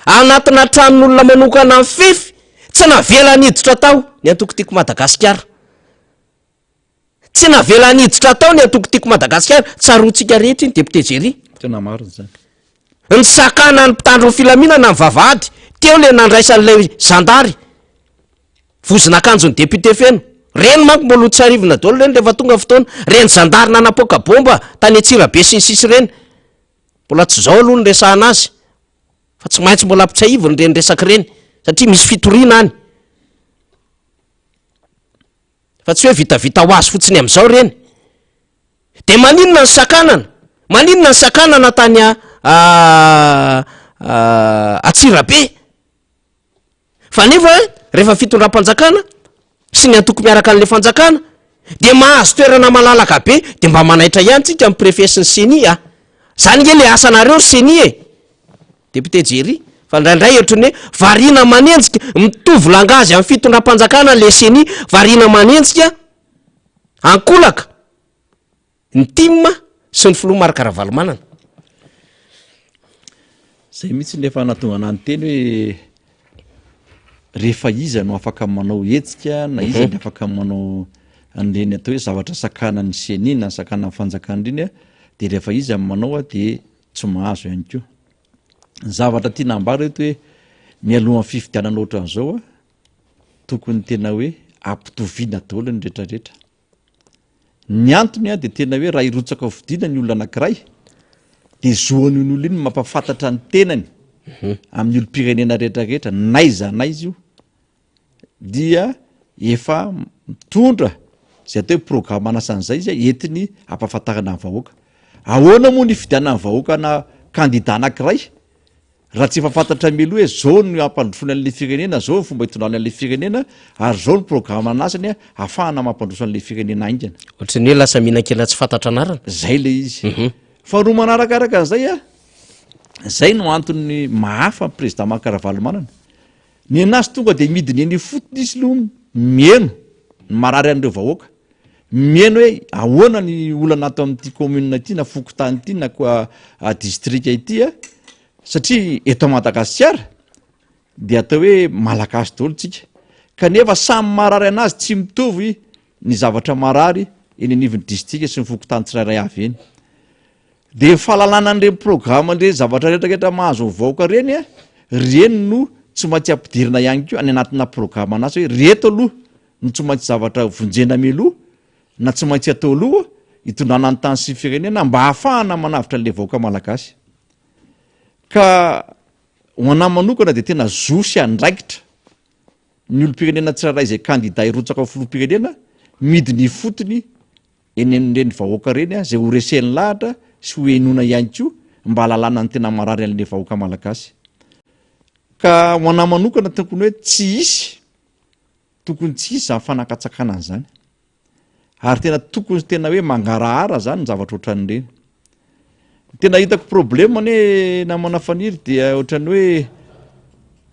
Anatina tranon'olona manokana mifefy, tsy navela niditra tao ny antoko Tiako Madagasikara. Tsy navela niditra tao ny antoko Tiako Madagasikara, tsaroantsika rehetra iny député Jerry. Tena marina izany. Nisakana ny mpitandro ny filaminana ny vavahady, teo le nandraisan'ilay zandary vozon'akanjon'ny député feno. Reny manko mbola ho tsarivina daholo reny rehefa tonga fotoana, reny zandary nanapoaka bomba tany Antsirabe sy ny sisa ireny. Mbola tsy izao aloha no resahana azy fa tsy maintsy mbola ampitsahiviny ireny resaka ireny satria misy fitoriana any fa tsy hoe vitavita ho azy fotsiny amin'izao ireny. De maninona ny sakanana? Maninona ny sakanana tany Antsirabe? Fa nefa rehefa fitondram-panjakana sy ny antoko miaraka an'le fanjakana de mahazo toerana malalaka be de mba manaitra ihany tsika ny préfet sy ny ceni a! Zany nge le asanareo ry ceni e! Député Jerry, fa indraindray ohatran'ny hoe variana manenjika, mitovy langage amin'ny fitondram-panjakana le ceni, variana manenjika ankolaka ny tim sy ny filoha Marc Ravalomanana. Zay mihitsy no efa nahatonga anah niteny hoe rehefa iza no afaka manao hetsika na iza ny afaka manao an'ireny atao hoe zavatra sakanan'ny ceni na sakanan'ny fanjakana ireny a, de rehefa iza no manao a de tsy mahazo ihany koa. Ny zavatra tiana ambara eto hoe mialohan'ny fifidianana ohatran'izao a, tokony tena hoe ampitoviana daholo ny retraretra. Ny antony a dia tena hoe raha hirotsaka ho fidiana ny olona anankiray dia zoan'iny olona iny ny mampahafantatra ny tenany amin'ny olom-pirenena rehetrarehetra n'aiza n'aiza io dia efa mitondra izay atao hoe programme anasan'izay izy entiny hampahafantarana ny vahoaka. Ahoana moa ny hifidianan'ny vahoaka ana kandida anankiray Raha tsy efa fantatra mialoha hoe zao no hampandrosoany an'ilay firenena, zao ny fomba hitondrany an'ilay firenena, ary zao ny programan'asany hahafahana mampandroso an'ilay firenena haingana. Ohatran'ny hoe lasa mihinan-kena tsy fantatra anarana. Zay ilay izy. Faharoa manarakaraka an'izay a, zay no antony mahafa ny président Marc Ravalomanana. Ny anazy tonga dia midina eny ifotony izy aloha mihaino ny marary an'ireo vahoaka. Mihaino hoe ahoana ny olana ato amin'ity commune ity na fokontany ity na koa distrika ity a, satria eto Madagasikara dia atao hoe Malagasy daholo tsika, kanefa samy marary anazy tsy mitovy ny zavatra marary eny anivon'ny distrika sy ny fokontany tsirairay avy eny. Dia ny fahalalana an'ireny programme ireny zavatra rehetra rehetra mahazo ny vahoaka ireny a, ireny no tsy maintsy ampidirina ihany koa any anatina programme anazy hoe reto aloha no tsy maintsy zavatra vonjena mialoha na tsy maintsy atao aloha hitondrana ny tany sy ny firenena mba hahafahana manavotra an'ilay vahoaka malagasy. Ka ho anah manokana dia tena zo sy andraikitra ny olom-pirenena tsirairay izay kandida hirotsaka ho filoham-pirenena midina ifotony eny amin'ireny vahoaka ireny izay ho reseny lahatra sy ho henoina ihany koa mba hahalalana ny tena marary an'ilay vahoaka malagasy. Ka ho anah manokana tokony hoe tsy hisy Tokony tsy hisy izany fanakatsakanana izany. Ary tena tokony tena hoe mangarahara izany ny zavatra ohatran'ireny. Ny tena hitako problème anie namana Faniry dia ohatran'ny hoe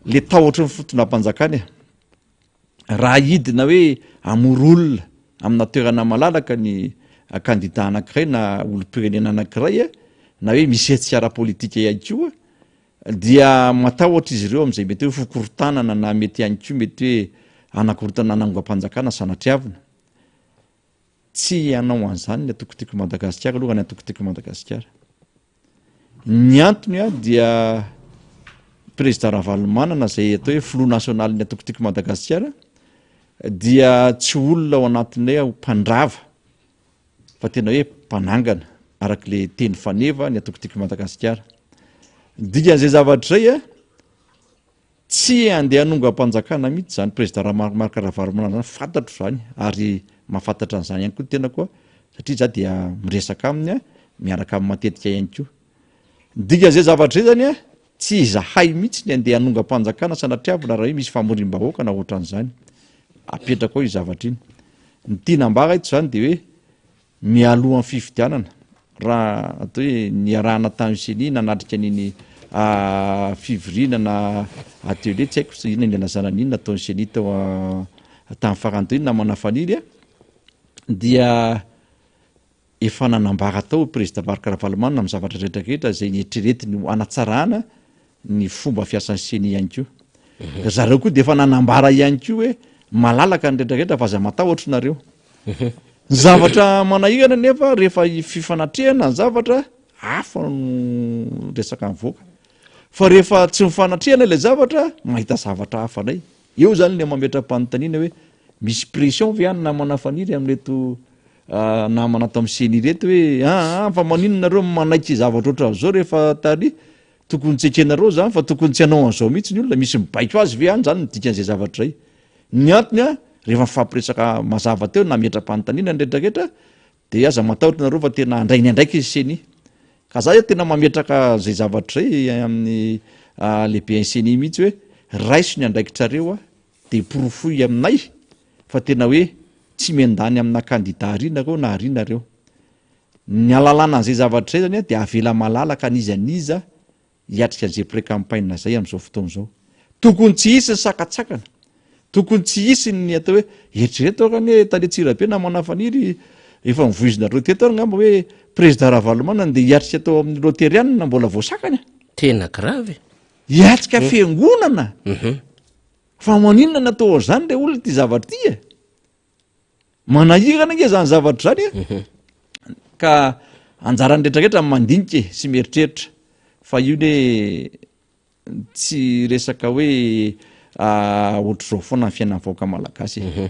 le tahotry ny fitondram-panjakana e. Raha hidina hoe hamory olona amina toerana malalaka ny kandida anankiray na olom-pirenena anankiray na hoe misy hetsika ara-politika ihany koa Dia matahotra izy ireo amin'izay mety hoe fikorontanana na mety ihany koa mety hoe hanakorontana an'angam-panjakana sanatriavina. Tsy hanao an'izany ny antoko Tiako Madagasikara aloha raha ny antoko Tiako Madagasikara. Ny antony dia Président Ravalomanana izay atao hoe filoha nasionalin'ny antoko Tiako Madagasikara dia tsy olona ao anatin'ny hoe mpandrava fa tena hoe mpanangana araka le teny faneva ny antoko Tiako Madagasikara. Ny dikan'izay zavatra izay a, tsy andeha hanongam-panjakana mihitsy izany président Ramaro Marc Ravalomanana izany, fantatro izany ary mahafantatra an'izany ihany koa ny tenako a, satria za dia miresaka aminy a, miaraka aminy matetika ihany koa. Ny dikan'izay zavatra izay zany a, tsy izahay mihitsy ny andeha hanongam-panjakana sanatriavina raha hoe misy famoriam-bahoaka na ohatran'izany. Apetrako ao io zavatra iny. Ny tiana ambara eto izany dia hoe mialohan'ny fifidianana, raha atao hoe niarahana tamin'ny ceni nanatrika an'iny fivoriana na atelier tsy haiko inona ny ilazana an'iny nataon'ny ceni tao tamin'ny farany teo iny namana Faniry a, dia Efa nanambara tao i Prezida Marc Ravalomanana amin'ny zavatra rehetra rehetra izay neritreretiny ho hanatsarana ny fomba fiasan'ny Ceni ihany koa. Ry zareo koa dia efa nanambara ihany koa hoe malalaka ny rehetra rehetra fa aza matahotra nareo. Ny zavatra manahirana nefa rehefa fifanatrehana ny zavatra hafa no resaka mivoaka. Fa rehefa tsy mifanatrehana ilay zavatra mahita zavatra hafa indray. Eo izany ilay mametra-panontaniana hoe misy pression ve any namana Faniry amin'ireto namana ato amin'ny ceni ireto hoe aa fa maninona nareo manaiky zavatra ohatran'izao rehefa tary tokony tsy ekenareo zany fa tokony tsy hanao an'izao mihitsy ny olona misy mibaiko azy ve any zany ny dikan'izay zavatra izay ny antony a rehefa mifampiresaka mazava teo nametra-panontaniana ny rehetrarehetra de aza matahotra nareo fa tena handray ny andraikiny ny ceni ka za tena mametraka zay zavatra izay amin'ny lehiben'ny ceni mihitsy hoe raiso ny andraikitrareo a de porofoy aminay fa tena hoe tsy miandany amina kandida ary nareo na ary nareo. Ny alalana an'izay zavatra izay zany dia avela malalaka an'iza n'iza hiatrika an'izay pré-campagne izay amin'izao fotoana izao. Tokony tsy hisy ny sakatsakana. Tokony tsy hisy ny atao hoe eritrereto ary anie tany Antsirabe namana Faniry efa novoizinareo teto ary angamba hoe président Ravalomanana dia hiatrika tao amin'ny Loterianina mbola voasakana. Tena grave e! Hiatrika fiangonana? Fa maninona no atao an'izany re olona ity zavatra ity e? Manahirana ange zany zavatra zany e. Ka anjaran'ny rehetrarehetra ny mandinika e sy mieritreritra fa io ne tsy resaka hoe ohatr'izao foana ny fiainan'ny vahoaka malagasy e.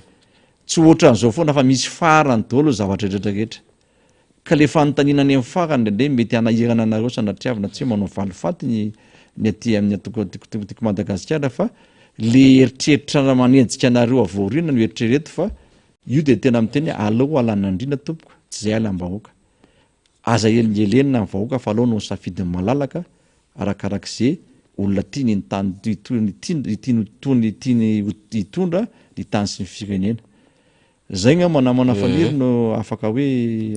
Tsy ohatran'izao foana fa misy farany daholo ny zavatra rehetrarehetra. Ka le fanontaniana any amin'ny farany indraindray mety hanahirana anareo sanatriavina tsy hoe manao valifaty ny ny aty amin'ny antoko antoko Tiako Madagasikara fa le eritreritra manenjika anareo avy aoriana no eritrereto fa io dia tena miteny hoe aleo alan'andriana tompoko tsy zay alam-bahoaka. Aza elingelenina ny vahoaka fa aleo hanao ny safidiny malalaka arakarak'ze olona tiany ny tany tiany tiany hitondra ny tany sy ny firenena. Zay ngamba namana Faniry no afaka hoe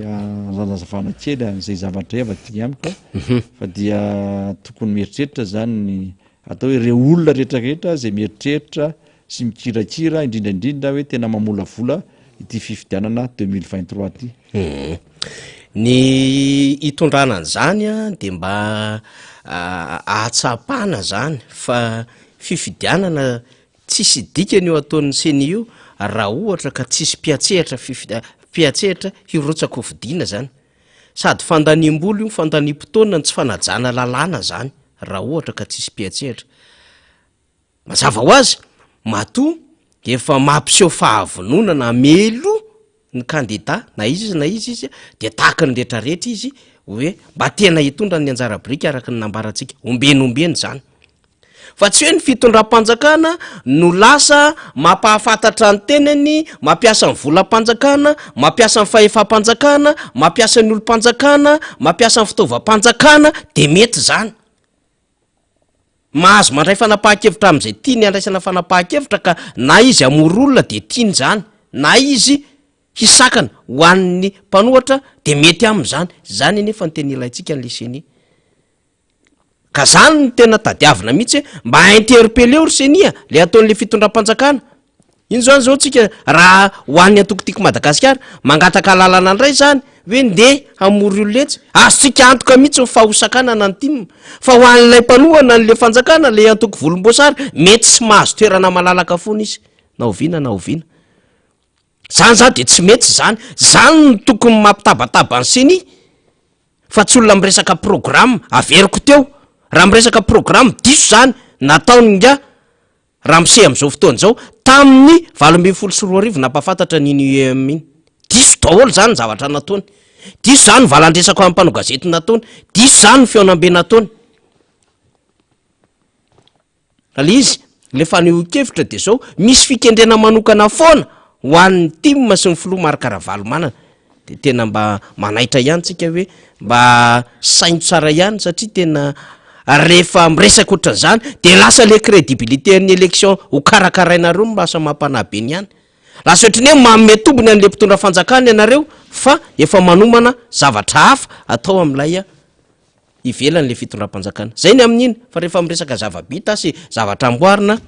anazavana kely an'izay zavatra izay avy aty amiko fa dia tokony mieritreritra zany ny atao hoe reo olona rehetrarehetra zay mieritreritra sy mikirakira indrindra indrindra hoe tena mamolavola ity fifidianana 2023 ity. Ny hitondrana an'izany an de mba ahatsapana zany fa fifidianana Tsisy dikany io ataon'ny ceni io raha ohatra ka tsisy mpiantsehatra mpiantsehatra hirotsaka ho fidiana zany. Sady fandaniam-bola io fandaniam-potoana ny tsy fanajana lalàna zany raha ohatra ka tsisy mpiantsehatra. Mazava ho azy, matoa efa mampiseho fahavononana hameloha ny kandida na iza izy na iza izy dia tahaka ny rehetrarehetra izy hoe mba tena hitondra ny anjara biriky araka ny nambarantsika ombieny ombieny izany. Fa tsy hoe ny fitondram-panjakana no lasa mampahafantatra ny tenany, mampiasa ny volam-panjakana, mampiasa ny fahefam-panjakana, mampiasa ny olom-panjakana, mampiasa ny fitaovam-panjakana de mety izany. Mahazo mandray fanapahan-kevitra amin'izay tiany handraisana fanapahan-kevitra ka na izy hamory olona dia tiany izany, na izy hisakana ho an'ny mpanohatra dia mety aminy izany. Izany anefa no tena ilaintsika an'ilay ceni. Ka zany no tena tadiavina mihitsy hoe mba interpelleo ry ceni a, le ataon'le fitondram-panjakana. Ino zany zao tsika raha ho an'ny antoko Tiako Madagasikara, mangataka alalana indray zany hoe ndeha hamory olona etsy, azontsika antoka mihitsy ny fahosakanana ny tim, fa ho an'ilay mpanohana an'le fanjakana, le antoko volomboasary, mety tsy mahazo toerana malalaka foana izy na oviana na oviana. Zany zany de tsy mety zany, zany no tokony mampitabataba ny ceni. Fa tsy olona miresaka programme, averiko teo, raha miresaka programme diso zany nataon'i ingahy Ramose amin'izao fotoana izao tamin'ny 2018 nampahafantatra an'iny UEM iny. Diso daholo zany ny zavatra nataony. Diso zany ny valan-dresaka amin'ny mpanao gazety nataony. Diso zany ny fihaonambe nataony. Fa le izy, le fanehoan-kevitra dia zao, misy fikendrena manokana foana ho an'ny tim sy ny filoha Marc Ravalomanana. Dia tena mba manaitra ihany tsika hoe mba saino tsara ihany satria tena rehefa miresaka ohatran'izany dia lasa le crédibilité an'ny élection ho karakarainareo no lasa mampanahy be ny ihany. Lasa ohatran'ny hoe manome tombony an'le mpitondra fanjakana ianareo fa efa manomana zavatra hafa atao amin'ilay ivelan'ilay fitondram-panjakana. Zay ny amin'iny fa rehefa miresaka zava-bita sy zavatra amboarina,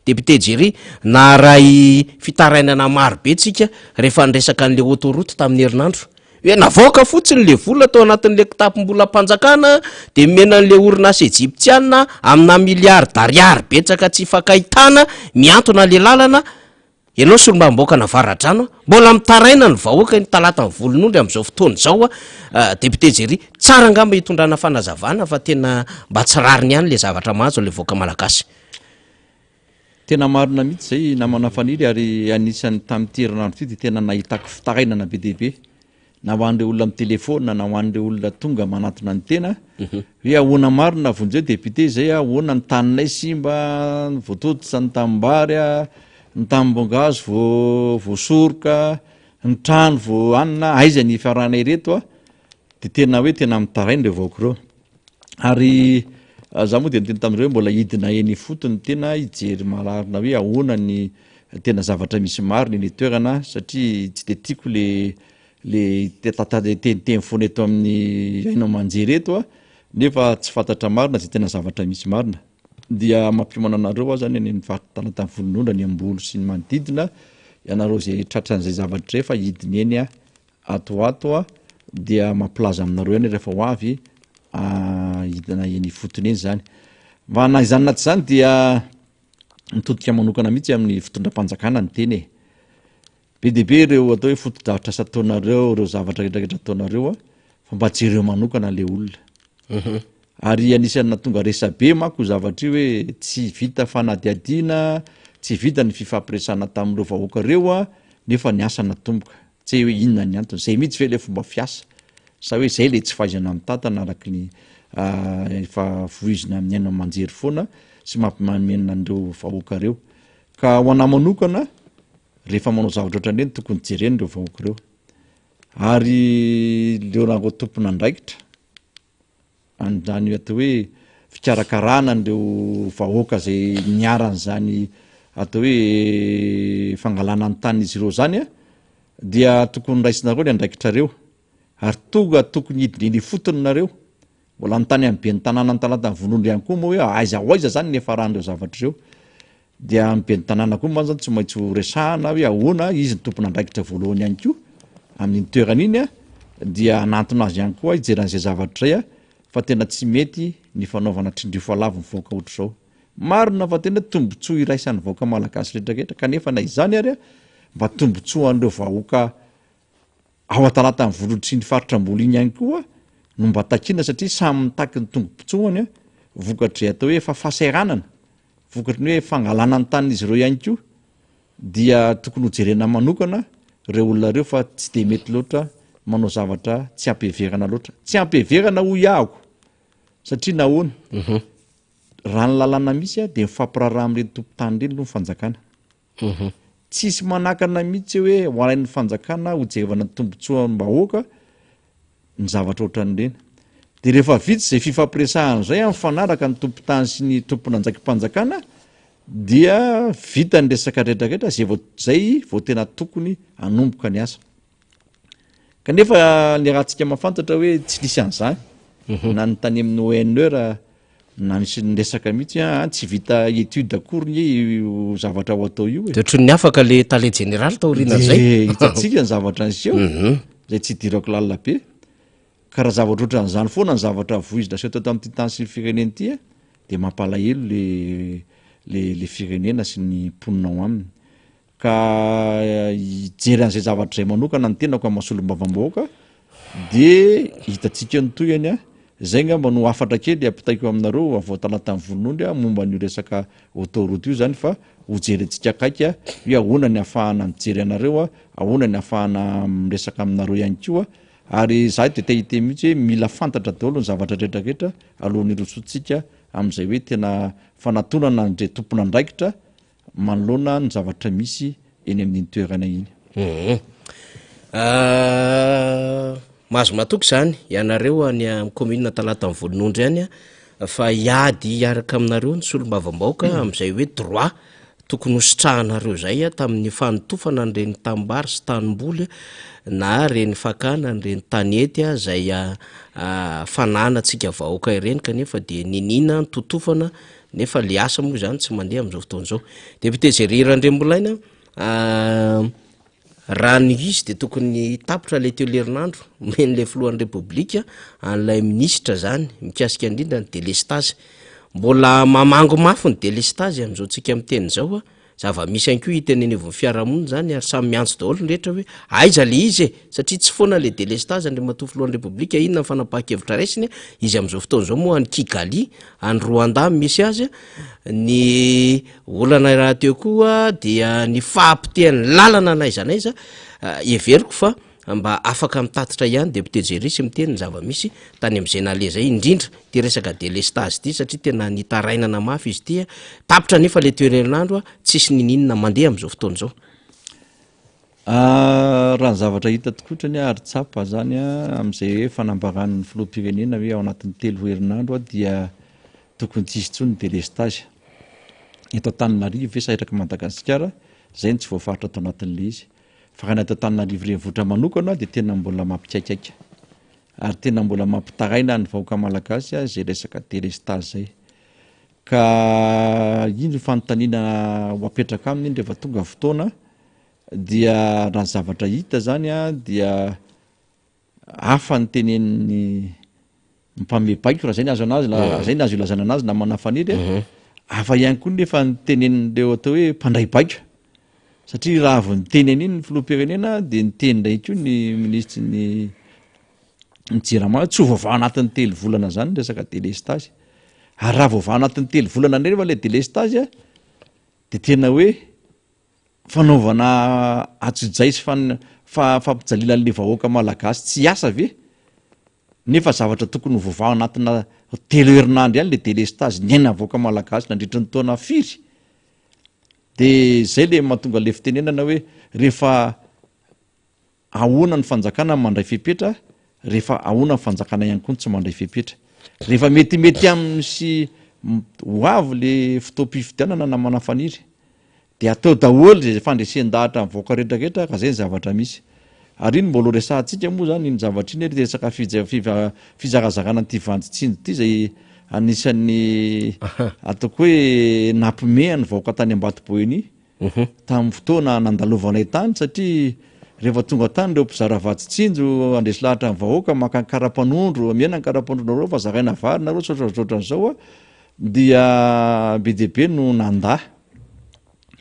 Député Jerry, naharay fitarainana maro be tsika rehefa niresaka an'ilay autoroute tamin'ny herinandro. Hoe navoaka fotsiny le vola tao anatin'ilay kitapom-bolam-panjakana dia nomena an'ilay orinasa ejiptiana amina milliards d'ariary betsaka tsy ifankahitana mihantona le lalana Ianao solombavambahoakan'Avaradrano a, mbola mitaraina ny vahoaka eny Talatan'ny Volonondry amin'izao fotoana izao a, Député Jerry, tsara angamba hitondrana fanazavana fa tena mba tsy rariny ihany le zavatra mahazo an'ilay vahoaka malagasy. Tena marina mihitsy izay namana Faniry ary anisan'ny tamin'ity herinandro ity dia tena nahitako fitarainana be dia be na ho an'ireo olona mitelefaonina na ho an'ireo olona tonga manantona ny tena hoe ahoana marina vonjeo député izay ahoana ny taninay simba voatototra ny tanimbary a ny tanim-boankazo vo voasoroka ny trano vo anina aiza ny fiarahanay ireto a de tena hoe tena mitaraina ireo vahoaka ireo ary za moa de niteny tamin'ireo hoe mbola hidina eny ifotony tena hijery mararina hoe ahoana ny tena zavatra misy marina eny an-toerana satria tsy de tiako le le teniteny foana eto amin'ny haino aman-jery eto a nefa tsy fantatra marina zay tena zavatra misy marina dia mampiomana anareo aho zany any amin'ny faritra Talatany Volonondry any Ambolo sy ny manodidina ianareo zay tratran'izay zavatra izay fa hidina eny a ato ho ato a dia mampilaza aminareo ihany rehefa ho avy. hidina eny ifotony eny izany. Mba na izany na tsy izany dia mitodika manokana mihitsy amin'ny fitondram-panjakana ny teny e. Be dia be ireo atao hoe fotodrafitrasa ataonareo, ireo zavatra rehetra rehetra ataonareo a, fa mba jereo manokana le olona. Mhm. Ary anisan'ny nahatonga resabe manko io zavatra io hoe tsy vita fanadihadiana, tsy vita ny fifampiresahana tamin'ireo vahoaka ireo a, nefa ny asa natomboka. Tsy hay hoe inona ny antony. Zay mihitsy ve le fomba fiasa? Sa hoe zay le tsy fahaizana mitantana araky ny efa voizina amin'ny haino aman-jery foana sy mampimenomenona an'ireo vahoaka ireo. Ka ho anah manokana, rehefa manao zavatra ohatran'ireny tokony jerena ireo vahoaka ireo. Ary ireo rangahy tompon'andraikitra an'izany atao hoe fikarakarana an'ireo vahoaka izay niharan'izany atao hoe fangalana ny tanin'izy ireo izany a, dia tokony raisinareo ny andraikitrareo ary tonga tokony hidina eny ifotony nareo. Mbola hanontany amin'ny ben'ny tanànan'i Talata Volonondry ihany koa moa hoe aiza ho aiza izany ny niafaran'ireo zavatra ireo. Dia ny ben'ny tanàna koa moa zany tsy maintsy ho resahana hoe ahoana, izy no tompon'andraikitra voalohany ihany koa amin'iny toerana iny a, dia hanantona azy ihany koa hijery an'izay zavatra izay a, fa tena tsy mety ny fanaovana tsindrio falavo mivoaka ohatr'izao. Marina fa tena tombontsoa iraisan'ny vahoaka malagasy rehetra rehetra kanefa na izany ary a, mba tombontsoan'ireo vahoaka Ao Antalatan'ny Volotry iny faritra Ambolo iny ihany koa no mba takiana satria samy mitaky ny tombotsoany vokatr'izay atao hoe efa fahasahiranana, vokatry ny hoe fangalana ny tanin'izy ireo ihany koa dia tokony hojerena manokana ireo olona ireo fa tsy dia mety loatra manao zavatra tsy ampiheverana loatra. Tsy ampiheverana hoy aho satria nahoana? Raha ny lalàna misy dia mifampiraharaha amin'ireny tompon-tany ireny aloha ny fanjakana. Tsisy manakana mihitsy hoe ho alain'ny fanjakana hojerevana ny tombotsoam-bahoaka ny zavatra ohatran'ireny. Dia rehefa vita izay fifampiresahana izay mifanaraka ny tompon-tany sy ny tompon'andraiki-panjakana dia vita ny resaka rehetrarehetra izay vao izay vao tena tokony hanomboka ny asa. Kanefa ny ratsika mahafantatra hoe tsy nisy an'izany na ny tany amin'ny ONE raha na nisy niresaka mihitsy a tsy vita étude akory ny io zavatra ho atao io e. De ohatran'ny afaka le tale jeneraly taorianan'izay. De hitantsika ny zavatra niseho zay tsy idirako lalina be. Ka raha zavatra ohatran'izany foana ny zavatra voizina aseho teto amin'ity tany sy ny firenena ity a, de mampalahelo le le le firenena sy ny mponina ao aminy. Ka hijery an'izay zavatra izay manokana ny tenako amin'ny maha solombavambahoaka dia hitantsika eo ny tohiny a. Izay angamba no hafatra kely ampitaiko aminareo avy ao Talatan'ny Volonondry a, momba an'io resaka autoroute io izany fa hojerentsika akaiky hoe ahoana ny ahafahana mijery anareo a, ahoana ny ahafahana miresaka aminareo ihany koa ary izaho dia te hiteny mihitsy hoe mila fantatra daholo ny zavatra rehetra rehetra alohan'ny hirosoantsika amin'izay hoe tena fanatonana an'izay tompon'andraikitra manoloana ny zavatra misy eny amin'iny toerana iny. Mahazo matoky izany ianareo any amin'ny commune Talatan'ny Volonondry any fa hiady hiaraka aminareo ny solombavambahoaka amin'izay hoe droit tokony ho sitrahanareo izay tamin'ny fanotofana an'ireny tanimbary sy tanimboly na ireny fakana an'ireny tanety izay fananantsika vahoaka ireny kanefa dia niniana nototofana Nefa le asa moa izany tsy mandeha amin'izao fotoana izao. Député Jerry Randriambolaina, raha ny izy dia tokony tapitra le telo herinandro omen'ilay filohan'ny Repoblika an'ilay minisitra zany mikasika indrindra ny délestage. Mbola mamango mafy ny délestage amin'izao tsika miteny izao a. Zava-misy ihany koa hita eny anivon'ny fiarahamonina izany ary samy miantso daholo ny rehetra hoe aiza le izy e! Satria tsy foana le delestazy Andriamatoa Filohan'ny Repoblika, inona ny fanapahan-kevitra raisiny? Izy amin'izao fotoana izao moa any Kigali, any Rwanda no misy azy. Ny olana rahateo koa dia ny fahapotehan'ny lalana n'aiza n'aiza, heveriko fa Mba afaka mitatitra ihany député Jerry sy miteny ny zava-misy tany amin'izay naleha izay, indrindra ity resaka délestage ity satria tena nitarainana mafy izy ity, tapitra anefa ilay telo herinandro tsisy niniana mandeha amin'izao fotoana izao. Raha ny zavatra hita tokotrany ary tsapa zany amin'izay hoe fanambaran'ny filoham-pirenena hoe ao anatin'ny telo herinandro dia tokony tsy hisy intsony ny délestage eto Antananarivo ve sa erak'i Madagasikara, izay no tsy voafaritra ato anatin'ilay izy. Fa raha ny ato Antananarivo renivohitra manokana dia tena mbola mampikaikaika ary tena mbola mampitaraina ny vahoaka malagasy izay resaka delestazy izay. Ka iny no fanontaniana ho apetraka aminy iny rehefa tonga fotoana dia raha ny zavatra hita zany dia hafa ny tenenin'ny. mpanome baiko raha zay ny azo anazy raha zay ny azo ilazana anazy namana Faniry a. Hafa ihany koa nefa ny tenenin'ireo atao hoe mpandray baiko satria raha vao niteny an'iny ny filoham-pirenena dia niteny indray koa ny minisitry ny ny jirama hoe tsy ho voavaha anatin'ny telo volana zany ny resaka delestazy. Ary raha voavaha anatin'ny telo volana indray nefa ilay delestazy a dia tena hoe Fanaovana atsojay sy fampijaliana an'le vahoaka malagasy tsy hiasa ve? Nefa zavatra tokony ho voavaha anatina telo herinandro ihany le delestazy niainan'ny vahoaka malagasy nandritry ny taona firy? De zay le mahatonga le fitenenana hoe rehefa Ahoana ny fanjakana mandray fepetra rehefa ahoana ny fanjakana ihany koa no tsy mandray fepetra? Rehefa metimety aminy sy ho avy le fotoam-pifidianana namana Faniry dia atao daholo izay fandresen-dahatra ny vahoaka rehetra rehetra ka zay ny zavatra misy. Ary iny mbola ho resahantsika moa zany iny zavatra iny hoe resaka fizarazarana an'ity vandy tsinjo ity izay anisan'ny ataoko hoe nampimehy ny vahoaka tany Ambatoboeny tamin'ny fotoana nandalovanay tany satria rehefa tonga tany ireo mpizara vatsy tsinjo handresy lahatra ny vahoaka maka ny karapanondro, omena ny karapanondronareo fa zaraina vary nareo tsy ohatrohatran'izao a, dia be dia be no nandà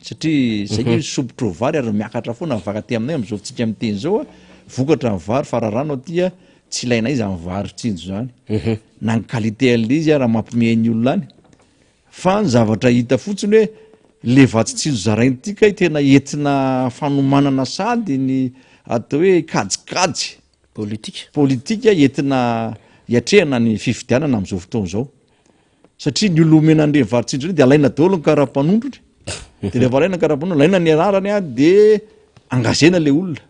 satria zay nge sompitro vary ary miakatra foana ny vary aty aminay amin'izao tsika miteny izao a, vokatra ny vary fa raha rano aty a tsy ilainay izany vary tsinjo izany na ny qualité an'ilay izy ara mampimehy ny olona any. Fa ny zavatra hita fotsiny hoe le vatsy tsinjo zaraina ity kay tena entina fanomanana sady ny atao hoe kajikajy Politika. politika entina hiatrehana ny fifidianana amin'izao fotoana izao. Satria ny olona omena an'ireny vary tsinjo ireny de alaina daholo ny karapanondrony, de rehefa alaina ny karapanondrony, alaina ny anarany an, de engagena le olona.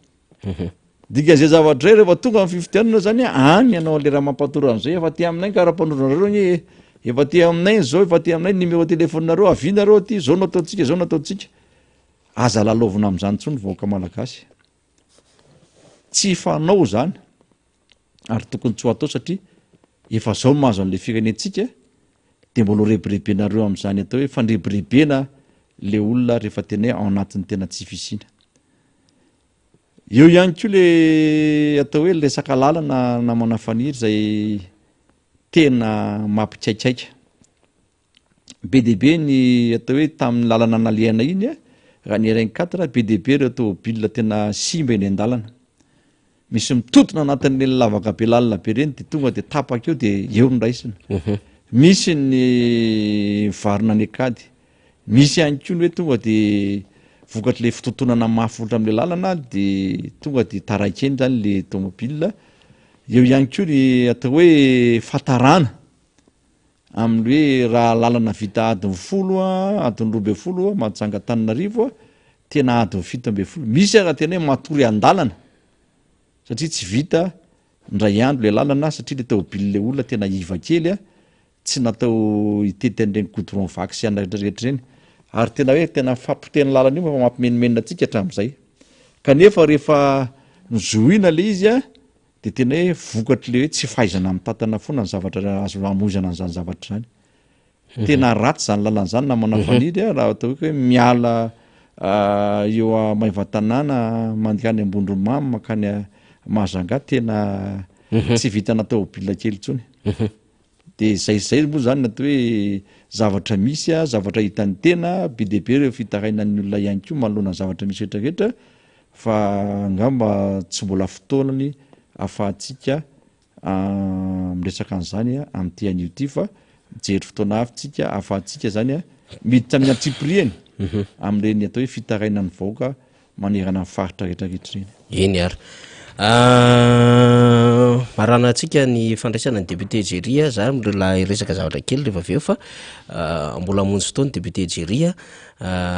Dikan'izay zavatra izay rehefa tonga ny fifidianana zany any ianao le raha mampatory an'izay efa aty aminay ny karapanondronareo anie e, efa aty aminay ny zao, efa aty aminay ny numéro téléphone-nareo, avia nareo aty, zao no ataontsika, zao no ataontsika. Aza lalaovina amin'izany intsony ny vahoaka malagasy. Tsy fanao izany ary tokony tsy ho atao satria efa zao no mahazo an'le firenentsika de mbola ho rebirebenareo amin'izany atao hoe fandrebirebena le olona rehefa tena hoe ao anatin'ny tena tsy fisiana. Eo ihany koa le atao hoe resaka lalana namana Faniry izay tena mampikaikaika. Be dia be ny atao hoe tamin'ny lalana nalehana iny a, raha ny RN 4 be dia be ireo tômôbila tena simba eny an-dalana. Misy mitontona anatin'ireny lavaka be lalina be ireny dia tonga dia tapaka eo dia eo no raisina. Misy ny mivarina any an-kady. Misy ihany koa ny hoe tonga dia vokatr'ilay fitontonana mafy loatra amin'ilay lalana dia tonga dia taraiky eny izany ilay tomobile. Eo ihany koa ny atao hoe fahatarana amin'ny hoe raha lalana vita adiny folo, adiny 12 Mahajanga Antananarivo, tena adiny 17. Misy ara tena hoe matory an-dalana satria tsy vita indray andro ilay lalana satria ilay tomobile olona tena iva kely. Tsy natao hitety an'ireny goudron vaky sy anona rehetra rehetra ireny. Ary tena hoe tena fahapotehan'ny lalana io efa mampimenomenona antsika hatramin'izay. Kanefa rehefa nozohiana ilay izy an, dia tena hoe vokatr'ilay hoe tsy fahaizana mitantana foana ny zavatra azo hamoizana an'izany zavatra izany. Tena ratsy izany lalana izany namana Faniry a, raha atao hoe miala eo Maevatanàna mankany Ambondromamy mankany Mahajanga tena tsy vitana tômôbila kely intsony. De zay zay moa zany ny atao hoe zavatra misy a, zavatra hitan'ny tena, be dia be ireo fitarainan'ny olona ihany koa manoloana ny zavatra misy rehetra rehetra fa angamba tsy mbola fotoanany ahafahantsika miresaka an'izany amin'ity anio ity fa mijery fotoana hafa tsika ahafahantsika zany a miditra amin'ny antsipiriany amin'ireny atao hoe fitarainan'ny vahoaka manerana ny faritra rehetra rehetra ireny. Eny ary. Marana antsika ny fandraisana ny député Jerry a, za mbola hiresaka zavatra kely rehefa avy eo fa mbola hamonjy fotoana député Jerry a,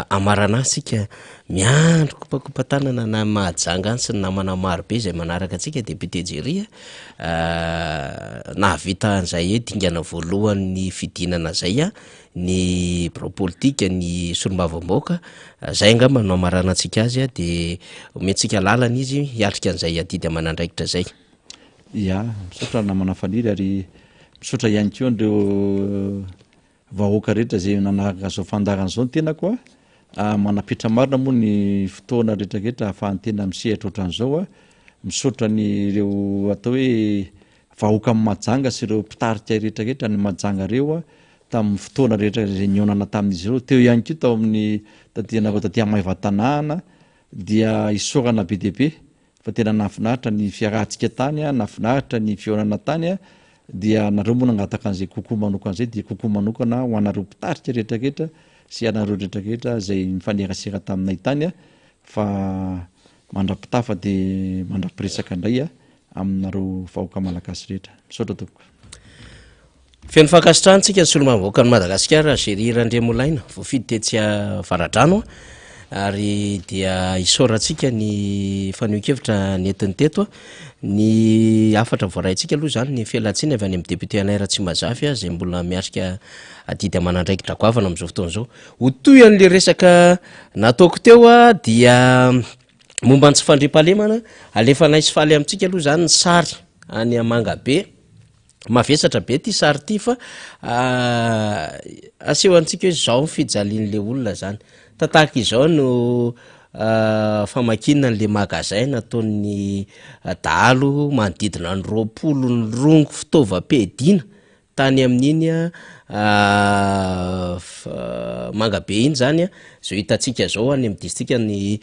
hamarana azy tsika miandry kopakopa-tanana na Mahajanga any sy ny namana maro be izay manaraka antsika député Jerry a, nahavita an'izay hoe dingana voalohan'ny fidinana zay a, ny birao politika, ny solombavambahoaka, zay angamba no hamaranantsika azy dia omentsika lalana izy hiatrika an'izay adidy aman'andraikitra zay. Ya, misaotra namana Faniry ary misaotra ihany koa an'ireo vahoaka rehetra izay nanaraka izao fandaharana izao ny tenako a. Manam-petra marina moa ny fotoana rehetra rehetra ahafahan'ny tena misehatra ohatran'izao a. Misaotra an'ireo atao hoe. vahoakan'i Mahajanga sy ireo mpitarika rehetra rehetra any Mahajanga ireo tamin'ny fotoana rehetra izay nihaonana tamin'izy ireo. Teo ihany koa tao amin'ny taty anareo taty Maevatanàna dia isaorana be dia be fa tena nahafinaritra ny fiarahantsika tany, nahafinaritra ny fihaonana tany, dia nareo moa nangataka an'izay coucou manokana izay dia coucou manokana ho anareo mpitarika rehetra rehetra sy ianareo rehetra rehetra izay nifanerasera taminay tany fa mandra-pitafa dia mandra-piresaka indray aminareo vahoaka malagasy rehetra. Misaotra tompoko. Feno fankasitrahana antsika ny solombavambahoakan'i Madagasikara Géry Randriamolaina voafidy tetsy Avaradrano ary dia isaorantsika ny fanehoan-kevitra nentiny teto. Ny hafatra voaraintsika aloha izany ny fialantsiny avy any amin'ny député anay Ratsimbazafy izay mbola miatrika adidy aman'andraikitra goavana amin'izao fotoana izao. Ho toy an'ilay resaka nataoko teo dia momba ny tsy fandriampahalemana, alefanay sy faly amintsika aloha izany ny sary any Mangabe. Mavesatra be ity sary ity fa aseho antsika hoe zao ny fijalian'le olona zany. Tahaka izao no famakiana an'le magasin nataon'ny dahalo manodidina ny 20 nirongo fitaovam-piadiana tany amin'iny Mangabe iny zany, zao hitantsika zao any amin'ny distrikan'i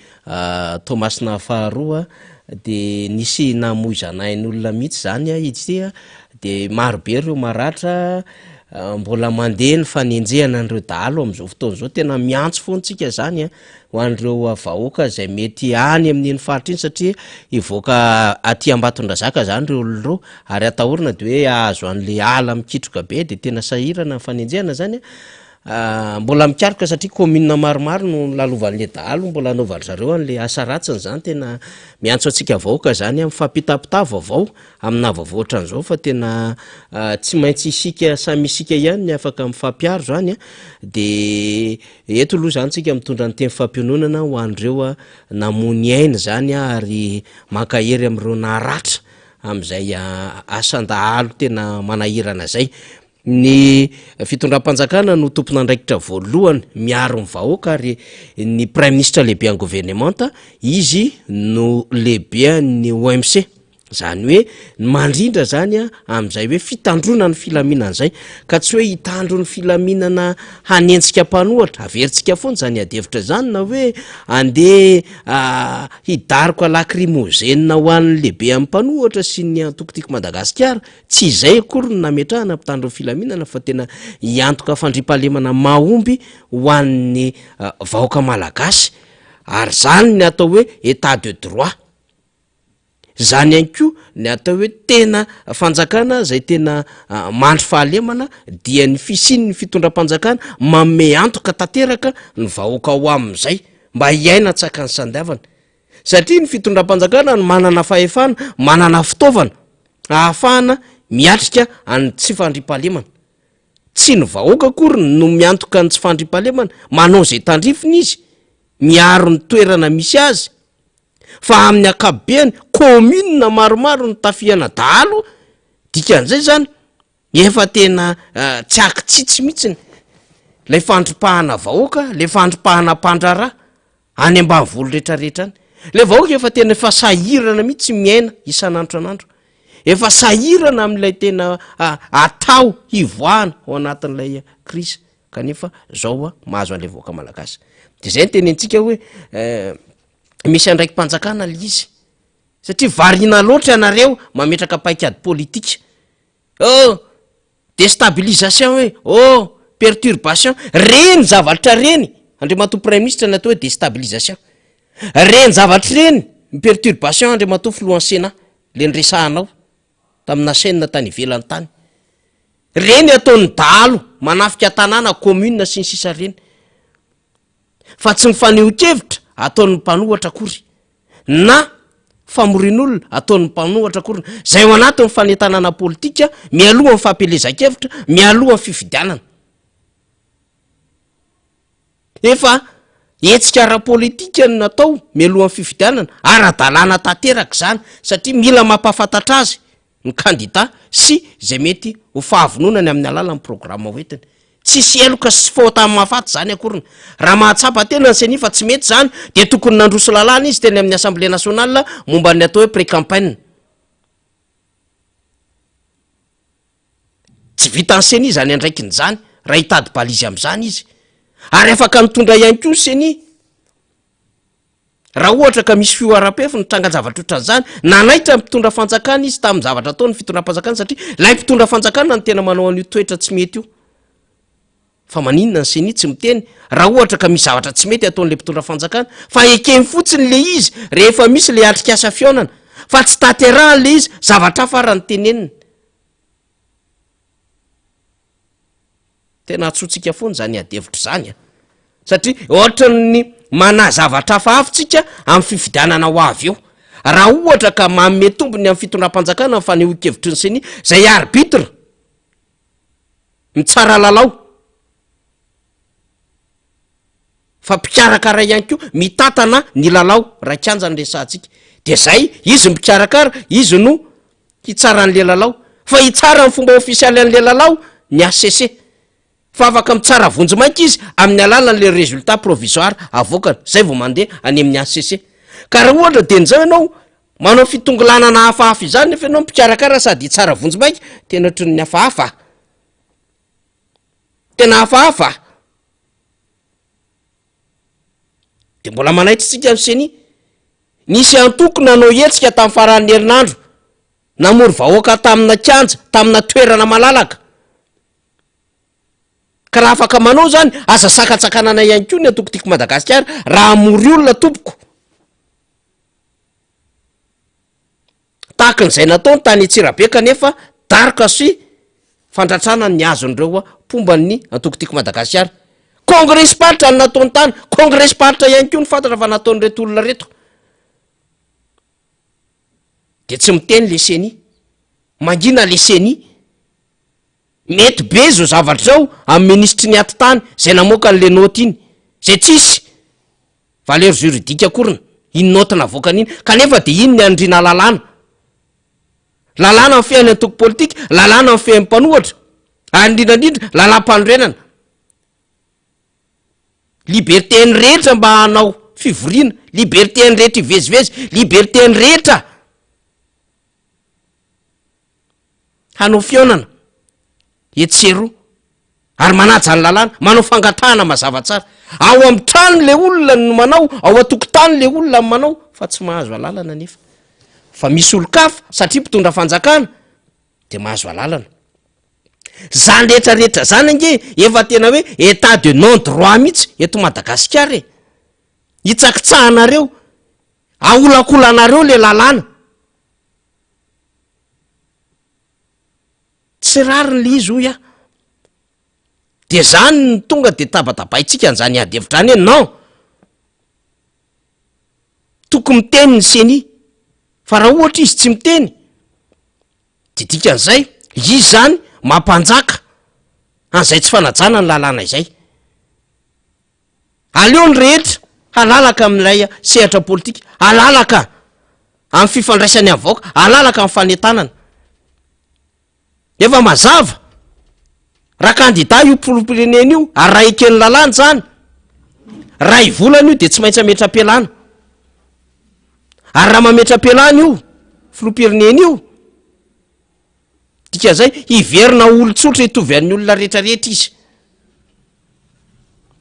Toamasina faharoa de nisy namoizana ain'olona mihitsy zany izy ity de maro be ireo maratra, mbola mandeha ny fanenjehana an'ireo dahalo amin'izao fotoana izao, tena miantso foana tsika zany a ho an'ireo vahoaka izay mety any amin'iny faritra iny satria hivoaka aty Ambatondrazaka zany ireo olona ireo ary atahorana de hoe hahazo an'le ala mikitroka be de tena sahirana ny fanenjehana zany a. Mbola mikaroka satria commune maromaro no nolalovan'le dahalo mbola anaovan-dry zareo an'le asa ratsiny zany, tena miantso antsika vahoaka zany aho mifampitapitaha vaovao amina vaovao ohatran'izao fa tena tsy maintsy isika samy isika ihany ny afaka mifampiaro zany a, de eto aloha zany tsika mitondra ny teny fampiononana ho an'ireo namoy ny ainy zany ary mankahery amin'ireo naratra amin'izay asan-dahalo tena manahirana zay. Ny fitondram-panjakana no tompon'andraikitra voalohany miaro ny vahoaka ary ny praiminisitra lehiben'ny governemanta, izy no lehiben'ny OMC. Izany hoe ny mandrindra zany amin'izay hoe fitandroana ny filaminana izay ka tsy hoe hitandro ny filaminana hanenjika mpanohatra, averintsika foana izany adihevitra izany na hoe andeha hidaroka lacrymogène ho an'ny lehiben'ny mpanohatra sy ny antoko Tiako Madagasikara. Tsy izay akory no nametrahana mpitandro ny filaminana fa tena hiantoka fandriampahalemana mahomby ho an'ny vahoaka malagasy ary izany ny atao hoe Etat de droit. Izany ihany koa ny atao hoe tena fanjakana izay tena mandry fahalemana dia ny fisian'ny fitondram-panjakana manome antoka tanteraka ny vahoaka ao amin'izay mba hiaina an-tsakany sy an-davany. Satria ny fitondram-panjakana no manana fahefana, manana fitaovana ahafahana miatrika an'ny tsy fandriampahalemana. Tsy ny vahoaka akory no miantoka ny tsy fandriampahalemana, manao izay tandrifiny izy, miaro ny toerana misy azy, fa amin'ny ankapobeny commune maromaro no tafihana dahalo, dikan'izay zany Efa tena tsy ankitsitsy mihitsiny ilay fandripahana vahoaka, ilay fandripahana mpandraharaha any ambanivolo rehetrarehetra any. Ilay vahoaka efa tena efa sahirana mihitsy miaina isan'andro isan'andro. Efa sahirana amin'ilay tena atao hivoahana ao anatin'ilay crise kanefa zao mahazo an'ilay vahoaka malagasy. De zay no tenentsika hoe misy andraiki-panjakana ilay izy satria variana loatra ianareo mametraka paikady politika. Oh! Destabilisation hoe, oh! Perturbation, reny zavatra reny, Andriamatoa Praiminisitra ny atao hoe destabilisation. Reny zavatra reny, ny perturbation Andriamatoa Filohan'ny Sénat, le niresahanao tamina chaîne tany ivelany tany. Reny ataon'ny dahalo manafika tanàna, commune sy ny sisa reny. Fa tsy ny fanehoan-kevitra ataon'ny mpanohatra akory. na famorian'olona ataon'ny mpanohatra akory izay ao anatin'ny fanentanana politika mialohan'ny fampielezan-kevitra, mialohan'ny fifidianana. Efa hetsika ara-politika no natao mialohan'ny fifidianana, ara-dalàna tanteraka izany satria mila mampahafantatra azy ny kandida sy izay mety ho fahavononany amin'ny alalan'ny programa hoentiny. Tsisy heloka sy fahotana mahafaty izany akoriny. Raha mahatsapa tena ny Ceni fa tsy mety izany dia tokony nandroso lalàna izy teny amin'ny Assemblée nationale momba ny atao hoe pré-campaign. Tsy vitan'ny ceni izany andraikiny izany raha hitady balise amin'izany izy. Ary afaka mitondra ihany koa ny ceni. Raha ohatra ka misy fihoaram-pefy ny trangan-javatra ohatran'izany, nanaitra ny mpitondra fanjakana izy tamin'ny zavatra ataon'ny fitondram-panjakana satria ilay mpitondra fanjakana no tena manao an'io toetra tsy mety io. Fa maninona ny ceni tsy miteny raha ohatra ka misy zavatra tsy mety ataon'ilay mpitondra fanjakana fa ekeny fotsiny le izy rehefa misy le atrikasa fihaonana fa tsy tanterahany le izy, zavatra hafa ara no teneniny. Tena antsointsika foana izany ady hevitra izany a! Satria ohatran'ny manahy zavatra hafahafa tsika amin'ny fifidianana ho avy eo. Raha ohatra ka manome tombony amin'ny fitondram-panjakana ny fanehoan-kevitry ny ceni, izay arbitre mitsara lalao, fa mpikarakara ihany koa mitantana ny lalao raha kianja no resahantsika, de zay, izy no mpikarakara, izy no hitsara an'le lalao, fa hitsara amin'ny fomba ofisialy an'le lalao ny HCC, fa afaka mitsara vonjimaika izy amin'ny alalan'le résultat provisoire avoakany, zay vao mandeha any amin'ny HCC, ka raha ohatra de njao ianao manao fitongilanana hafahafa izany nefa ianao mpikarakara sady hitsara vonjimaika, tena ohatran'ny hafahafa a! Tena hafahafa a! De mbola manaitra isika ny ceni. Nisy antoko nanao hetsika tamin'ny faran'ny herinandro, namory vahoaka tamina kianja, tamina toerana malalaka. Ka raha afaka manao izany, aza sakantsakanana ihany koa ny antoko Tiako Madagasikara raha hamory olona tompoko. Tahaka an'izay nataony tany Antsirabe kanefa daroka sy fandratrana ny azon'ireo mpomba ny antoko Tiako Madagasikara. Kongresim-paritra no nataony tany, kongresim-paritra ihany koa no fantatra fa nataon'ireto olona ireto. Dia tsy miteny le ceni, mangina le ceni. Mety be izao zavatra izao amin'ny minisitry ny atitany izay namoaka an'le naoty iny, izay tsisy valeur juridique akoriny iny naoty navoakany iny, kanefa dia iny ny anindriana lalàna. Lalàna mifehy ny antoko politika, lalàna mifehy ny mpanohatra, ary indrindra indrindra lalàm-panorenana. Liberté ny rehetra mba hanao fivoriana, liberté ny rehetra hivezivezy, liberté ny rehetra hanao fihaonana etsy sy eroa ary manaja ny lalàna, manao fangatahana mazava tsara. Ao amin'ny trano le olona no manao, ao an-tokotany le olona no manao fa tsy mahazo alalana nefa. Fa misy olon-kafa satria mpitondra fanjakana de mahazo alalana. Zany rehetra rehetra zany ange efa tena hoe état de non droit mihitsy eto Madagasikara e. Hitsakitsahanareo, aholakolanareo le lalàna. Tsy rariny le izy hoy aho. De zany no tonga de tabatabaintsika an'zany ady hevitra any hoe non! Tokony miteny ny ceni, fa raha ohatra izy tsy miteny de dikan'izay izy zany mampanjaka an'izay tsy fanajana ny lalàna izay. Aleo ny rehetra halalaka amin'ilay sehatra politika, halalaka amin'ny fifandraisany amin'ny vahoaka, halalaka amin'ny fanentanana. Efa mazava, raha kandida io filoham-pirenena io ary raha eken'ny lalàna izany, ray volana io dia tsy maintsy hametra-pialana. Ary raha mametra-pialana io filoham-pirenena io, Dikan'izay, hiverina ho olon-tsotra hitovy an'ny olona rehetrarehetra izy.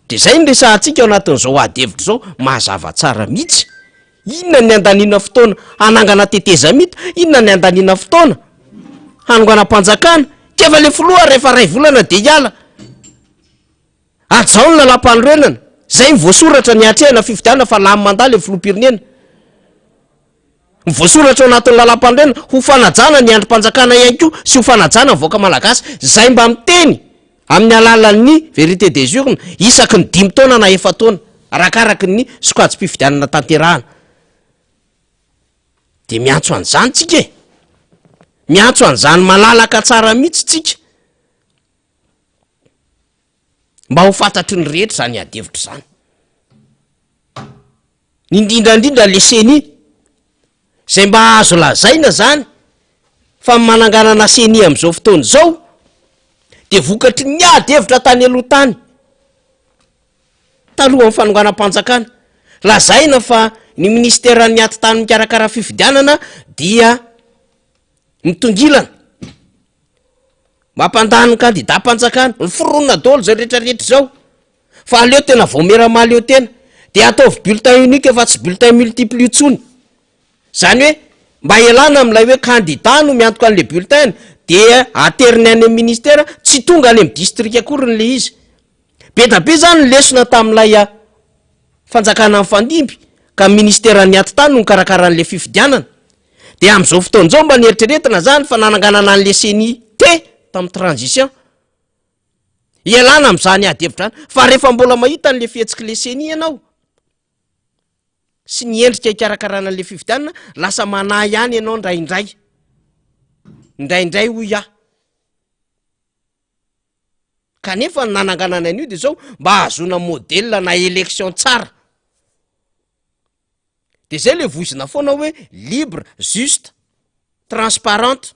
Dia izay no resahantsika ao anatin'izao ady hevitra izao, mazava tsara mihitsy. Inona ny handaniana fotoana hanangana tetezamita? Inona ny handaniana fotoana hanonganam-panjakana? K'efa le filoha rehefa ray volana dia hiala. Hajao ny lalàmpanorenana, izay ny voasoratra ny hatrehana fifidianana fa lany mandat le filoham-pirenena. Ny voasoratra ao anatin'ny lalàmpanorenana ho fanajana ny andrim-panjakana ihany koa sy ho fanajana ny vahoaka malagasy izay mba miteny amin'ny alalan'ny vérité des urnes isaky ny dimy taona na efa-taona arakaraky ny sokajim-pifidianana tanterahana. Dia miantso an'izany tsika e! Miantso an'izany malalaka tsara mihitsy tsika. Mba ho fantatry ny rehetra izany ady hevitra izany. Indrindra indrindra le ceni, izay mba azo lazaina zany fa ny mananganana ceni amin'izao fotoana izao de vokatry ny ady hevitra tany aloha tany, talohan'ny fanonganam-panjakana. Lazaina fa ny minisiteran'ny ati-tany mikarakara fifidianana dia mitongilana. Mampandany ny kandidam-panjakana, miforona daholo izao rehetra rehetra izao. Fa aleo tena vaomiera mahaleo tena. Dia ataovy bulletin unique fa tsy bulletin multiple intsony. Izany hoe mba ialana amin'ilay hoe kandida no miantoka an'ilay bulletin dia ateriny any amin'ny ministera, tsy tonga any amin'ny district akory ilay izy. Be da be izany ny lesona tamin'ilay fanjakana nifandimby ka ny ministeran'ny atitany no nikarakara an'ilay fifidianana. Dia amin'izao fotoana izao mba nieritreretina izany fa nananganana an'ilay ceni T tamin'ny transition. Ialana amin'izany ady hevitra izany fa rehefa mbola mahita an'ilay fihetsik'ilay ceni ianao sy ny endrika hikarakarana an'ilay fifidianana, lasa manahy ihany ianao indraindray. Indraindray hoy aho. Kanefa ny nananganana an'io dia zao mba hahazoana modèle na élection tsara. De zay le voizina foana hoe libre, juste, transparente,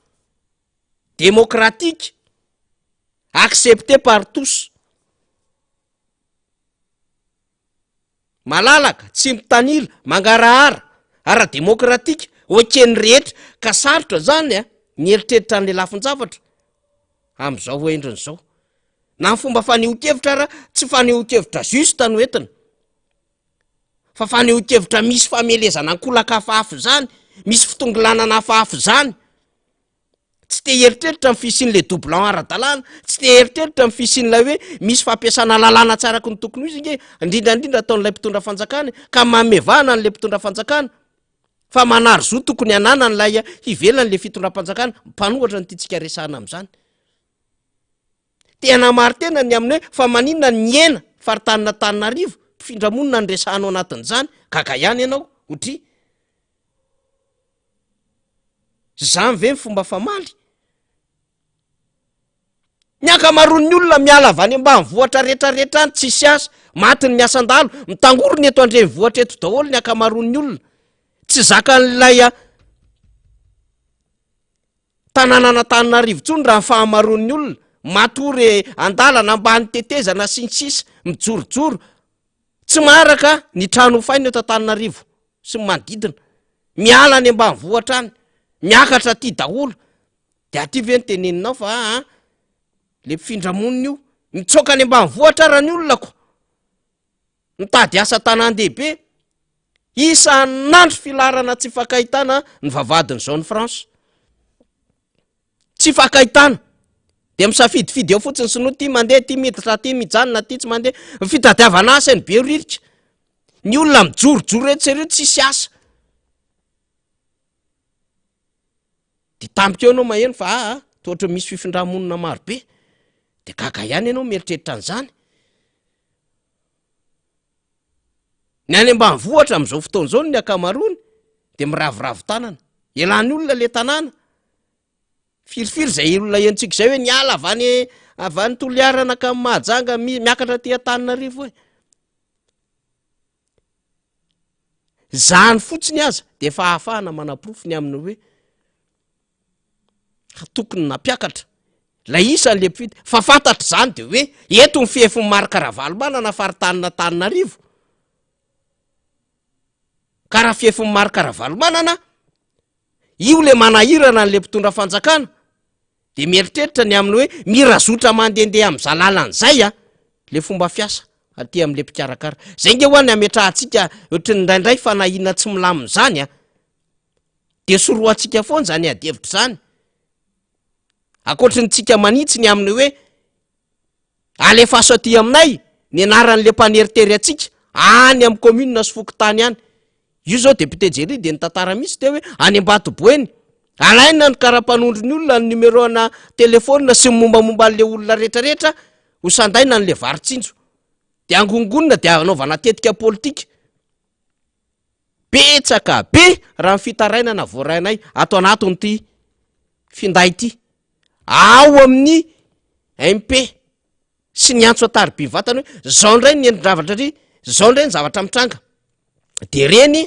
démocratique, accepté par tous. Malalaka, tsy mitanila, mangarahara, ara-demokratika, ho eken'ny rehetra, ka sarotra izany a, ny eritreritra an'ilay lafin-javatra amin'izao endriny izao. Na ny fomba fanehoan-kevitra ara, tsy fanehoan-kevitra juste no entina, fa fanehoan-kevitra misy famelezana ankolaka hafahafa izany, misy fitongilanana hafahafa izany. Tsy te hieritreritra ny fisian'ilay doublon ara-dalàna, tsy te hieritreritra ny fisian'ilay hoe misy fampiasana lalàna tsy araka ny tokony ho izy ange, indrindra indrindra ataon'ilay mpitondra fanjakana e, ka manome vahana an'ilay mpitondra fanjakana fa manary zo tokony hananan'ilay ivelan'ilay fitondram-panjakana, mpanohatra no tiantsika resahana amin'izany. Te hanamari-tena ny amin'ny hoe fa maninona ny hena faritanin'Antananarivo, mpifindra monina no resahana ao anatin'izany, gaga ihany ianao, otria. Zany ve ny fomba famaly? Ny ankamaroan'ny olona miala avy any ambanivohitra rehetrarehetra any tsisy asa, matin'ny asan-dahalo, mitangorona eto an-drenivohitra eto daholo ny ankamaroan'ny olona. Tsy zakan'ilay tanànan'Antananarivo intsony raha ny fahamaroan'ny olona, matory an-dalana ambany tetezana sy ny sisa, mijorojoro. Tsy maharaka ny trano hofaina eto Antananarivo sy ny manodidina. Miala any ambanivohitra any, miakatra aty daholo. De aty ve no teneninao fa aa le mpifindra monina io, mitsoaka any ambanivohitra ara ny olona ko. Mitady asa an-tanàn-dehibe. Isan'andro filaharana tsy ifankahitana ny vavahadin'ny zone franche. Tsy ifankahitana. Dia misafidifidy eo fotsiny sinoa ty mandeha, ty miditra, ty mijanona, ty tsy mandeha. Ny fitadiavana asa eny Behoririka. Ny olona mijorojoro etsy sy eroa tsisy asa. Dia tampoka eo ianao maheno fa aa toa ohatran'ny misy fifindra-monina maro be. Dia gaga ihany ianao mieritreritra an'izany. Ny any ambanivohitra amin'izao fotoana izao ny ankamaroany dia miraviravy tanana. Elan'ny olona le tanàna. Firifiry izay olona henontsika izay hoe niala avy any avy any Toliara nankany Mahajanga miakatra aty Antananarivo e. Izany fotsiny aza dia efa ahafahana manaporofo ny amin'ny hoe tokony nampiakatra ilay isan'le mpifidy fa fantatra izany de hoe eto ny fefin'i Marc Ravalomanana faritanin'Antananarivo ka raha fefin'i Marc Ravalomanana io le manahirana an'le mpitondra fanjakana de mieritreritra ny amin'ny hoe mirazotra mandehandeha amin'izay lalana izay a le fomba fiasa aty amin'le mpikarakara zay nge hoa ny ametrahantsika ohatry ny indraindray fanahiana tsy milamina izany a de sorohantsika foana izany ady hevitra izany ankoatry ny tsika manitsy ny amin'ny hoe alefaso aty aminay ny anaran'le mpaneritery antsika any amin'ny commune sy fokontany any io zao député Jerry de nitantara mihitsy teo hoe any Ambatoboeny alaina ny karapanondro ny olona ny numéro ana téléphone sy ny mombamomba an'le olona rehetrarehetra ho sandaina an'le vary tsinjo de angongonina de anaovana tetika politika Betsaka be raha ny fitarainana voarainay ato anatin'ity finday ity, ao amin'ny MP sy ny antso an-tariby vatana hoe zao indray ny endri-javatra ry, zao indray ny zavatra mitranga, de reny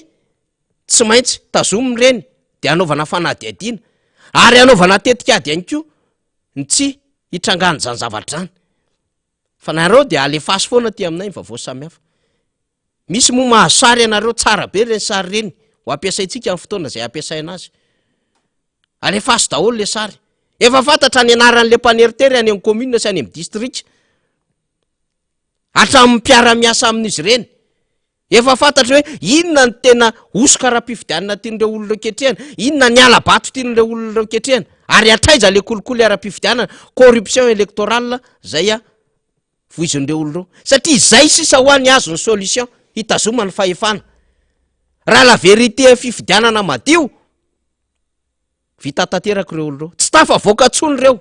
tsy maintsy tazomina ireny de anaovana fanadihadiana ary anaovana tetikady ihany koa ny tsy hitrangan'izany zavatra izany, fa nareo de alefaso foana aty aminay ny vaovao samihafa. Misy moa mahazo sary ianareo, tsara be ireny sary ireny, ho ampiasaintsika amin'ny fotoana izay ampiasaina azy. Alefaso daholo le sary. Efa fantatra ny anaran'le mpaneritery any amin'ny commune sy any amin'ny district. Hatramin'ny mpiara-miasa amin'izy ireny. Efa fantatra hoe inona ny tena hosoka ara-pifidianana tian'ireo olona ireo ketrehana, inona ny hala-bato tian'ireo olona ireo ketrehana, ary hatraiza le kolikoly ara-pifidianana, corruption électorale, zay a voizin'ireo olona ireo. Satria izay sisa hoa ny azony solution hitazomany fahefana. Raha la vérité amin'ny fifidianana madio, vita tanteraka ireo olona ireo. Tsy tafavoaka intsony ireo.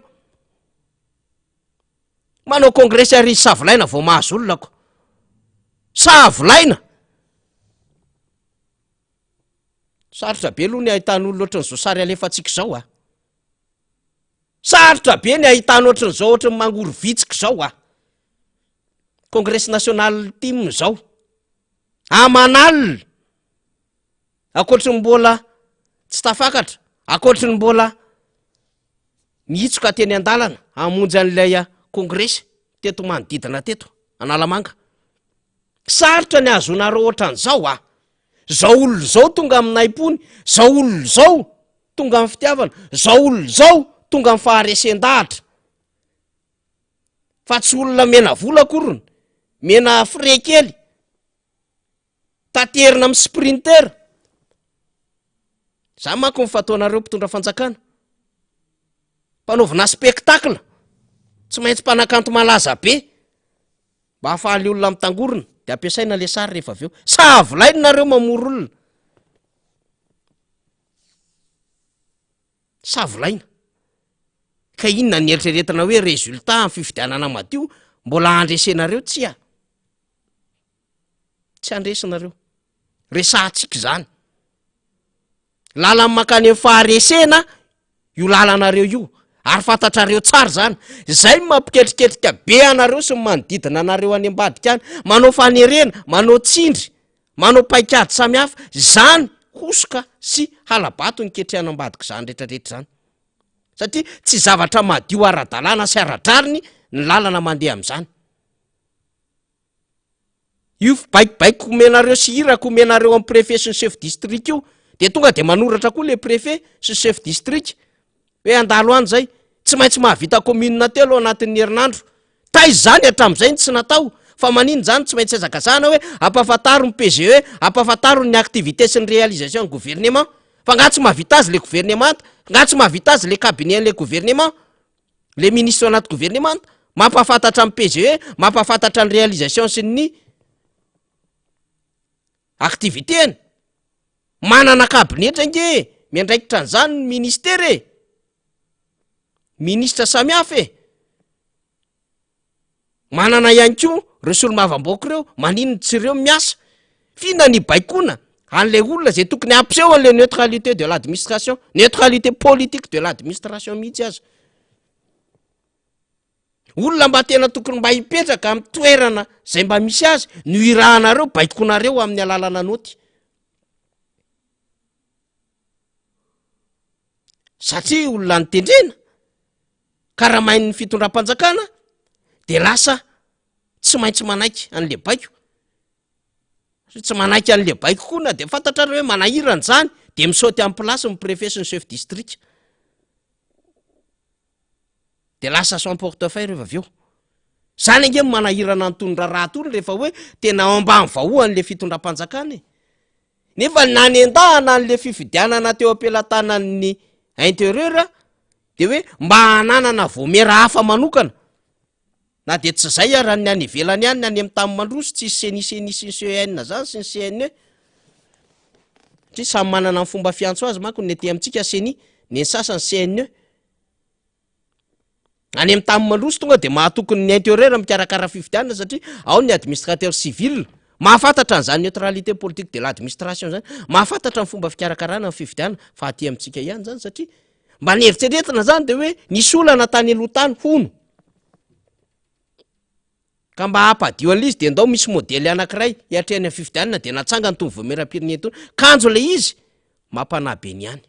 Manao kongresy ary savolaina vao mahazo olona ko. Savolaina! Sarotra be aloha ny ahitana olona ohatran'izao sary alefantsika izao a. Sarotra be ny ahitana ohatran'izao ohatran'ny mangorovitsika izao a. Kongresy nasionaly tim izao. Aman'alina. Ankoatry ny mbola tsy tafakatra, ankoatry ny mbola nihitsoka teny an-dalana hamonjy an'ilay kongresy teto manodidina teto Analamanga. Sarotra ny ahazoanareo ohatran'izao a! Zao olona izao tonga amin'ny nahim-pony, zao olona izao tonga amin'ny fitiavana, zao olona izao tonga amin'ny faharesen-dahatra. Fa tsy olona mena vola akoriny, mena frais kely. Taterina amin'ny sprinter. Zany manko ny fataonareo mpitondra fanjakana. Mpanaovina spectacle. Tsy maintsy mpanakanto malaza be. Mba hahafahan'le olona mitangorona de ampiasaina le sary rehefa avy eo. Savolaina nareo mamory olona. Savolaina. Ka inona ny eritreretina hoe résultat amin'ny fifidianana madio mbola handresenareo? Tsia. Tsy handresy nareo. Resahantsika izany. Lalany mankany amin'ny faharesena io lalanareo io. Ary fantatrareo tsara izany. Izay no mampiketriketrika be anareo sy ny manodidina anareo any ambadika any. Manao fanerena, manao tsindry, manao paikady samihafa. Izany hosoka sy hala-bato ny ketrehana ambadika izany rehetrarehetra izany. Satria tsy zavatra madio ara-dalàna sy ara-drariny ny lalana mandeha amin'izany. Io baikobaiko omenareo sy iraka omenareo amin'ny préfet sy ny chef district io de tonga de manoratra koa le préfet sy ny chef district hoe handalo any zay, tsy maintsy mahavita commune telo ao anatin'ny herinandro, taiza zany hatramin'izay no tsy natao fa maninona zany tsy maintsy hazakazahana hoe ampahafantaro ny PGE, ampahafantaro ny activité sy ny réalisation ny gouvernement, fa nga tsy mahavita azy le gouvernemanta, nga tsy mahavita azy le cabinet an'le gouvernement? Le ministre anaty gouvernemanta, mampahafantatra amin'ny PGE, mampahafantatra ny réalisation sy ny activité-ny. Manana kabinetra ange e, miandraikitra an'izany ny ministera e! Ministra samihafa e! Manana ihany koa ireo solombavambahoaka ireo, maninona tsy ireo miasa? F'inona ny hibaikoana an'ilay olona izay tokony hampiseho an'ilay neutralité de l'administration, neutralité politique de l'administration mihitsy aza. Olona mba tena tokony mba hipetraka amin'ny toerana izay mba misy azy no irahanareo, baikoanareo amin'ny alalana naoty. Satria olona notendrena. karamain'ny fitondram-panjakana de lasa tsy maintsy manaiky an'le baiko, tsy manaiky an'le baiko koa na de fantatra ary hoe manahirana izany de misaoty amin'ny place ny préfet sy ny chef district, de lasa sans portefeuille rehefa avy eo, zany ange no manahirana an'itony raharaha itony rehefa hoe tena ao ambany vahoan'le fitondram-panjakana e, nefa nanendahana an'le fifidianana teo am-pelatanan'ny intérieur de hoe mba hananana vaomiera hafa manokana, na de tsy zay ara ny any ivelany any, ny any amin'ny tany mandroso tsisy ceni ceni sy ny CEN zany sy ny CNE, satria samy manana ny fomba fiantso azy manko ny aty amintsika ceni, ny an'ny sasany CNE. Any amin'ny tany mandroso tonga de mahatoky ny intérieur mikarakara fifidianana satria ao ny administrateur civil mahafantatra an'izany neutralité politique de l'administration zany, mahafantatra ny fomba fikarakarana ny fifidianana fa aty amintsika ihany zany satria Mba nieritreretina zany de hoe nisy olana tany aloha tany hono, ka mba hampadio an'ilay izy de ndao misy modely anankiray hiatrehana ny fifidianana de natsangany itony voamieram-pirenena itony, kanjo ilay izy mampanahy be ny any.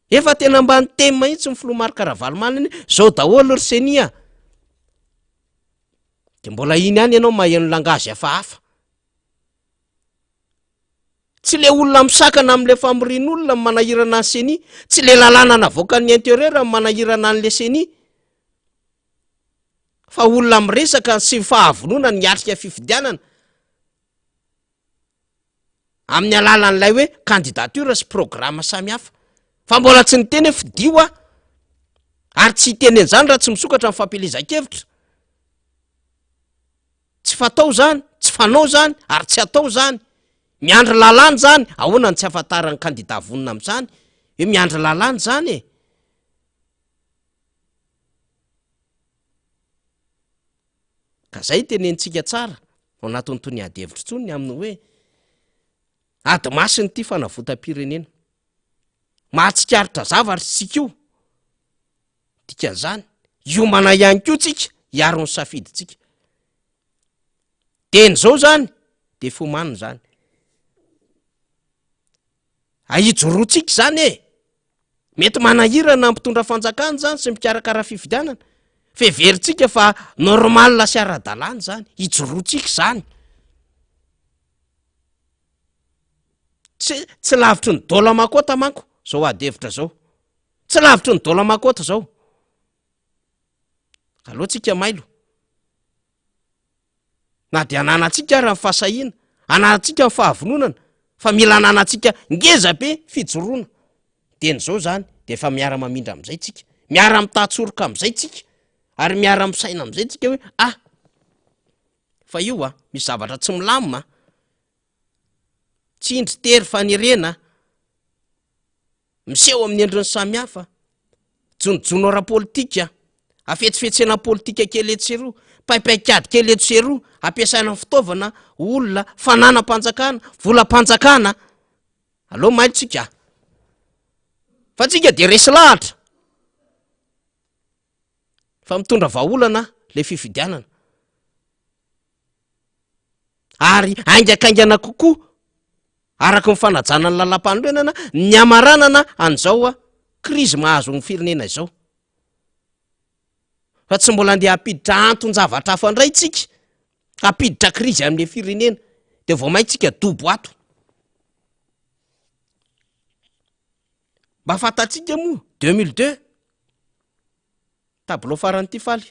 Efa tena mba niteny mahitsy ny filoha Marc Ravalomanana hoe zao daholo ry ceni a! De mbola iny ihany ianao maheno langage hafahafa. Tsy le olona misakana amin'le famorian'olona no manahirana ny ceni, tsy le lalàna navoakan'ny intérieur no manahirana an'le ceni, fa olona miresaka sy fahavononany hiatrika fifidianana amin'ny alalan'ilay hoe candidature sy programme samihafa. Fa mbola tsy niteny hoe fidio aho, ary tsy hiteny an'izany raha tsy misokatra ny fampielezan-kevitra. Tsy fatao zany, tsy fanao zany, ary tsy atao zany. Miandry lalàna zany, ahoana no tsy ahafantaran'ny kandida vonona amin'izany hoe miandry lalàna zany e? Ka zay tenenintsika tsara ao anatin'ny tony ady hevitra intsony ny amin'ny hoe ady masina ity fanavotam-pirenena. Mahatsikaritra zavatra isika io. Dikan'izany, hiomana ihany koa tsika hiaro ny safidintsika. Dieny izao izany dia efa omanina izany. Ahijoroantsika izany e! Mety manahirana ny mpitondra fanjakana izany sy mikarakara fifidianana, fa heverintsika fa normal sy ara-dalàna izany, hijoroantsika izany. Tsy, tsy lavitry ny dola makota manko izao ady hevitra izao. Tsy lavitry ny dola makota izao. Aleo tsika mailo. Na dia ananantsika ara ny fahasahiana, ananantsika ny fahavononana, fa mila ananantsika ngeza be fijoroana. Dieny izao izany dia efa miara-mamindra amin'izay tsika, miara-mitantsoroka amin'izay tsika, ary miara-misaina amin'izay tsika hoe ah, fa io ah, misy zavatra tsy milamina ah. Tsindry tery fanerena ah. Miseho amin'ny endriny samihafa, jonojono ara-politika, hafetsifetsena politika kely etsy sy eroa, paipaik'ady kely etsy sy eroa, ampiasaina fitaovana, olona, fananam-panjakana, volam-panjakana. Aleo mailo tsika. Fa tsika dia resy lahatra fa mitondra vahaolana le fifidianana. Ary haingakaingana kokoa araka ny fanajana ny lalàmpanorenana ny hamaranana an'izao krizy mahazo ny firenena izao. Fa tsy mbola andeha hampiditra anton-javatra hafa indray tsika, hampiditra krizy amin'ilay firenena, dia vao mainka tsika dobo ato. Mba fantatsika moa 2002, tableau farany ity faly.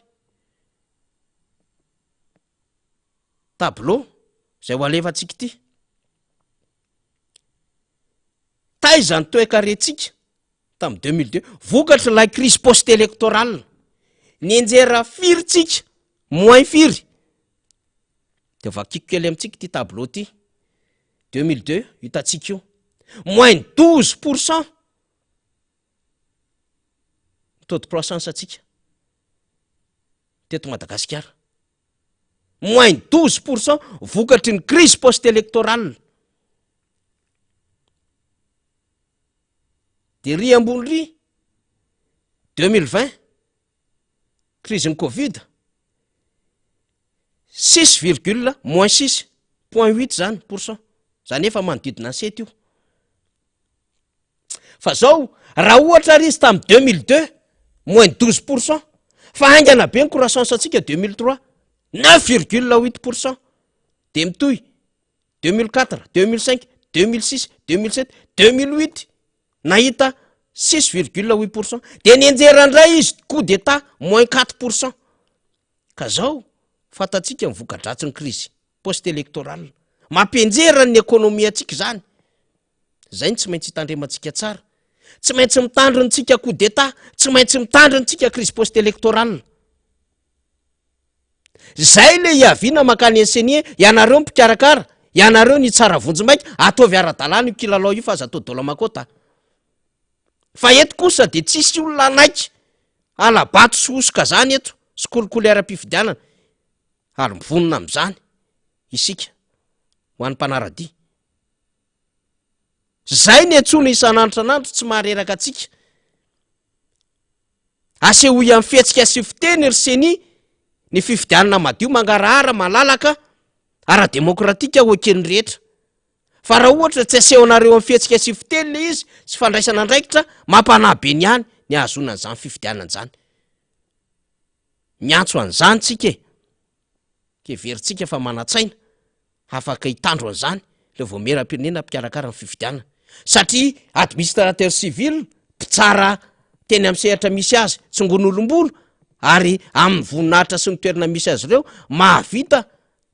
Tableau izay ho alefantsika ity. Taiza ny toekarentsika tamin'ny 2002 vokatry ilay crise post électorale. Nianjera firy tsika? Moins firy? De vakiko kely amintsika ity tableau ity. 2002 hitantsika io. Moins 12 pour cent ny taux de croissance antsika teto Madagasikara. Moins 12 pour cent vokatry ny crise post électorale. De ry ambony ry, 2020, crise ny covid, six virgule moins six point huit zany pour cent, zany efa manodidina ny sept io. Fa zao, raha ohatra ary izy tamin'ny 2002, moins 12 pour cent, fa haingana be ny croissance antsika 2003, 9,8 pour cent, de mitohy 2004, 2005, 2006, 2007, 2008, nahita 6,8 pour cent, de nianjera indray izy coup d'état moins 4 pour cent. Ka zao, fantatsika ny voka-dratsin'ny crise post-électorale, mampianjera ny économie antsika izany. Zay no tsy maintsy hitandremantsika tsara. Tsy maintsy mitandrina tsika coup d'état, tsy maintsy mitandrina tsika crise post électorale. Zay le hiaviana mankany Ceni, ianareo mpikarakara, ianareo ny tsara vonjimaika, ataovy ara-dalàna io kilalao io fa aza atao dolamakota. Fa eto kosa dia tsisy olona hanaiky hala-bato sy hosoka zany eto, sy kolikoly ara-pifidianana, ary mivonona amin'izany isika ho an'ny mpanara-dia. Zay ny antsoina isan'andro isan'andro tsy mahareraka antsika. Asehoy amin'ny fihetsika sy fiteny ry Ceni ny fifidianana madio, mangarahara, malalaka, ara-demokratika ho eken'ny rehetra. Fa raha ohatra tsy asehonareo amin'ny fihetsika sy fiteny le izy sy fandraisana andraikitra, mampanahy be ny any ny hahazoana an'izany fifidianana izany. Miantso an'izany tsika e! Heverintsika fa manan-tsaina afaka hitandro an'izany. ilay vaomieram-pirenena mpikarakara ny fifidianana satria administrateur civil mpitsara teny amin'ny sehatra misy azy tsongon'olom-bolo ary amin'ny voninahitra sy ny toerana misy azy ireo mahavita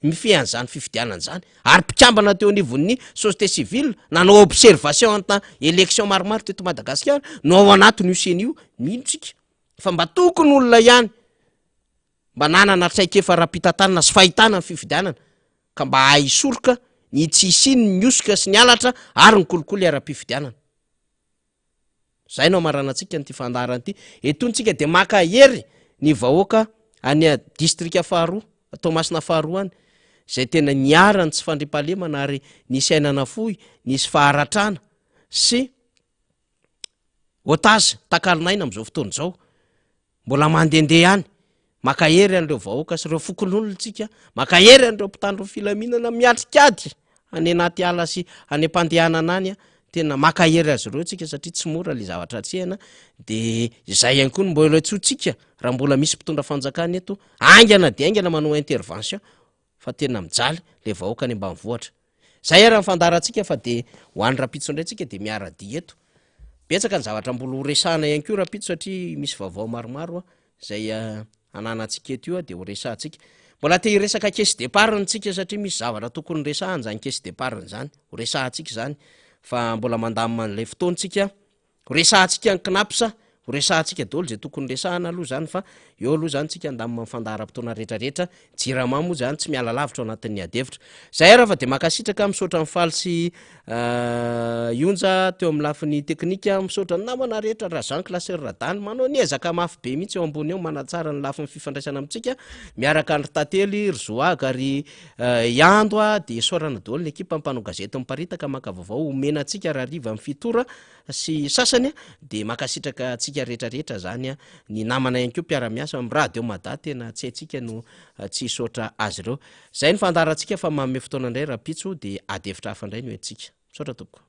mifehy an'izany fifidianana izany ary mpikambana teo anivon'ny société civile nanao observation anta élection maromaro teto Madagasikara no ao anatin'io CENI io. Mino tsika fa mba tokony olona ihany mba nanana traikefa ara-pitantanana sy fahitana ny fifidianana ka mba hahay hisoroka ny tsy hisian'ny hosoka sy ny halatra ary ny kolikoly ara-pifidianana. Izay no hamaranantsika an'ity fandaharana ity. Etoana tsika dia maka hery ny vahoaka any distrika faharoa, Toamasina faharoa any, izay tena niharan'ny tsy fandriampahalemana ary nisy aina nafoy, nisy faharatrana sy otage takalon'aina amin'izao fotoana izao. Mbola mandehandeha ihany, mankahery an'ireo vahoaka sy ireo fokonolona tsika, mankahery an'ireo mpitandro ny filaminana miatrika ady any anaty ala sy any am-pandehanana any, tena mankahery azy ireo tsika satria tsy mora le zavatra atrehina, de izay ihany koa no mbola antsointsika raha mbola misy mpitondra fanjakana eto, haingana dia haingana manao intervention fa tena mijaly le vahoaka any ambanivohitra. Zay ary ny fandaharantsika fa de ho any rapitso indray tsika de miara-dia eto. Betsaka ny zavatra mbola ho resahana ihany koa rapitso satria misy vaovao maromaro zay ananantsika eto io de ho resahantsika. Mbola te hiresaka caisse d'épargne tsika satria misy zavatra tokony resahana zany caisse d'épargne zany, ho resahantsika zany fa mbola mandamina an'ilay fotoana tsika. Ho resahantsika ny Cnaps, ho resahantsika daholo izay tokony resahana aloha izany fa eo aloha izany tsika handamina ny fandaharam-potoana rehetra rehetra, Jirama moa izany tsy miala lavitra ao anatin'ny ady hevitra. Izay ary fa dia mankasitraka, misaotra an'i Faly sy Ionja teo amin'ny lafiny teknika, misaotra ny namana rehetra, Rajean sy Radany manao ny ezaka mafy be mihitsy eo ambony eo manatsara ny lafiny fifandraisana amintsika, miaraka an-dry Tantely, ry Zoaga, ry Iando dia isaorana daholo ny ekipa mpanao gazety miparitaka maka vaovao omena antsika rahariva amin'ny fito ora. sy sasany dia mankasitraka antsika rehetra rehetra zany ny namana ihany koa mpiara-miasa amin'ny radio mada tena tsy haintsika no tsy hisaotra azy ireo. Zay ny fandaharantsika fa manome fotoana indray rahampitso dia ady hevitra hafa indray no entintsika. Misaotra tompoko.